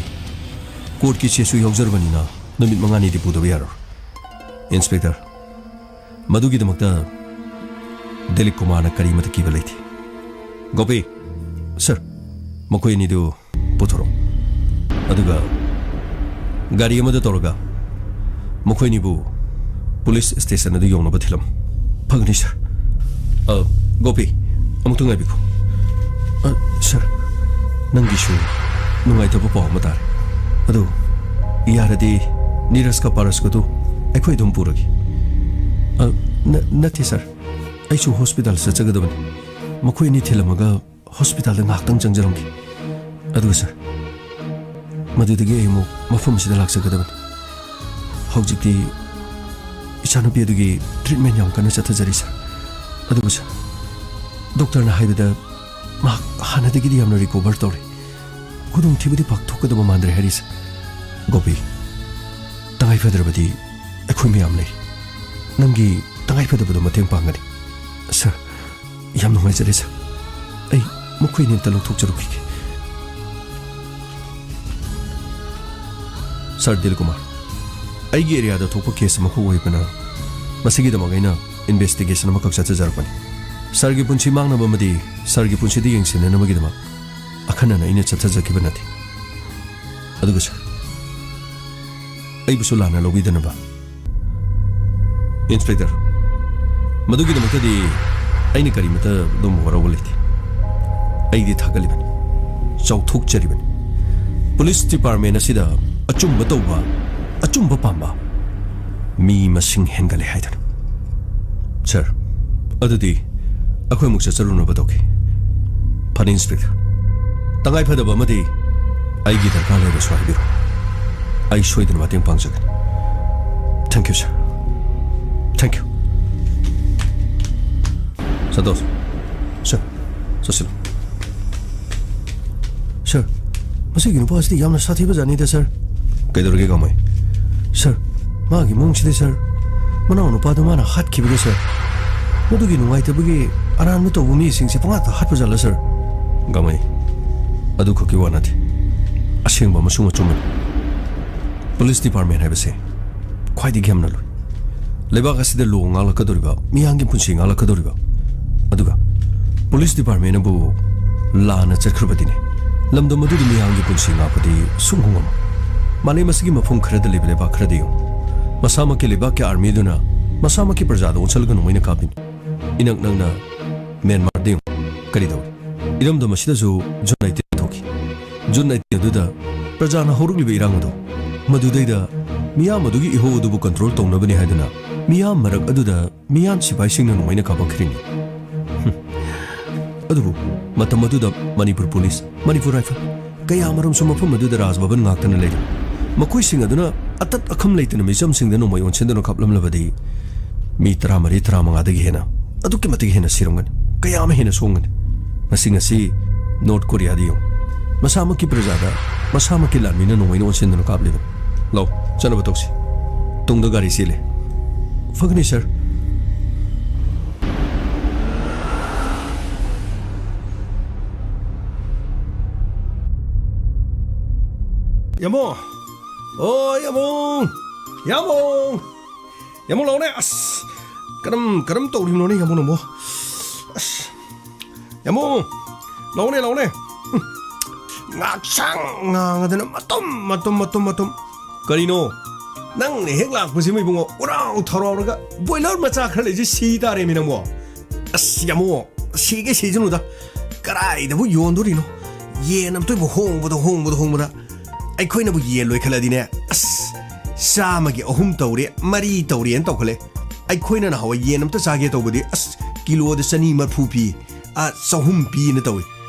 ꯀꯣꯔꯠꯀꯤ ꯆꯦꯁꯨ ꯌꯥꯎꯖꯔꯕꯅꯤꯅ ꯅꯨꯃꯤꯠ ꯃꯉꯥꯅꯤꯗꯤ ꯄꯨꯗꯕ ꯌꯥꯔꯣꯏ꯫ ꯏꯟꯁꯄꯦꯛꯇꯔ, ꯃꯗꯨꯒꯤꯗꯃꯛꯇ ꯗꯤꯂꯤꯞ ꯀꯨꯃꯥꯔꯅ ꯀꯔꯤꯃꯇ ꯀꯤꯕ ꯂꯩꯇꯦ꯫ ꯒꯣꯄꯤ꯫ ꯁꯥꯔ꯫ ꯃꯈꯣꯏ ꯑꯅꯤꯗꯨ ꯄꯨꯊꯣꯔꯛꯎ꯫ ꯑꯗꯨꯒ ꯒꯥꯔꯤ ꯑꯃꯗ ꯇꯧꯔꯒ ꯃꯈꯣꯏ ꯑꯅꯤꯕꯨ ꯄꯨꯂꯤꯁ ꯁ꯭ꯇꯦꯁꯟ ꯑꯗꯨ ꯌꯧꯅꯕ ꯊꯤꯜꯂꯝꯃꯨ꯫ ꯐꯒꯅꯤ, ꯁꯥꯔ꯫ ꯑ, ꯒꯣꯄꯤ, ꯑꯃꯨꯛꯇ ꯉꯥꯏꯕꯤꯈꯣ꯫ ꯑ, ꯁꯥꯔ, ꯅꯪꯒꯤꯁꯨ ꯅꯨꯡꯉꯥꯏꯇꯕ ꯄꯥꯎ ꯑꯃ ꯇꯥꯔꯦ꯫ ꯑꯗꯨ ꯌꯥꯔꯗꯤ ꯅꯤꯔꯖꯀ ꯄꯥꯔꯁꯀꯗꯨ ꯑꯩꯈꯣꯏ ꯑꯗꯨꯝ ꯄꯨꯔꯒꯦ꯫ ꯑ, ꯅ-, ꯅꯠꯇꯦ, ꯁꯥꯔ꯫ ꯑꯩꯁꯨ ꯍꯣꯁꯄꯤꯇꯥꯜ ꯆꯠꯆꯒꯗꯕꯅꯤ꯫ ꯃꯈꯣꯏ ꯑꯅꯤ ꯊꯤꯜꯂꯝꯃꯒ ꯍꯣꯁꯄꯤꯇꯥꯜꯗ ꯉꯥꯏꯍꯥꯛꯇꯪ ꯆꯪꯖꯔꯝꯒꯦ꯫ ꯑꯗꯨꯒ ꯁꯥꯔ, ꯃꯗꯨꯗꯒꯤ ꯑꯩ ꯑꯃꯨꯛ ꯃꯐꯝ ꯑꯁꯤꯗ ꯂꯥꯛꯆꯒꯗꯕꯅꯤ꯫ ꯍꯧꯖꯤꯛꯇꯤ ꯏꯆꯥꯅꯨꯄꯤ ꯑꯗꯨꯒꯤ ꯇ꯭ꯔꯤꯠꯃꯦꯟ ꯌꯥꯝ ꯀꯟꯅ ꯆꯠꯊꯖꯔꯤ, ꯁꯥꯔ꯫ ꯑꯗꯨꯕꯨ ꯁꯥꯔ, ꯗꯣꯛꯇꯔꯅ ꯍꯥꯏꯕꯗ ꯃꯍꯥꯛ ꯍꯥꯟꯅꯗꯒꯤꯗꯤ ꯌꯥꯝꯅ ꯔꯤꯀꯣꯚꯔ ꯇꯧꯔꯦ꯫ ꯈꯨꯗꯣꯡꯊꯤꯕꯗꯤ ꯄꯥꯛ ꯊꯣꯛꯀꯗꯕ ꯃꯥꯟꯗ꯭ꯔꯦ ꯍꯥꯏꯔꯤ, ꯁꯥꯔ꯫ ꯒꯣꯄꯤ, ꯇꯉꯥꯏ ꯐꯗ꯭ꯔꯕꯗꯤ ꯑꯩꯈꯣꯏ ꯃꯌꯥꯝ ꯂꯩꯔꯤ꯫ ꯅꯪꯒꯤ ꯇꯉꯥꯏ ꯐꯗꯕꯗꯣ ꯃꯇꯦꯡ ꯄꯥꯡꯒꯅꯤ꯫ ꯁꯥꯔ, ꯌꯥꯝ ꯅꯨꯡꯉꯥꯏꯖꯔꯦ, ꯁꯥꯔ꯫ ꯑꯩ ꯃꯈꯣꯏ ꯑꯅꯤ ꯑꯝꯇ ꯂꯧꯊꯣꯛꯆꯔꯨꯈꯤꯒꯦ꯫ ꯁꯥꯔ ꯗꯤꯜ ꯀꯨꯃꯥꯔ, ꯑꯩꯒꯤ ꯑꯦꯔꯤꯌꯥꯗ ꯊꯣꯛꯄ ꯀꯦꯁ ꯑꯃꯈꯛ ꯑꯣꯏꯕꯅ, ꯃꯁꯤꯒꯤꯗꯃꯛ ꯑꯩꯅ ꯏꯟꯚꯦꯁꯇꯤꯒꯦꯁꯟ ꯑꯃꯈꯛ ꯆꯠꯊꯖꯔꯛꯄꯅꯤ꯫ ꯁꯥꯔꯒꯤ ꯄꯨꯟꯁꯤ ꯃꯥꯡꯅꯕ ꯑꯃꯗꯤ ꯁꯥꯔꯒꯤ ꯄꯨꯟꯁꯤꯗ ꯌꯦꯡꯁꯤꯟꯅꯅꯕꯒꯤꯗꯃꯛ ꯑꯈꯟꯅꯅ ꯑꯩꯅ ꯆꯠꯊꯖꯈꯤꯕ ꯅꯠꯇꯦ꯫ ꯑꯗꯨꯒ ꯁꯥꯔ, ꯑꯩꯕꯨꯁꯨ ꯂꯥꯟꯅ ꯂꯧꯕꯤꯗꯅꯕ꯫ ꯏꯟꯁꯄꯦꯛꯇꯔ, ꯃꯗꯨꯒꯤꯗꯃꯛꯇꯗꯤ ꯑꯩꯅ ꯀꯔꯤꯃꯇ ꯑꯗꯨꯝ ꯋꯥꯔꯧꯕ ꯂꯩꯇꯦ꯫ ꯑꯩꯗꯤ ꯊꯥꯒꯠꯂꯤꯕꯅꯤ, ꯆꯥꯎꯊꯣꯛꯆꯔꯤꯕꯅꯤ꯫ ꯄꯨꯂꯤꯁ ꯗꯤꯄꯥꯔꯠꯃꯦꯟ ꯑꯁꯤꯗ ꯑꯆꯨꯝꯕ ꯇꯧꯕ, ꯑꯆꯨꯝꯕ ꯄꯥꯝꯕ ꯃꯤ ꯃꯁꯤꯡ ꯍꯦꯟꯒꯠꯂꯦ ꯍꯥꯏꯗꯨꯅ꯫ ꯁꯥꯔ, ꯑꯗꯨꯗꯤ ꯑꯩꯈꯣꯏ ꯑꯃꯨꯛ ꯆꯠꯆꯔꯨꯅꯕ ꯇꯧꯈꯤ꯫ ꯐꯅꯤ, ꯏꯟꯁꯄꯦꯛꯇꯔ꯫ ꯇꯉꯥꯏ ꯐꯗꯕ ꯑꯃꯗꯤ ꯑꯩꯒꯤ ꯗꯔꯀꯥꯔ ꯂꯩꯔꯁꯨ ꯍꯥꯏꯕꯤꯔꯣ꯫ ꯑꯩ ꯁꯣꯏꯗꯅ ꯃꯇꯦꯡ ꯄꯥꯡꯖꯒꯅꯤ꯫ Thank you, sir. Thank you. Santosh. Sir, ꯆꯠꯁꯤꯜꯂꯨ꯫ ꯁꯔ, ꯃꯁꯤꯒꯤ ꯅꯨꯄꯥ ꯑꯁꯤꯗꯤ ꯌꯥꯝꯅ ꯁꯥꯊꯤꯕ ꯖꯥꯠꯅꯤꯗ, ꯁꯔ꯫ ꯀꯩꯗꯧꯔꯒꯦ, ꯒꯥꯡꯃꯩ? ꯁꯔ, ꯃꯥꯒꯤ ꯃꯑꯣꯡꯁꯤꯗꯤ, ꯁꯔ, ꯃꯅꯥꯎ ꯅꯨꯄꯥꯗꯨ ꯃꯥꯅ ꯍꯥꯠꯈꯤꯕꯒꯤ, ꯁꯔ, ꯃꯗꯨꯒꯤ ꯅꯨꯡꯉꯥꯏꯇꯕꯒꯤ ꯑꯔꯥꯟꯕ ꯇꯧꯕ ꯃꯤꯁꯤꯡꯁꯦ ꯄꯪꯍꯥꯠꯇ ꯍꯥꯠꯄ ꯖꯥꯠꯂ, ꯁꯔ? ꯒꯥꯡꯃꯩ, ꯑꯗꯨꯈꯛꯀꯤ ꯋꯥ ꯅꯠꯇꯦ꯫ ꯑꯁꯦꯡꯕ ꯑꯃꯁꯨꯡ ꯑꯆꯨꯝꯕꯅꯤ꯫ ꯄꯨꯂꯤꯁ ꯗꯤꯄꯥꯔꯠꯃꯦꯟ ꯍꯥꯏꯕꯁꯦ ꯈ꯭ꯋꯥꯏꯗꯒꯤ ꯌꯥꯝꯅ ꯂꯨꯏ꯫ ꯂꯩꯕꯥꯛ ꯑꯁꯤꯗ ꯂꯣ ꯉꯥꯛꯂꯛꯀꯗꯧꯔꯤꯕ, ꯃꯤꯌꯥꯝꯒꯤ ꯄꯨꯟꯁꯤ ꯉꯥꯛꯂꯛꯀꯗꯧꯔꯤꯕ, ꯑꯗꯨꯒ ꯄꯨꯂꯤꯁ ꯗꯤꯄꯥꯔꯠꯃꯦꯟ ꯑꯕꯨ ꯂꯥꯟꯅ ꯆꯠꯈ꯭ꯔꯕꯗꯤꯅꯦ, ꯂꯝꯗꯝ ꯑꯗꯨꯗ ꯃꯤꯌꯥꯝꯒꯤ ꯄꯨꯟꯁꯤ ꯉꯥꯛꯄꯗꯤ ꯁꯨꯡꯉꯝ ꯉꯝꯃꯣꯏ꯫ ꯃꯥꯂꯦꯝ ꯑꯁꯤꯒꯤ ꯃꯐꯝ ꯈꯔꯗ ꯂꯩꯕ ꯂꯩꯕꯥꯛ ꯈꯔꯗ ꯌꯦꯡꯉꯨ, ꯃꯁꯥꯃꯛꯀꯤ ꯂꯩꯕꯥꯛꯀꯤ ꯑꯥꯔꯃꯤꯗꯨꯅ ꯃꯁꯥꯃꯛꯀꯤ ꯄ꯭ꯔꯖꯥꯗ ꯑꯣꯟꯁꯤꯜꯂꯒ ꯅꯣꯡꯃꯩꯅ ꯀꯥꯞꯄꯤꯅꯤ꯫ ꯏꯅꯛ ꯅꯛꯅ ꯃ꯭ꯌꯥꯟꯃꯥꯔꯗ ꯌꯦꯡꯉꯨ, ꯀꯔꯤ ꯇꯧꯏ? ꯏꯔꯝꯗꯝ ꯑꯁꯤꯗꯁꯨ ꯖꯨꯟ ꯅꯥꯏꯟꯇꯤꯟ ꯊꯣꯛꯈꯤ꯫ ꯖꯨꯟ ꯅꯥꯏꯟꯇꯤꯟ ꯑꯗꯨꯗ ꯄ꯭ꯔꯖꯥꯅ ꯍꯧꯔꯛꯂꯤꯕ ꯏꯔꯥꯡ ꯑꯗꯨ, ꯃꯗꯨꯗꯩꯗ ꯃꯤꯌꯥꯝ ꯑꯗꯨꯒꯤ ꯏꯍꯧ ꯑꯗꯨꯕꯨ ꯀꯟꯇ꯭ꯔꯣꯜ ꯇꯧꯅꯕꯅꯤ ꯍꯥꯏꯗꯨꯅ ꯃꯤꯌꯥꯝ ꯃꯔꯛ ꯑꯗꯨꯗ ꯃꯤꯌꯥꯝ ꯁꯤꯐꯥꯏꯁꯤꯡꯅ ꯅꯣꯡꯃꯩꯅ ꯀꯥꯞꯄꯛꯈ꯭ꯔꯤꯅꯤ꯫ ꯍꯨꯝ꯫ ꯑꯗꯨꯕꯨ ꯃꯇꯝ ꯑꯗꯨꯗ ꯃꯅꯤꯄꯨꯔ ꯄꯨꯂꯤꯁ, ꯃꯅꯤꯄꯨꯔ ꯔꯥꯏꯐꯜ, ꯀꯌꯥ ꯑꯃꯔꯣꯝꯁꯨ ꯃꯐꯝ ꯑꯗꯨꯗ ꯔꯥꯖ ꯚꯕꯟ ꯉꯥꯛꯇꯅ ꯂꯩꯔꯤ꯫ ꯃꯈꯣꯏꯁꯤꯡ ꯑꯗꯨꯅ ꯑꯇꯠ ꯑꯈꯝ ꯂꯩꯇꯅ ꯃꯤꯆꯝꯁꯤꯡꯗ ꯅꯣꯡꯃꯩ ꯑꯣꯟꯁꯤꯟꯗꯨꯅ ꯀꯥꯞꯂꯝꯂꯕꯗꯤ ꯃꯤ ꯇꯔꯥꯃꯔꯤ, ꯇꯔꯥꯃꯉꯥꯗꯒꯤ ꯍꯦꯟꯅ, ꯑꯗꯨꯛꯀꯤ ꯃꯇꯤꯛ ꯍꯦꯟꯅ ꯁꯤꯔꯝꯒꯅꯤ, ꯀꯌꯥ ꯑꯃ ꯍꯦꯟꯅ ꯁꯣꯛꯂꯝꯒꯅꯤ꯫ ꯉꯁꯤ, ꯉꯁꯤ ꯅꯣꯔꯠ ꯀꯣꯔꯤꯌꯥꯗ ꯌꯦꯡꯉꯨ, ꯃꯁꯥꯃꯛꯀꯤ ꯄ꯭ꯔꯖꯥꯗ ꯃꯁꯥꯃꯛꯀꯤ ꯂꯥꯟꯃꯤꯅ ꯅꯣꯡꯃꯩꯅ ꯑꯣꯟꯁꯤꯟꯗꯨꯅ ꯀꯥꯞꯂꯤꯕꯅꯤ꯫ ꯂꯥꯎ, ꯆꯠꯅꯕ ꯇꯧꯁꯤ꯫ ꯇꯨꯡꯗ ꯒꯥꯔꯤ ꯆꯦꯜꯂꯦ꯫ ꯐꯒꯅꯤ, ꯁꯔ꯫ ꯌꯥꯃꯣ! ꯑꯣ, ꯌꯥꯃꯣ! ꯌꯥꯃꯣ! ꯌꯥꯃꯣ, ꯂꯥꯎꯅꯦ! ꯑꯁ! ꯀꯔꯝ, ꯀꯔꯝ ꯇꯧꯔꯤꯕꯅꯣꯅꯦ, ꯌꯥꯃꯣ, ꯅꯪꯕꯣ? ꯑꯁ! ꯌꯥꯃꯣ! ꯂꯥꯎꯅꯦ, ꯂꯥꯎꯅꯦ! ꯎꯝ꯫ ꯉꯥꯛꯁꯪ ꯉꯥꯡꯉꯗꯅ ꯃꯇꯨꯝ, ꯃꯇꯨꯝ, ꯃꯇꯨꯝ, ꯃꯇꯨꯝ꯫ ꯀꯔꯤꯅꯣ? ꯅꯪꯅ ꯍꯦꯛ ꯂꯥꯛꯄꯁꯤꯃ ꯏꯕꯨꯡꯉꯣ, ꯎꯔꯥꯎ ꯊꯔꯥꯎꯔꯒ ꯕꯣꯏꯂꯔ ꯃꯆꯥ ꯈꯔ ꯂꯩꯁꯤ ꯁꯤ ꯇꯥꯔꯦꯃꯤ ꯅꯪꯕꯣ꯫ ꯑꯁ, ꯌꯥꯃꯣ! ꯁꯤꯒꯦ ꯁꯤꯖꯅꯨꯗ꯫ ꯀꯔꯥꯏꯗꯕꯨ ꯌꯣꯟꯗꯣꯔꯤꯅꯣ? ꯌꯦꯟ ꯑꯝꯇꯕꯨ ꯍꯣꯡꯕꯗ, ꯍꯣꯡꯕꯗ, ꯍꯣꯡꯕꯗ꯫ ꯑꯩꯈꯣꯏꯅꯕꯨ ꯌꯦꯟ ꯂꯣꯏꯈꯠꯂꯗꯤꯅꯦ, ꯑꯁ, ꯆꯥꯝꯃꯒꯤ ꯑꯍꯨꯝ ꯇꯧꯔꯦ, ꯃꯔꯤ ꯇꯧꯔꯦꯅ ꯇꯧꯈꯠꯂꯦ꯫ ꯑꯩꯈꯣꯏꯅ ꯅꯍꯥꯟꯋꯥꯏ ꯌꯦꯟ ꯑꯝꯇ ꯆꯥꯒꯦ ꯇꯧꯕꯗꯤ, ꯑꯁ, ꯀꯤꯂꯣꯗ ꯆꯅꯤ ꯃꯔꯐꯨ ꯄꯤ, ꯑ, ꯆꯍꯨꯝ ꯄꯤꯅ ꯇꯧꯏ꯫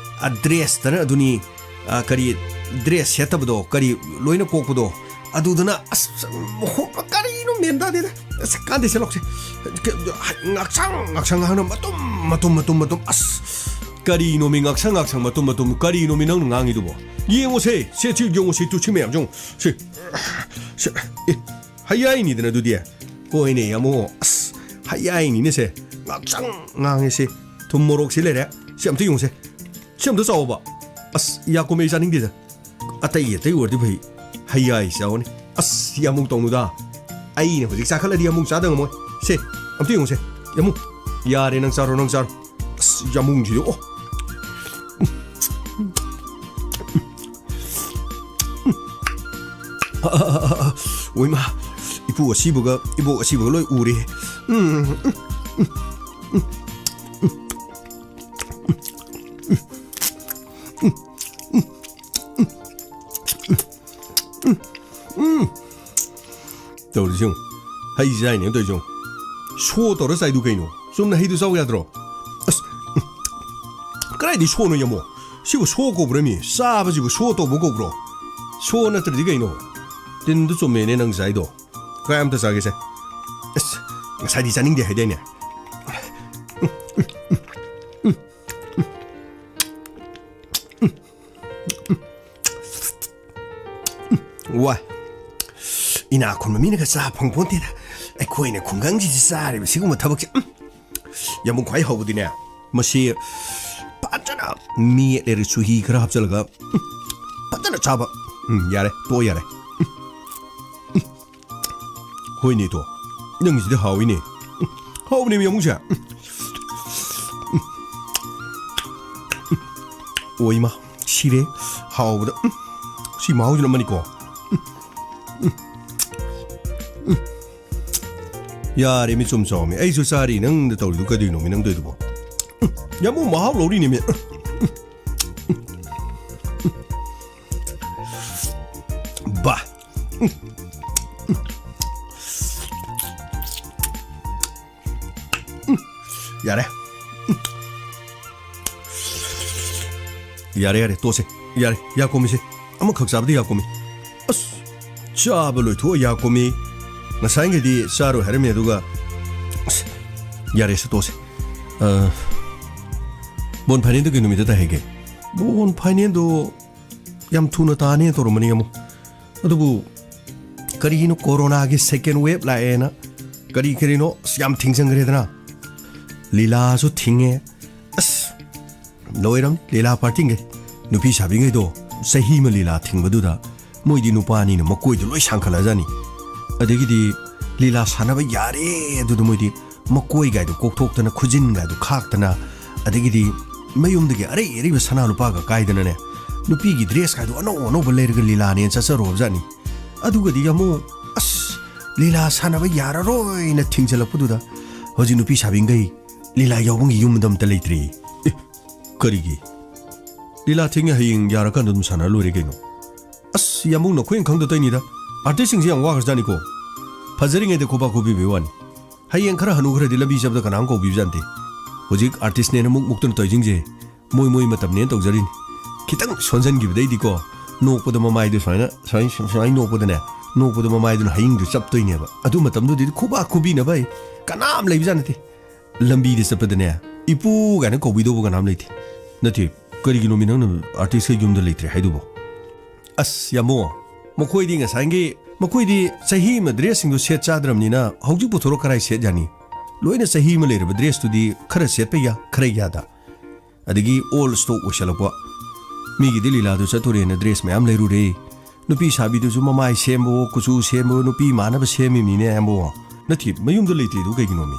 ꯑ, dress ꯇꯅ ꯑꯗꯨꯅꯤ, ꯑ, ꯀꯔꯤ, dress ꯁꯦꯠꯇꯕꯗꯣ, ꯀꯔꯤ, ꯂꯣꯏꯅ ꯀꯣꯛꯄꯗꯣ, ꯑꯗꯨꯗꯅ, ꯑꯁ, ꯃꯈꯣꯟ ꯀꯔꯤꯅꯣ ꯃꯦꯟ ꯇꯥꯗꯦꯗ꯫ ꯑꯁ, ꯀꯥꯟꯗꯦ, ꯁꯦ ꯂꯧꯁꯦ꯫ ꯉꯥꯛꯁꯪ, ꯉꯥꯛꯁꯪ ꯉꯥꯡꯅ ꯃꯇꯨꯝ, ꯃꯇꯨꯝ, ꯃꯇꯨꯝ, ꯃꯇꯨꯝ꯫ ꯑꯁ, ꯀꯔꯤꯅꯣꯃꯤ ꯉꯥꯛꯁꯪ, ꯉꯥꯛꯁꯪ, ꯃꯇꯨꯝ, ꯃꯇꯨꯝ? ꯀꯔꯤꯅꯣꯃꯤ ꯅꯪꯅ ꯉꯥꯡꯉꯤꯗꯨꯕꯣ? ꯌꯦꯡꯉꯨꯁꯦ, ꯁꯦ, ꯁꯤ ꯌꯦꯡꯉꯨꯁꯦ, ꯇꯨ, ꯁꯤ ꯃꯌꯥꯝꯁꯦ ꯌꯦꯡꯉꯨ꯫ ꯁꯤ, ꯁꯤ, ꯑꯦ, ꯍꯩꯌꯥꯏꯅꯤꯗꯅ ꯑꯗꯨꯗꯤ꯫ ꯍꯣꯏꯅꯦ, ꯌꯥꯝꯃꯣ꯫ ꯑꯁ, ꯍꯩꯌꯥꯏꯅꯤꯅꯦ ꯁꯦ꯫ ꯉꯥꯛꯁꯪ ꯉꯥꯡꯉꯦ ꯁꯤ꯫ ꯊꯨꯝ ꯃꯣꯔꯣꯛꯁꯤ ꯂꯩꯔꯦ꯫ ꯁꯤ ꯑꯝꯇ ꯌꯦꯡꯉꯨꯁꯦ꯫ ꯁꯤ ꯑꯝꯇ ꯆꯥꯎꯕ꯫ ꯑꯁ, ꯌꯥꯀꯨꯝ ꯑꯩ ꯆꯥꯅꯤꯡꯗꯦꯗ꯫ ꯑꯇꯩ ꯑꯇꯩ ꯑꯣꯏꯔꯗꯤ ꯐꯩ꯫ ꯍꯩꯌꯥꯏ ꯆꯥꯎꯅꯤ꯫ ꯑꯁ, ꯌꯥꯝꯃꯨꯛ ꯇꯧꯅꯨꯗ꯫ ꯑꯩꯅ ꯍꯧꯖꯤꯛ ꯆꯥꯈꯠꯂꯗꯤ ꯌꯥꯝꯃꯨꯛ ꯆꯥꯗ ꯉꯝꯃꯣꯏ꯫ ꯁꯦ, ꯑꯝꯇ ꯌꯦꯡꯉꯨꯁꯦ꯫ ꯌꯥꯝꯃꯨꯛ꯫ ꯌꯥꯔꯦ, ꯅꯪ ꯆꯥꯔꯣ, ꯅꯪ ꯆꯥꯔꯣ꯫ ꯑꯁ, ꯌꯥꯝꯃꯨꯡꯁꯤꯗꯤ, ꯑꯣ꯫ ꯑꯣꯏꯃꯥ, ꯏꯄꯨ ꯑꯁꯤꯕꯒ ꯏꯕꯣꯛ ꯑꯁꯤꯕꯒ ꯂꯣꯏ ꯎꯔꯦ꯫ ꯎꯝ, ꯎꯝ, ꯎꯝ, ꯎꯝ, ꯎꯝ, ꯎꯝ, ꯎꯝ, ꯎꯝ, ꯎꯝ, ꯎꯝ, ꯎꯝ꯫ ꯇꯧꯔꯤꯁꯤ ꯌꯦꯡꯉꯨ꯫ ꯍꯩ ꯆꯥꯏꯅꯦ ꯇꯧꯔꯤꯁꯤ ꯌꯦꯡꯉꯨ꯫ ꯁꯣ ꯇꯧꯔ ꯆꯥꯏꯗꯨ ꯀꯩꯅꯣ? ꯆꯨꯝꯅ ꯍꯩꯗꯨ ꯆꯥꯎ ꯌꯥꯗ꯭ꯔꯣ? ꯑꯁ, ꯀꯗꯥꯏꯗꯩ ꯁꯣꯅꯣ ꯌꯥꯝꯃꯣ? ꯁꯤꯕꯨ ꯁꯣ ꯀꯧꯕ꯭ꯔꯃꯤ? ꯆꯥꯕꯁꯤꯕꯨ ꯁꯣ ꯇꯧꯕ ꯀꯧꯕ꯭ꯔꯣ? ꯁꯣ ꯅꯠꯇ꯭ꯔꯗꯤ ꯀꯩꯅꯣ? ꯇꯤꯟꯗꯨ ꯆꯨꯝꯃꯦꯅꯦ ꯅꯪ ꯆꯥꯏꯗꯣ꯫ ꯀꯥꯏ ꯑꯝꯇ ꯆꯥꯒꯦꯁꯦ꯫ ꯑꯁ, ꯉꯁꯥꯏꯗꯤ ꯆꯥꯅꯤꯡꯗꯦ ꯍꯥꯏꯗꯥꯏꯅꯦ? ꯋꯥ, ꯏꯅꯥꯛ ꯈꯨꯟꯕ ꯃꯤꯅꯒ ꯆꯥ ꯐꯪ ꯄꯣꯟꯇꯦꯗ꯫ ꯑꯩꯈꯣꯏꯅ ꯈꯨꯡꯒꯪꯁꯤꯗ ꯆꯥꯔꯤꯕ ꯁꯤꯒꯨꯝꯕ ꯊꯕꯛꯁꯦ, ꯎꯝ꯫ ꯌꯥꯝꯕꯨꯡ ꯈ꯭ꯋꯥꯏ ꯍꯧꯕꯗꯤꯅꯦ, ꯃꯁꯤ ꯐꯖꯅ ꯃꯦꯠꯂꯦ, ꯆꯨꯍꯤ ꯈꯔ ꯍꯥꯞꯆꯤꯜꯂꯒ, ꯎꯝ, ꯐꯖꯅ ꯆꯥꯕ꯫ ꯎꯝ, ꯌꯥꯔꯦ, ꯇꯣꯛꯑꯣ, ꯌꯥꯔꯦ꯫ ꯎꯝ, ꯎꯝ꯫ ꯍꯣꯏꯅꯦ, ꯇꯣ꯫ ꯅꯪꯒꯤꯁꯤꯗꯤ ꯍꯥꯎꯋꯤꯅꯦ꯫ ꯎꯝ, ꯍꯥꯎꯕꯅꯦ, ꯌꯥꯝꯕꯨꯡꯁꯦ꯫ ꯎꯝ, ꯎꯝ, ꯎꯝ, ꯎꯝ꯫ ꯑꯣꯏꯃ, ꯁꯤꯔꯦ꯫ ꯍꯥꯎꯕꯗ꯫ ꯎꯝ, ꯁꯤ ꯃꯍꯥꯎꯁꯤꯅ ꯑꯃꯅꯤꯀꯣ꯫ ꯎꯝ, ꯎꯝ, ꯎꯝ꯫ ꯌꯥꯔꯦ, ꯃꯤ ꯆꯨꯝ ꯆꯥꯎꯃꯤ꯫ ꯑꯩꯁꯨ ꯆꯥꯔꯤ, ꯅꯪꯗ ꯇꯧꯔꯤꯗꯨ ꯀꯩꯗꯧꯅꯣꯃꯤ, ꯅꯪ ꯇꯧꯔꯤꯗꯨꯕꯣ? ꯎꯝ, ꯌꯥꯝꯕꯨꯡ ꯃꯍꯥꯎ ꯂꯧꯔꯤꯅꯦꯃꯤ꯫ ꯎꯝ, ꯎꯝ, ꯎꯝ, ꯎꯝ꯫ ꯕꯥ꯫ ꯎꯝ, ꯎꯝ, ꯎꯝ꯫ ꯌꯥꯔꯦ꯫ ꯎꯝ꯫ ꯌꯥꯔꯦ, ꯌꯥꯔꯦ, ꯇꯣꯛꯁꯦ꯫ ꯌꯥꯔꯦ, ꯌꯥ ꯀꯨꯝꯃꯤꯁꯦ꯫ ꯑꯃꯈꯛ ꯆꯥꯕꯗꯤ ꯌꯥ ꯀꯨꯝꯃꯤ꯫ ꯑꯁ, ꯆꯥꯕ ꯂꯣꯏꯊꯣꯛꯑ ꯌꯥ ꯀꯨꯝꯃꯤ꯫ ꯉꯁꯥꯏꯈꯩꯗꯤ ꯆꯥꯔꯣꯏ ꯍꯥꯏꯔꯝꯃꯦ, ꯑꯗꯨꯒ ꯑꯁ, ꯌꯥꯔꯦꯁꯦ, ꯇꯣꯛꯁꯦ꯫ ꯑ, ꯕꯣꯟ ꯐꯥꯏꯅꯦꯜꯗꯨ ꯀꯩ ꯅꯨꯃꯤꯠꯇ ꯇꯥꯏ ꯍꯥꯏꯒꯦ? ꯕꯣꯟ ꯐꯥꯏꯅꯦꯜꯗꯣ ꯌꯥꯝ ꯊꯨꯅ ꯇꯥꯅꯦ ꯇꯧꯔꯝꯕꯅꯤ ꯑꯃꯨꯛ꯫ ꯑꯗꯨꯕꯨ ꯀꯔꯤꯒꯤꯅꯣ ꯀꯣꯔꯣꯅꯥꯒꯤ second wave ꯂꯥꯛꯑꯦꯅ ꯀꯔꯤ ꯀꯔꯤꯅꯣ ꯑꯁ ꯌꯥꯝ ꯊꯤꯡꯖꯤꯟꯈ꯭ꯔꯦꯗꯅ꯫ ꯂꯤꯂꯥꯁꯨ ꯊꯤꯡꯉꯦ꯫ ꯑꯁ, ꯂꯣꯏꯔꯝ ꯂꯤꯂꯥ ꯄꯥꯔꯇꯤꯉꯩ꯫ ꯅꯨꯄꯤ ꯁꯥꯕꯤꯉꯩꯗꯣ ꯆꯍꯤ ꯑꯃ ꯂꯤꯂꯥ ꯊꯤꯡꯕꯗꯨꯗ ꯃꯣꯏꯗꯤ ꯅꯨꯄꯥꯅꯤꯅ ꯃꯀꯣꯏꯗꯣ ꯂꯣꯏ ꯁꯥꯡꯈꯠꯂꯛꯑꯖꯥꯠꯅꯤ꯫ ꯑꯗꯒꯤꯗꯤ ꯂꯤꯂꯥ ꯁꯥꯟꯅꯕ ꯌꯥꯔꯦ ꯑꯗꯨꯗ ꯃꯣꯏꯗꯤ ꯃꯀꯣꯏꯒꯥꯏꯗꯣ ꯀꯣꯛꯊꯣꯛꯇꯅ, ꯈꯨꯖꯤꯟꯒꯥꯏꯗꯣ ꯈꯥꯛꯇꯅ, ꯑꯗꯒꯤꯗꯤ ꯃꯌꯨꯝꯗꯒꯤ ꯑꯔꯩ ꯑꯔꯩꯕ ꯁꯅꯥ ꯂꯨꯄꯥꯒ ꯀꯥꯏꯗꯅꯅꯦ, ꯅꯨꯄꯤꯒꯤ ꯗ꯭ꯔꯦꯁꯀꯥꯏꯗꯣ ꯑꯅꯧ ꯑꯅꯧꯕ ꯂꯩꯔꯒ ꯂꯤꯂꯥꯅꯦꯅ ꯆꯠꯆꯔꯨꯔꯕꯖꯥꯠꯅꯤ꯫ ꯑꯗꯨꯒꯗꯤ ꯑꯃꯨꯛ, ꯑꯁ, ꯂꯤꯂꯥ ꯁꯥꯟꯅꯕ ꯌꯥꯔꯔꯣꯏꯅ ꯊꯤꯡꯖꯤꯜꯂꯛꯄꯗꯨꯗ ꯍꯧꯖꯤꯛ ꯅꯨꯄꯤ ꯁꯥꯕꯤꯡꯈꯩ ꯂꯤꯂꯥ ꯌꯥꯎꯕꯝꯒꯤ ꯌꯨꯝꯗ ꯑꯝꯇ ꯂꯩꯇ꯭ꯔꯦ꯫ ꯑꯦ, ꯀꯔꯤꯒꯤ? ꯂꯤꯂꯥ ꯊꯤꯡꯉꯦ, ꯍꯌꯦꯡ ꯌꯥꯔꯀꯥꯟꯗ ꯑꯗꯨꯝ ꯁꯥꯟꯅꯔ ꯂꯣꯏꯔꯦ ꯀꯩꯅꯣ꯫ ꯑꯁ, ꯌꯥꯝꯕꯨꯡ, ꯅꯈꯣꯏꯅ ꯈꯪꯗ ꯇꯧꯏꯅꯤꯗ꯫ ꯑꯥꯔꯇꯤꯁꯁꯤꯡꯁꯦ ꯌꯥꯝ ꯋꯥꯈ꯭ꯔꯖꯥꯠꯅꯤꯀꯣ꯫ ꯐꯖꯔꯤꯉꯩꯗ ꯈꯨꯕꯥꯛ ꯈꯨꯕꯤꯕꯩ ꯋꯥꯅꯤ꯫ ꯍꯌꯦꯡ ꯈꯔ ꯍꯅꯨꯈ꯭ꯔꯗꯤ ꯂꯝꯕꯤ ꯆꯠꯄꯗ ꯀꯅꯥꯝ ꯀꯧꯕꯤꯕꯖꯥꯠ ꯅꯠꯇꯦ꯫ ꯍꯧꯖꯤꯛ ꯑꯥꯔꯇꯤꯁꯅꯦꯅ ꯃꯨꯛ ꯃꯨꯛꯇꯅ ꯇꯧꯔꯤꯁꯤꯡꯁꯦ ꯃꯣꯏ ꯃꯣꯏ ꯃꯇꯝꯅꯦꯅ ꯇꯧꯖꯔꯤꯅꯤ꯫ ꯈꯤꯇꯪ ꯁꯣꯟꯖꯟꯈꯤꯕꯗꯩꯗꯤꯀꯣ, ꯅꯣꯛꯄꯗ ꯃꯃꯥꯏꯗꯣ ꯁꯨꯃꯥꯏꯅ, ꯁꯨꯃꯥꯏꯅ, ꯁꯨꯃꯥꯏꯅ ꯅꯣꯛꯄꯗꯅꯦ, ꯅꯣꯛꯄꯗ ꯃꯃꯥꯏꯗꯨꯅ ꯍꯌꯤꯡꯗꯨ ꯆꯞꯇꯣꯏꯅꯦꯕ꯫ ꯑꯗꯨ ꯃꯇꯝꯗꯨꯗꯤ ꯈꯨꯕꯥꯛ ꯈꯨꯕꯤꯅꯕ ꯑꯩ ꯀꯅꯥꯝ ꯂꯩꯕꯖꯥꯠ ꯅꯠꯇꯦ꯫ ꯂꯝꯕꯤꯗ ꯆꯠꯄꯗꯅꯦ, "ꯏꯄꯨ" ꯀꯥꯏꯅ ꯀꯧꯕꯤꯗꯧꯕ ꯀꯅꯥꯝ ꯂꯩꯇꯦ꯫ ꯅꯠꯇꯦ, ꯀꯔꯤꯒꯤꯅꯣꯃꯤ ꯅꯪꯅ ꯑꯥꯔꯇꯤꯁꯀ ꯌꯨꯝꯗ ꯂꯩꯇ꯭ꯔꯦ ꯍꯥꯏꯗꯨꯕꯣ? ꯑꯁ, ꯌꯥꯝꯕꯨꯡ, ꯃꯈꯣꯏꯗꯤ ꯉꯁꯥꯏꯒꯤ, ꯃꯈꯣꯏꯗꯤ ꯆꯍꯤ ꯑꯃ ꯗ꯭ꯔꯦꯁꯁꯤꯡꯗꯣ ꯁꯦꯠ ꯆꯥꯗ꯭ꯔꯕꯅꯤꯅ ꯍꯧꯖꯤꯛ ꯄꯨꯊꯣꯔꯛ ꯀꯔꯥꯏ ꯁꯦꯠ ꯌꯥꯅꯤ? ꯂꯣꯏꯅ ꯆꯍꯤ ꯑꯃ ꯂꯩꯔꯕ ꯗ꯭ꯔꯦꯁꯇꯨꯗꯤ ꯈꯔ ꯁꯦꯠꯄ ꯌꯥ, ꯈꯔ ꯌꯥꯗ꯫ ꯑꯗꯒꯤ ꯑꯣꯜ ꯁ꯭ꯇꯣꯛ ꯑꯣꯏꯁꯜꯂꯛꯄ꯫ ꯃꯤꯒꯤꯗꯤ ꯂꯤꯂꯥꯗꯨ ꯆꯠꯇꯣꯔꯦꯅ ꯗ꯭ꯔꯦꯁ ꯃꯌꯥꯝ ꯂꯩꯔꯨꯔꯦ꯫ ꯅꯨꯄꯤ ꯁꯥꯕꯤꯗꯨꯁꯨ ꯃꯃꯥꯏ ꯁꯦꯝꯕꯋꯣ, ꯀꯨꯆꯨ ꯁꯦꯝꯕꯋꯣ, ꯅꯨꯄꯤ ꯃꯥꯟꯅꯕ ꯁꯦꯝꯃꯤꯕꯅꯤꯅꯦ ꯑꯃꯨꯛ꯫ ꯅꯠꯇꯦ, ꯃꯌꯨꯝꯗ ꯂꯩꯇ꯭ꯔꯤꯗꯨ ꯀꯩꯒꯤꯅꯣꯃꯤ?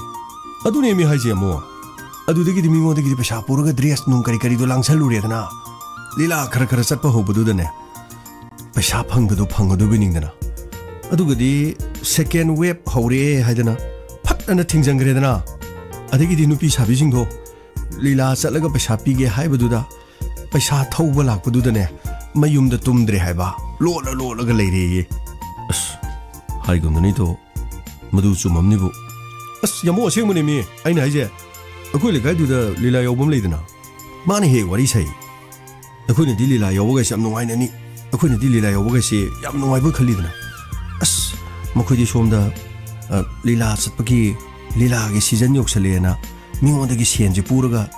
ꯑꯗꯨꯅꯦꯃꯤ ꯍꯥꯏꯁꯦ ꯑꯃꯨꯛ꯫ ꯑꯗꯨꯗꯒꯤꯗꯤ ꯃꯤꯉꯣꯟꯗꯒꯤꯗꯤ ꯄꯩꯁꯥ ꯄꯨꯔꯒ ꯗ꯭ꯔꯦꯁ ꯅꯨꯡ ꯀꯔꯤ ꯀꯔꯤꯗꯣ ꯂꯥꯡꯁꯜꯂꯨꯔꯦꯗꯅ꯫ ꯂꯤꯂꯥ ꯈꯔ ꯈꯔ ꯆꯠꯄ ꯍꯧꯕꯗꯨꯗꯅꯦ, ꯄꯩꯁꯥ ꯐꯪꯕꯗꯣ ꯐꯪꯒꯗꯣꯏꯕ ꯅꯤꯡꯗꯅ꯫ ꯑꯗꯨꯒꯗꯤ second wave ꯍꯧꯔꯦ ꯍꯥꯏꯗꯅ ꯐꯠ ꯑꯅ ꯊꯤꯡꯖꯤꯟꯈ꯭ꯔꯦꯗꯅ꯫ ꯑꯗꯒꯤꯗꯤ ꯅꯨꯄꯤ ꯁꯥꯕꯤꯁꯤꯡꯗꯣ ꯂꯤꯂꯥ ꯆꯠꯂꯒ ꯄꯩꯁꯥ ꯄꯤꯒꯦ ꯍꯥꯏꯕꯗꯨꯗ ꯄꯩꯁꯥ ꯊꯧꯕ ꯂꯥꯛꯄꯗꯨꯗꯅꯦ ꯃꯌꯨꯝꯗ ꯇꯨꯝꯗ꯭ꯔꯦ ꯍꯥꯏꯕ, ꯂꯣꯠꯂ ꯂꯣꯠꯂꯒ ꯂꯩꯔꯦꯌꯦ꯫ ꯑꯁ, ꯍꯥꯏꯒꯨꯝꯗꯅꯤꯗꯣ, ꯃꯗꯨ ꯆꯨꯝꯃꯝꯅꯤꯕꯨ꯫ ꯑꯁ, ꯌꯥꯝꯕꯨꯡ, ꯑꯁꯦꯡꯕꯅꯦꯃꯤ ꯑꯩꯅ ꯍꯥꯏꯁꯦ꯫ ꯑꯩꯈꯣꯏ ꯂꯩꯀꯥꯏꯗꯨꯗ ꯂꯤꯂꯥ ꯌꯥꯎꯕꯝ ꯂꯩꯗꯅ, ꯃꯥꯅ ꯍꯦꯛ ꯋꯥꯔꯤ ꯁꯥꯏ꯫ ꯑꯩꯈꯣꯏꯅꯗꯤ ꯂꯤꯂꯥ ꯌꯥꯎꯕꯒꯩꯁꯦ ꯌꯥꯝ ꯅꯨꯡꯉꯥꯏꯅꯅꯤ, ꯑꯩꯈꯣꯏꯅꯗꯤ ꯂꯤꯂꯥ ꯌꯥꯎꯕꯒꯩꯁꯦ ꯌꯥꯝ ꯅꯨꯡꯉꯥꯏꯕ ꯈꯜꯂꯤꯗꯅ꯫ ꯑꯁ, ꯃꯈꯣꯏꯗꯤ ꯁꯣꯝꯗ, ꯑ, ꯂꯤꯂꯥ ꯆꯠꯄꯒꯤ, ꯂꯤꯂꯥꯒꯤ ꯁꯤꯖꯟ ꯌꯧꯁꯜꯂꯛꯑꯦꯅ ꯃꯤꯉꯣꯟꯗꯒꯤ ꯁꯦꯟꯁꯦ ꯄꯨꯔꯒ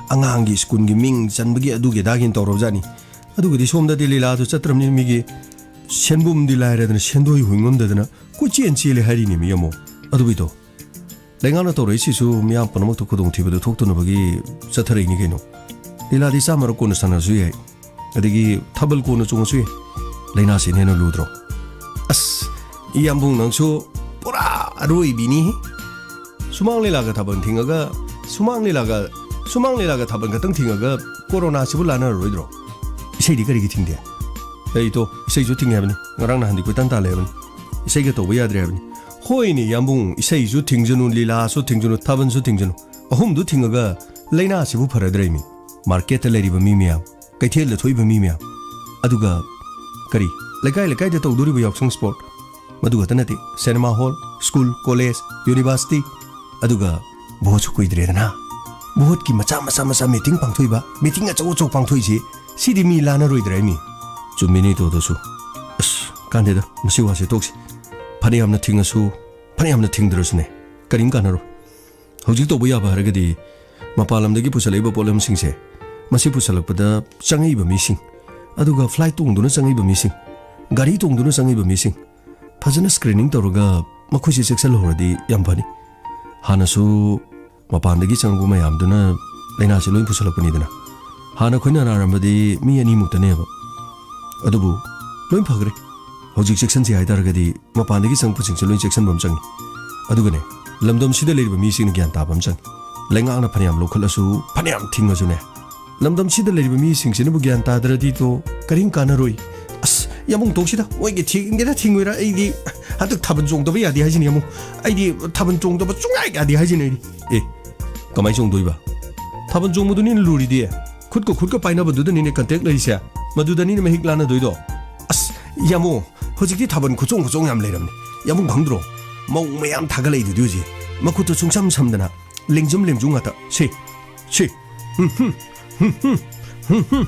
ꯑꯉꯥꯡꯒꯤ ꯁ꯭ꯀꯨꯜꯒꯤ ꯃꯤꯡ ꯆꯟꯕꯒꯤ ꯑꯗꯨꯒꯤ ꯑꯗꯥꯒꯤꯅ ꯇꯧꯔꯕꯖꯥꯠꯅꯤ꯫ ꯑꯗꯨꯒꯗꯤ ꯁꯣꯝꯗꯗꯤ ꯂꯤꯂꯥꯗꯨ ꯆꯠꯇ꯭ꯔꯕꯅꯤꯅ ꯃꯤꯒꯤ ꯁꯦꯟꯕꯨꯝꯗꯤ ꯂꯥꯏꯔꯗꯅ ꯁꯦꯟꯗꯣꯏ ꯍꯨꯟ ꯉꯝꯗꯗꯅ ꯀꯣꯏꯆꯦꯟ ꯆꯦꯜꯂꯦ ꯍꯥꯏꯔꯤꯅꯦ ꯃꯤ ꯑꯃꯨꯛ꯫ ꯑꯗꯨꯕꯨ ꯏꯇꯥꯎ, ꯂꯩꯉꯥꯛꯅ ꯇꯧꯔꯛꯏꯁꯤꯁꯨ ꯃꯤꯌꯥꯝ ꯄꯨꯝꯅꯃꯛꯇ ꯈꯨꯗꯣꯡꯊꯤꯕꯗꯨ ꯊꯣꯛꯇꯅꯕꯒꯤ ꯆꯠꯊꯔꯛꯏꯅꯤ ꯀꯩꯅꯣ꯫ ꯂꯤꯂꯥꯗꯤ ꯆꯥꯝꯃꯔꯛ ꯀꯣꯟꯅ ꯁꯥꯟꯅꯔꯁꯨ ꯌꯥꯏ, ꯑꯗꯒꯤ ꯊꯥꯕꯜ ꯀꯣꯟꯅ ꯆꯣꯡꯉꯁꯨ ꯌꯥꯏ꯫ ꯂꯥꯏꯅꯥꯁꯤꯅ ꯍꯦꯟꯅ ꯂꯨꯗ꯭ꯔꯣ? ꯑꯁ, ꯏꯌꯥꯝꯕꯨꯡ ꯅꯪꯁꯨ ꯄꯨꯔꯥ ꯑꯔꯣꯏꯕꯤꯅꯤ꯫ ꯁꯨꯃꯥꯡ ꯂꯤꯂꯥꯒ ꯊꯥꯕꯜ ꯊꯤꯡꯉꯒ, ꯁꯨꯃꯥꯡ ꯂꯤꯂꯥꯒ, ꯁꯨꯃꯥꯡ ꯂꯤꯂꯥꯒ ꯊꯥꯕꯜ ꯈꯛꯇꯪ ꯊꯤꯡꯉꯒ ꯀꯣꯔꯣꯅꯥꯁꯤꯕꯨ ꯂꯥꯟꯅꯔꯔꯣꯏꯗ꯭ꯔꯣ? ꯏꯁꯩꯗꯤ ꯀꯔꯤꯒꯤ ꯊꯤꯡꯗꯦ? ꯑꯩ ꯇꯣ, ꯏꯁꯩꯁꯨ ꯊꯤꯡꯉꯦ ꯍꯥꯏꯕꯅꯤ꯫ ꯉꯔꯥꯡ ꯅꯍꯥꯟꯗꯤ ꯀꯣꯏꯇꯥꯟ ꯇꯥꯜꯂꯦ ꯍꯥꯏꯕꯅꯤ꯫ ꯏꯁꯩꯒ ꯇꯧꯕ ꯌꯥꯗ꯭ꯔꯦ ꯍꯥꯏꯕꯅꯤ꯫ ꯍꯣꯏꯅꯦ ꯏꯌꯥꯝꯕꯨꯡ, ꯏꯁꯩꯁꯨ ꯊꯤꯡꯖꯅꯨ, ꯂꯤꯂꯥꯁꯨ ꯊꯤꯡꯖꯅꯨ, ꯊꯥꯕꯜꯁꯨ ꯊꯤꯡꯖꯅꯨ꯫ ꯑꯍꯨꯝꯗꯨ ꯊꯤꯡꯉꯒ ꯂꯥꯏꯅꯥꯁꯤꯕꯨ ꯐꯔꯗ꯭ꯔꯦ ꯃꯤ? ꯃꯥꯔꯀꯦꯠꯇ ꯂꯩꯔꯤꯕ ꯃꯤ ꯃꯌꯥꯝ, ꯀꯩꯊꯦꯜꯗ ꯊꯣꯛꯏꯕ ꯃꯤ ꯃꯌꯥꯝ, ꯑꯗꯨꯒ ꯀꯔꯤ, ꯂꯩꯀꯥꯏ ꯂꯩꯀꯥꯏꯗ ꯇꯧꯗꯣꯔꯤꯕ ꯌꯥꯎꯁꯪ ꯁ꯭ꯄꯣꯔꯠ, ꯃꯗꯨ ꯈꯛꯇ ꯅꯠꯇꯦ, cinema hall, school, college, university, ꯑꯗꯨꯒ ꯚꯣꯠꯁꯨ ꯀꯨꯏꯗ꯭ꯔꯦꯗꯅ꯫ ꯚꯣꯠꯀꯤ ꯃꯆꯥ ꯃꯆꯥ ꯃꯆꯥ ꯃꯤꯇꯤꯡ ꯄꯥꯡꯊꯣꯛꯏꯕ, ꯃꯤꯇꯤꯡ ꯑꯆꯧ ꯑꯆꯧ ꯄꯥꯡꯊꯣꯛꯏꯁꯤ, ꯁꯤꯗꯤ ꯃꯤ ꯂꯥꯟꯅꯔꯣꯏꯗ꯭ꯔꯦ ꯃꯤ? ꯆꯨꯝꯃꯤꯅꯦ ꯏꯇꯣꯗꯁꯨ꯫ ꯑꯁ, ꯀꯥꯟꯗꯦꯗ, ꯃꯁꯤ ꯋꯥꯁꯦ ꯇꯣꯛꯁꯤ꯫ ꯐꯅꯌꯥꯝꯅ ꯊꯤꯡꯉꯁꯨ, ꯐꯅꯌꯥꯝꯅ ꯊꯤꯡꯗ꯭ꯔꯁꯨꯅꯦ, ꯀꯔꯤꯝ ꯀꯥꯟꯅꯔꯣꯏ꯫ ꯍꯧꯖꯤꯛ ꯇꯧꯕ ꯌꯥꯕ ꯍꯥꯏꯔꯒꯗꯤ ꯃꯄꯥꯟ ꯂꯝꯗꯒꯤ ꯄꯨꯁꯜꯂꯛꯏꯕ ꯄꯣꯠꯂꯝꯁꯤꯡꯁꯦ, ꯃꯁꯤ ꯄꯨꯁꯜꯂꯛꯄꯗ ꯆꯪꯉꯛꯏꯕ ꯃꯤꯁꯤꯡ, ꯑꯗꯨꯒ ꯐ꯭ꯂꯥꯏꯠ ꯇꯣꯡꯗꯨꯅ ꯆꯪꯉꯛꯏꯕ ꯃꯤꯁꯤꯡ, ꯒꯥꯔꯤ ꯇꯣꯡꯗꯨꯅ ꯆꯪꯉꯛꯏꯕ ꯃꯤꯁꯤꯡ, ꯐꯖꯅ ꯁ꯭ꯀ꯭ꯔꯤꯅꯤꯡ ꯇꯧꯔꯒ ꯃꯈꯣꯏꯁꯦ ꯆꯦꯛꯁꯤꯜꯍꯧꯔꯗꯤ ꯌꯥꯝ ꯐꯅꯤ꯫ ꯍꯥꯟꯅꯁꯨ ꯃꯄꯥꯟꯗꯒꯤ ꯆꯪꯉꯛꯄ ꯃꯌꯥꯝꯗꯨꯅ ꯂꯥꯏꯅꯥꯁꯦ ꯂꯣꯏ ꯄꯨꯁꯜꯂꯛꯄꯅꯤꯗꯅ꯫ ꯍꯥꯟꯅ ꯑꯩꯈꯣꯏꯅ ꯅꯥꯔꯝꯕꯗꯤ ꯃꯤ ꯑꯅꯤꯃꯨꯛꯇꯅꯦꯕ꯫ ꯑꯗꯨꯕꯨ ꯂꯣꯏ ꯐꯈ꯭ꯔꯦ꯫ ꯍꯧꯖꯤꯛ ꯆꯦꯛꯁꯤꯟꯁꯤ ꯍꯥꯏꯇꯥꯔꯒꯗꯤ ꯃꯄꯥꯟꯗꯒꯤ ꯆꯪꯉꯛꯄꯁꯤꯡꯁꯦ ꯂꯣꯏ ꯆꯦꯛꯁꯤꯟꯕ ꯑꯃ ꯆꯪꯉꯤ꯫ ꯑꯗꯨꯒꯅꯦ, ꯂꯝꯗꯝꯁꯤꯗ ꯂꯩꯔꯤꯕ ꯃꯤꯁꯤꯡꯅ ꯒ꯭ꯌꯥꯟ ꯇꯥꯕ ꯑꯃ ꯆꯪꯉꯤ꯫ ꯂꯩꯉꯥꯛꯅ ꯐꯅꯌꯥꯝ ꯂꯧꯈꯠꯂꯁꯨ, ꯐꯅꯌꯥꯝ ꯊꯤꯡꯉꯁꯨꯅꯦ, ꯂꯝꯗꯝꯁꯤꯗ ꯂꯩꯔꯤꯕ ꯃꯤꯁꯤꯡꯁꯤꯅꯕꯨ ꯒ꯭ꯌꯥꯟ ꯇꯥꯗ꯭ꯔꯗꯤ ꯇꯣ ꯀꯔꯤꯝ ꯀꯥꯟꯅꯔꯣꯏ꯫ ꯑꯁ, ꯌꯥꯝꯕꯨꯡ ꯇꯣꯛꯁꯤꯗ, ꯃꯣꯏꯒꯤ ꯊꯤꯡꯒꯦꯔꯥ ꯊꯤꯡꯉꯣꯏꯔꯥ, ꯑꯩꯗꯤ ꯍꯟꯗꯛ ꯊꯥꯕꯜ ꯆꯣꯡꯗꯕ ꯌꯥꯗꯦ ꯍꯥꯏꯁꯤꯅꯤ ꯌꯥꯝꯕꯨꯡ꯫ ꯑꯩꯗꯤ ꯊꯥꯕꯜ ꯆꯣꯡꯗꯕ ꯁꯨꯡꯌꯥ ꯌꯥꯗꯦ ꯍꯥꯏꯁꯤꯅꯤ ꯑꯩꯗꯤ꯫ ꯑꯦ, ꯀꯃꯥꯏ ꯆꯣꯡꯗꯣꯏꯕ? ꯊꯥꯕꯜ ꯆꯣꯡꯕꯗꯨꯅꯤꯅ ꯂꯨꯔꯤꯗꯤ꯫ ꯈꯨꯠꯀ ꯈꯨꯠꯀ ꯄꯥꯏꯅꯕꯗꯨꯗꯅꯤꯅꯦ ꯀꯟꯇꯦꯛ ꯂꯩꯔꯤꯁꯦ꯫ ꯃꯗꯨꯗꯅꯤꯅꯦ ꯃꯍꯤꯛ ꯂꯥꯟꯅꯗꯣꯏꯗꯣ꯫ ꯑꯁ, ꯌꯥꯝꯕꯨꯡ, ꯍꯧꯖꯤꯛꯇꯤ ꯊꯥꯕꯜ ꯈꯨꯆꯣꯡ ꯈꯨꯆꯣꯡ ꯌꯥꯝ ꯂꯩꯔꯝꯅꯤ꯫ ꯌꯥꯝꯕꯨꯡ ꯈꯪꯗ꯭ꯔꯣ? ꯃꯧ ꯃꯌꯥꯝ ꯊꯥꯒꯠꯂꯛꯏꯗꯨꯗꯤ ꯍꯧꯖꯤꯛ꯫ ꯃꯈꯨꯠꯇꯣ ꯁꯨꯡꯁꯝ ꯁꯝꯗꯅ ꯂꯦꯡꯖꯨꯝ ꯂꯦꯡꯖꯨꯝ ꯉꯥꯛꯇ꯫ ꯁꯤ, ꯁꯤ, ꯍꯨꯝ, ꯍꯨꯝ, ꯍꯨꯝ, ꯍꯨꯝ, ꯍꯨꯝ,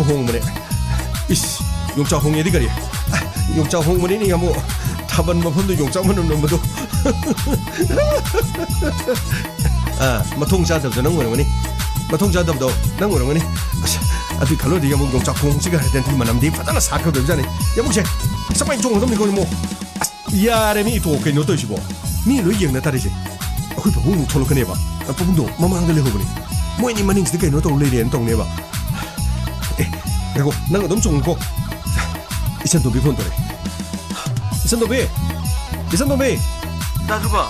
ꯑꯃꯨꯛ ꯍꯣꯡꯕꯅꯦ꯫ ꯏꯁ, ꯌꯣꯡꯆꯥꯛ ꯍꯣꯡꯉꯦꯗꯤ ꯀꯔꯤ? ꯌꯣꯡꯆꯥꯛ ꯍꯣꯡꯕꯅꯤꯅꯦ, ꯌꯥꯝ ꯊꯥꯕꯜ ꯃꯐꯝꯗꯨ ꯌꯣꯡꯆꯥꯛ ꯃꯅꯝ ꯅꯝꯕꯗꯣ꯫ ꯑꯥ, ꯃꯊꯣꯡ ꯆꯥꯗꯕꯗꯣ ꯅꯪ ꯑꯣꯏꯔꯝꯒꯅꯤ꯫ ꯃꯊꯣꯡ ꯆꯥꯗꯕꯗꯣ ꯅꯪ ꯑꯣꯏꯔꯝꯒꯅꯤ꯫ ꯑꯁ, ꯑꯗꯨꯏ ꯈꯜꯂꯨꯔꯗꯤ ꯌꯥꯝ ꯌꯣꯡꯆꯥꯛ ꯈꯣꯡꯁꯤꯒ ꯍꯥꯏꯔꯗꯤ ꯃꯅꯝꯗꯤ ꯐꯖꯅ ꯁꯥꯠꯀꯗꯣꯏꯕꯖꯥꯠꯅꯤ꯫ ꯌꯥꯝ ꯁꯦ, ꯁꯃꯥꯏꯅ ꯆꯣꯡꯒꯗꯕꯅꯤꯀꯣ ꯏꯃꯣ꯫ ꯑꯁ, ꯌꯥꯔꯦ, ꯃꯤ ꯏꯇꯣ ꯀꯩꯅꯣ ꯇꯧꯔꯤꯁꯤꯕꯣ? ꯃꯤ ꯂꯣꯏ ꯌꯦꯡꯅ ꯇꯥꯔꯤꯁꯦ꯫ ꯑꯩꯈꯣꯏ ꯄꯥꯕꯨꯡ ꯑꯃꯨꯛ ꯊꯣꯛꯂꯛꯀꯅꯦꯕ꯫ ꯄꯥꯕꯨꯡꯗꯣ ꯃꯃꯥꯡꯗ ꯂꯩꯍꯧꯕꯅꯦ꯫ ꯃꯣꯏ ꯑꯅꯤ ꯃꯅꯤꯡꯁꯤꯗ ꯀꯩꯅꯣ ꯇꯧ ꯂꯩꯔꯦꯅ ꯇꯧꯅꯦꯕ꯫ ꯑꯦ, ꯉꯥꯏꯈꯣ, ꯅꯪ ꯑꯗꯨꯝ ꯆꯣꯡꯉꯨꯀꯣ꯫ ꯏꯆꯟ ꯇꯣꯝꯕꯤ ꯐꯣꯟ ꯇꯧꯔꯛꯑꯦ꯫ ꯏꯆꯟ ꯇꯣꯝꯕꯤ! ꯏꯆꯟ ꯇꯣꯝꯕꯤ! ꯗꯥ ꯙ꯭ꯔꯨꯕ,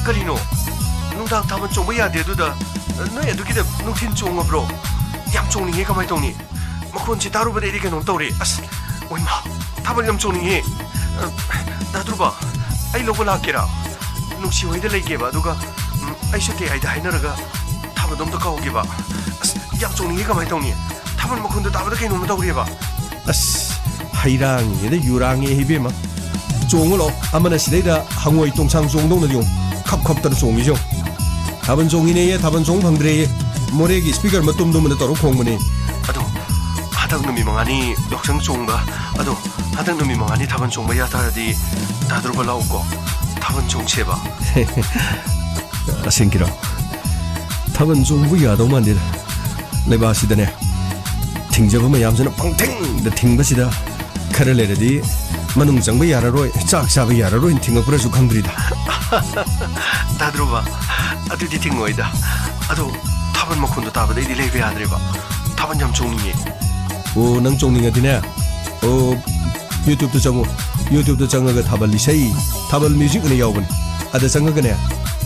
ꯀꯔꯤꯅꯣ? ꯅꯨꯡꯗꯥꯡ ꯊꯥꯕꯜ ꯆꯣꯡꯕ ꯌꯥꯗꯦ ꯑꯗꯨꯗ, ꯅꯣꯏ ꯑꯗꯨꯒꯤꯗ ꯅꯨꯡꯊꯤꯜ ꯆꯣꯡꯉꯕ꯭ꯔꯣ? ꯌꯥꯝ ꯆꯣꯡꯅꯤꯡꯉꯦ, ꯀꯃꯥꯏ ꯇꯧꯅꯤ? ꯃꯈꯣꯟꯁꯤ ꯇꯥꯔꯨꯕꯗ ꯑꯩꯗꯤ ꯀꯩꯅꯣꯝ ꯇꯧꯔꯦ꯫ ꯑꯁ, ꯑꯣꯏꯃꯥ, ꯊꯥꯕꯜ ꯌꯥꯝ ꯆꯣꯡꯅꯤꯡꯉꯦ꯫ ꯗꯥ ꯙ꯭ꯔꯨꯕ, ꯑꯩ ꯂꯧꯕ ꯂꯥꯛꯀꯦꯔꯥ? ꯅꯨꯡꯁꯤ ꯍꯣꯏꯗ ꯂꯩꯒꯦꯕ, ꯑꯗꯨꯒ, ꯎꯝ, ꯑꯩꯁꯨ ꯇꯦ ꯑꯩꯗ ꯍꯥꯏꯅꯔꯒ ꯊꯥꯕꯜꯗꯣ ꯑꯝꯇ ꯀꯥꯎꯒꯦꯕ꯫ ꯑꯁ, ꯌꯥꯝ ꯆꯣꯡꯅꯤꯡꯉꯤ, ꯀꯃꯥꯏꯅ ꯇꯧꯅꯤ? ꯊꯥꯕꯜ ꯃꯈꯣꯟꯗꯣ ꯇꯥꯕꯗ ꯀꯩꯅꯣꯝꯃ ꯇꯧꯔꯦꯕ꯫ ꯑꯁ, ꯍꯩꯔꯥꯡꯉꯦꯗ ꯌꯨꯔꯥꯡꯉꯦ ꯏꯕꯦꯝꯃ꯫ ꯆꯣꯡꯉꯨ ꯂꯥꯛꯑꯣ, ꯑꯃꯅ ꯁꯤꯗꯩꯗ ꯍꯪꯉꯣꯏ ꯇꯣꯡꯁꯥꯡ ꯆꯣꯡꯗꯧꯅ ꯌꯦꯡꯉꯨ, ꯈꯞ ꯈꯞꯇꯅ ꯆꯣꯡꯉꯤꯁꯦ ꯌꯦꯡꯉꯨ꯫ ꯊꯥꯕꯜ ꯆꯣꯡꯉꯤꯅꯦꯌꯦ, ꯊꯥꯕꯜ ꯆꯣꯡ ꯐꯪꯗ꯭ꯔꯦꯌꯦ, ꯃꯣꯔꯦꯒꯤ ꯁ꯭ꯄꯤꯀꯔ ꯃꯇꯨꯝꯗꯨꯃꯅ ꯇꯧꯔ ꯈꯣꯡꯕꯅꯦ꯫ ꯑꯗꯣ ꯍꯟꯗꯛ ꯅꯨꯃꯤꯠ ꯃꯉꯥꯅꯤ ꯌꯥꯎꯁꯪ ꯆꯣꯡꯕ, ꯑꯗꯣ ꯍꯟꯗꯛ ꯅꯨꯃꯤꯠ ꯃꯉꯥꯅꯤ ꯊꯥꯕꯜ ꯆꯣꯡꯕ ꯌꯥ ꯇꯥꯔꯗꯤ ꯗꯥ ꯙ꯭ꯔꯨꯕ ꯂꯥꯛꯎꯀꯣ, ꯊꯥꯕꯜ ꯆꯣꯡꯁꯦꯕ꯫ ꯑꯁꯦꯡꯀꯤꯔꯣ? ꯊꯥꯕꯜ ꯆꯣꯡꯕꯕꯨ ꯌꯥꯗꯧ ꯃꯥꯟꯗꯦꯗ꯫ ꯂꯩꯕꯥꯛꯁꯤꯗꯅꯦ, ꯊꯤꯡꯖꯕ ꯃꯌꯥꯝꯁꯤꯅ ꯄꯪꯊꯤꯡꯗ ꯊꯤꯡꯕꯁꯤꯗ, ꯈꯔ ꯂꯩꯔꯗꯤ ꯃꯅꯨꯡ ꯆꯪꯕ ꯌꯥꯔꯔꯣꯏ, ꯆꯥꯛ ꯆꯥꯕ ꯌꯥꯔꯔꯣꯏꯅ ꯊꯤꯡꯉꯛꯄ꯭ꯔꯁꯨ ꯈꯪꯗ꯭ꯔꯤꯗ꯫ ꯗꯥ ꯙ꯭ꯔꯨꯕ, ꯑꯗꯨꯗꯤ ꯊꯤꯡꯉꯣꯏꯗ꯫ ꯑꯗꯣ ꯊꯥꯕꯜ ꯃꯈꯣꯟꯗꯣ ꯇꯥꯕꯗ ꯑꯩꯗꯤ ꯂꯩꯕ ꯌꯥꯗ꯭ꯔꯦꯕ꯫ ꯊꯥꯕꯜ ꯌꯥꯝ ꯆꯣꯡꯅꯤꯡꯉꯦ꯫ ꯑꯣ, ꯅꯪ ꯆꯣꯡꯅꯤꯡꯉꯗꯤꯅꯦ, ꯑꯣ, YouTube-ꯇ ꯆꯪꯉꯨ꯫ YouTube-ꯇ ꯆꯪꯉꯒ ꯊꯥꯕꯜ ꯏꯁꯩ, ꯊꯥꯕꯜ music ꯑꯅ ꯌꯥꯎꯕꯅꯤ꯫ ꯑꯗ ꯆꯪꯉꯒꯅꯦ,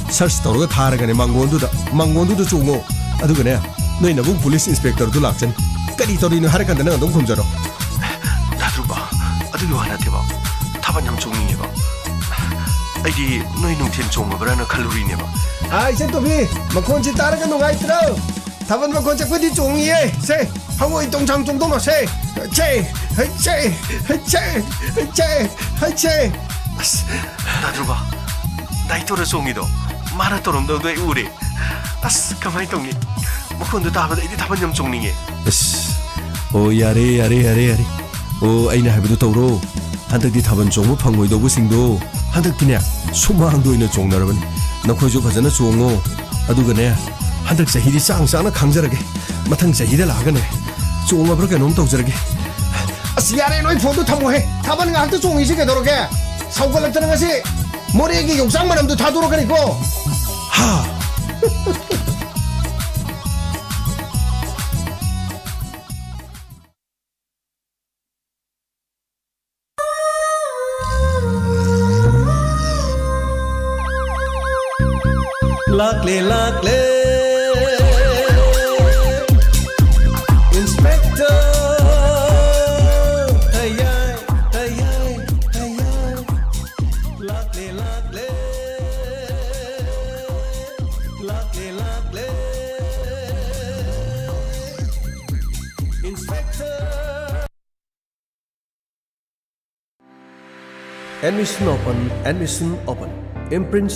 search ꯇꯧꯔꯒ ꯊꯥꯔꯒꯅꯦ, ꯃꯥꯡꯒꯣꯟꯗꯨꯗ, ꯃꯥꯡꯒꯣꯟꯗꯨꯗ ꯆꯣꯡꯉꯣ꯫ ꯑꯗꯨꯒꯅꯦ, ꯅꯣꯏ ꯅꯕꯨꯡ police inspector-ꯗꯨ ꯂꯥꯛꯆꯅꯤ꯫ ꯀꯔꯤ ꯇꯧꯔꯤꯅꯣ ꯍꯥꯏꯔ ꯀꯥꯟꯗ ꯅꯪ ꯑꯗꯨꯝ ꯈꯨꯝꯖꯔꯣ꯫ ꯗꯥ ꯙ꯭ꯔꯨꯕ, ꯑꯗꯨꯒꯤ ꯋꯥ ꯅꯠꯇꯦꯕ꯫ ꯊꯥꯕꯜ ꯌꯥꯝ ꯆꯣꯡꯅꯤꯡꯉꯦꯕ꯫ ꯑꯩꯗꯤ ꯅꯣꯏ ꯅꯨꯡꯊꯤꯜ ꯆꯣꯡꯉꯕ꯭ꯔꯥꯅ ꯈꯜꯂꯨꯔꯤꯅꯦꯕ꯫ ꯑꯥ, ꯏꯆꯟ ꯇꯣꯝꯕꯤ, ꯃꯈꯣꯟꯁꯤ ꯇꯥꯔꯒ ꯅꯨꯡꯉꯥꯏꯇ꯭ꯔꯣ? ꯊꯥꯕꯜ ꯃꯈꯣꯟꯁꯦ ꯑꯩꯈꯣꯏꯗꯤ ꯆꯣꯡꯉꯤꯌꯦ꯫ ꯁꯦ, ꯍꯪꯉꯣꯏ ꯇꯣꯡꯁꯥꯡ ꯆꯣꯡꯗꯧꯅ ꯁꯦ꯫ ꯁꯦ, ꯍꯩ, ꯁꯦ, ꯍꯩ, ꯁꯦ, ꯍꯩ, ꯁꯦ, ꯍꯩ, ꯁꯦ꯫ ꯑꯁ, ꯗꯥ ꯙ꯭ꯔꯨꯕ, ꯗꯥꯏꯇꯣꯔ ꯆꯣꯡꯉꯤꯗꯣ, ꯃꯥꯅ ꯇꯧꯔꯝꯗꯧꯗꯣ ꯑꯩ ꯎꯔꯦ꯫ ꯑꯁ, ꯀꯃꯥꯏꯅ ꯇꯧꯅꯤ? ꯃꯈꯣꯟꯗꯣ ꯇꯥꯕꯗ ꯑꯩꯗꯤ ꯊꯥꯕꯜ ꯌꯥꯝ ꯆꯣꯡꯅꯤꯡꯉꯦ꯫ ꯑꯁ, ꯑꯣ, ꯌꯥꯔꯦ, ꯌꯥꯔꯦ, ꯌꯥꯔꯦ, ꯌꯥꯔꯦ꯫ ꯑꯣ, ꯑꯩꯅ ꯍꯥꯏꯕꯗꯣ ꯇꯧꯔꯣ꯫ ꯍꯟꯗꯛꯇꯤ ꯊꯥꯕꯜ ꯆꯣꯡꯕ ꯐꯪꯉꯣꯏꯗꯧꯕꯁꯤꯡꯗꯣ ꯍꯟꯗꯛꯇꯤꯅꯦ, ꯁꯨꯃꯥꯡꯗ ꯑꯣꯏꯅ ꯆꯣꯡꯅꯔꯕꯅꯤ꯫ ꯅꯈꯣꯏꯁꯨ ꯐꯖꯅ ꯆꯣꯡꯉꯣ꯫ ꯑꯗꯨꯒꯅꯦ, ꯍꯟꯗꯛ ꯆꯍꯤꯗꯤ ꯆꯥꯡ ꯆꯥꯅ ꯈꯥꯡꯖꯔꯒꯦ꯫ ꯃꯊꯪ ꯆꯍꯤꯗ ꯂꯥꯛꯑꯒꯅꯦ, ꯆꯣꯡꯉꯕ꯭ꯔꯥ ꯀꯩꯅꯣꯝ ꯇꯧꯖꯔꯒꯦ꯫ ꯑꯁ, ꯌꯥꯔꯦ, ꯅꯣꯏ ꯐꯣꯟꯗꯣ ꯊꯝꯃꯣꯍꯦ꯫ ꯊꯥꯕꯜ ꯉꯥꯏꯍꯥꯛꯇ ꯆꯣꯡꯉꯤꯁꯤ ꯀꯩꯗꯧꯔꯒꯦ? ꯁꯧꯒꯠꯂꯛꯇꯅ ꯉꯁꯤ ꯃꯣꯔꯦꯒꯤ ꯌꯣꯡꯆꯥꯛ ꯃꯅꯝꯗꯣ ꯊꯥꯗꯣꯔꯛꯀꯅꯤꯀꯣ꯫ ꯍꯥ꯫ ꯂꯥꯛꯂꯦ, ꯂꯥꯛꯂꯦ, Inspector꯫ ꯇꯌꯥꯏ, ꯇꯌꯥꯏ, ꯇꯌꯥꯏ꯫ Inspector. Admission open, admission open. Imprint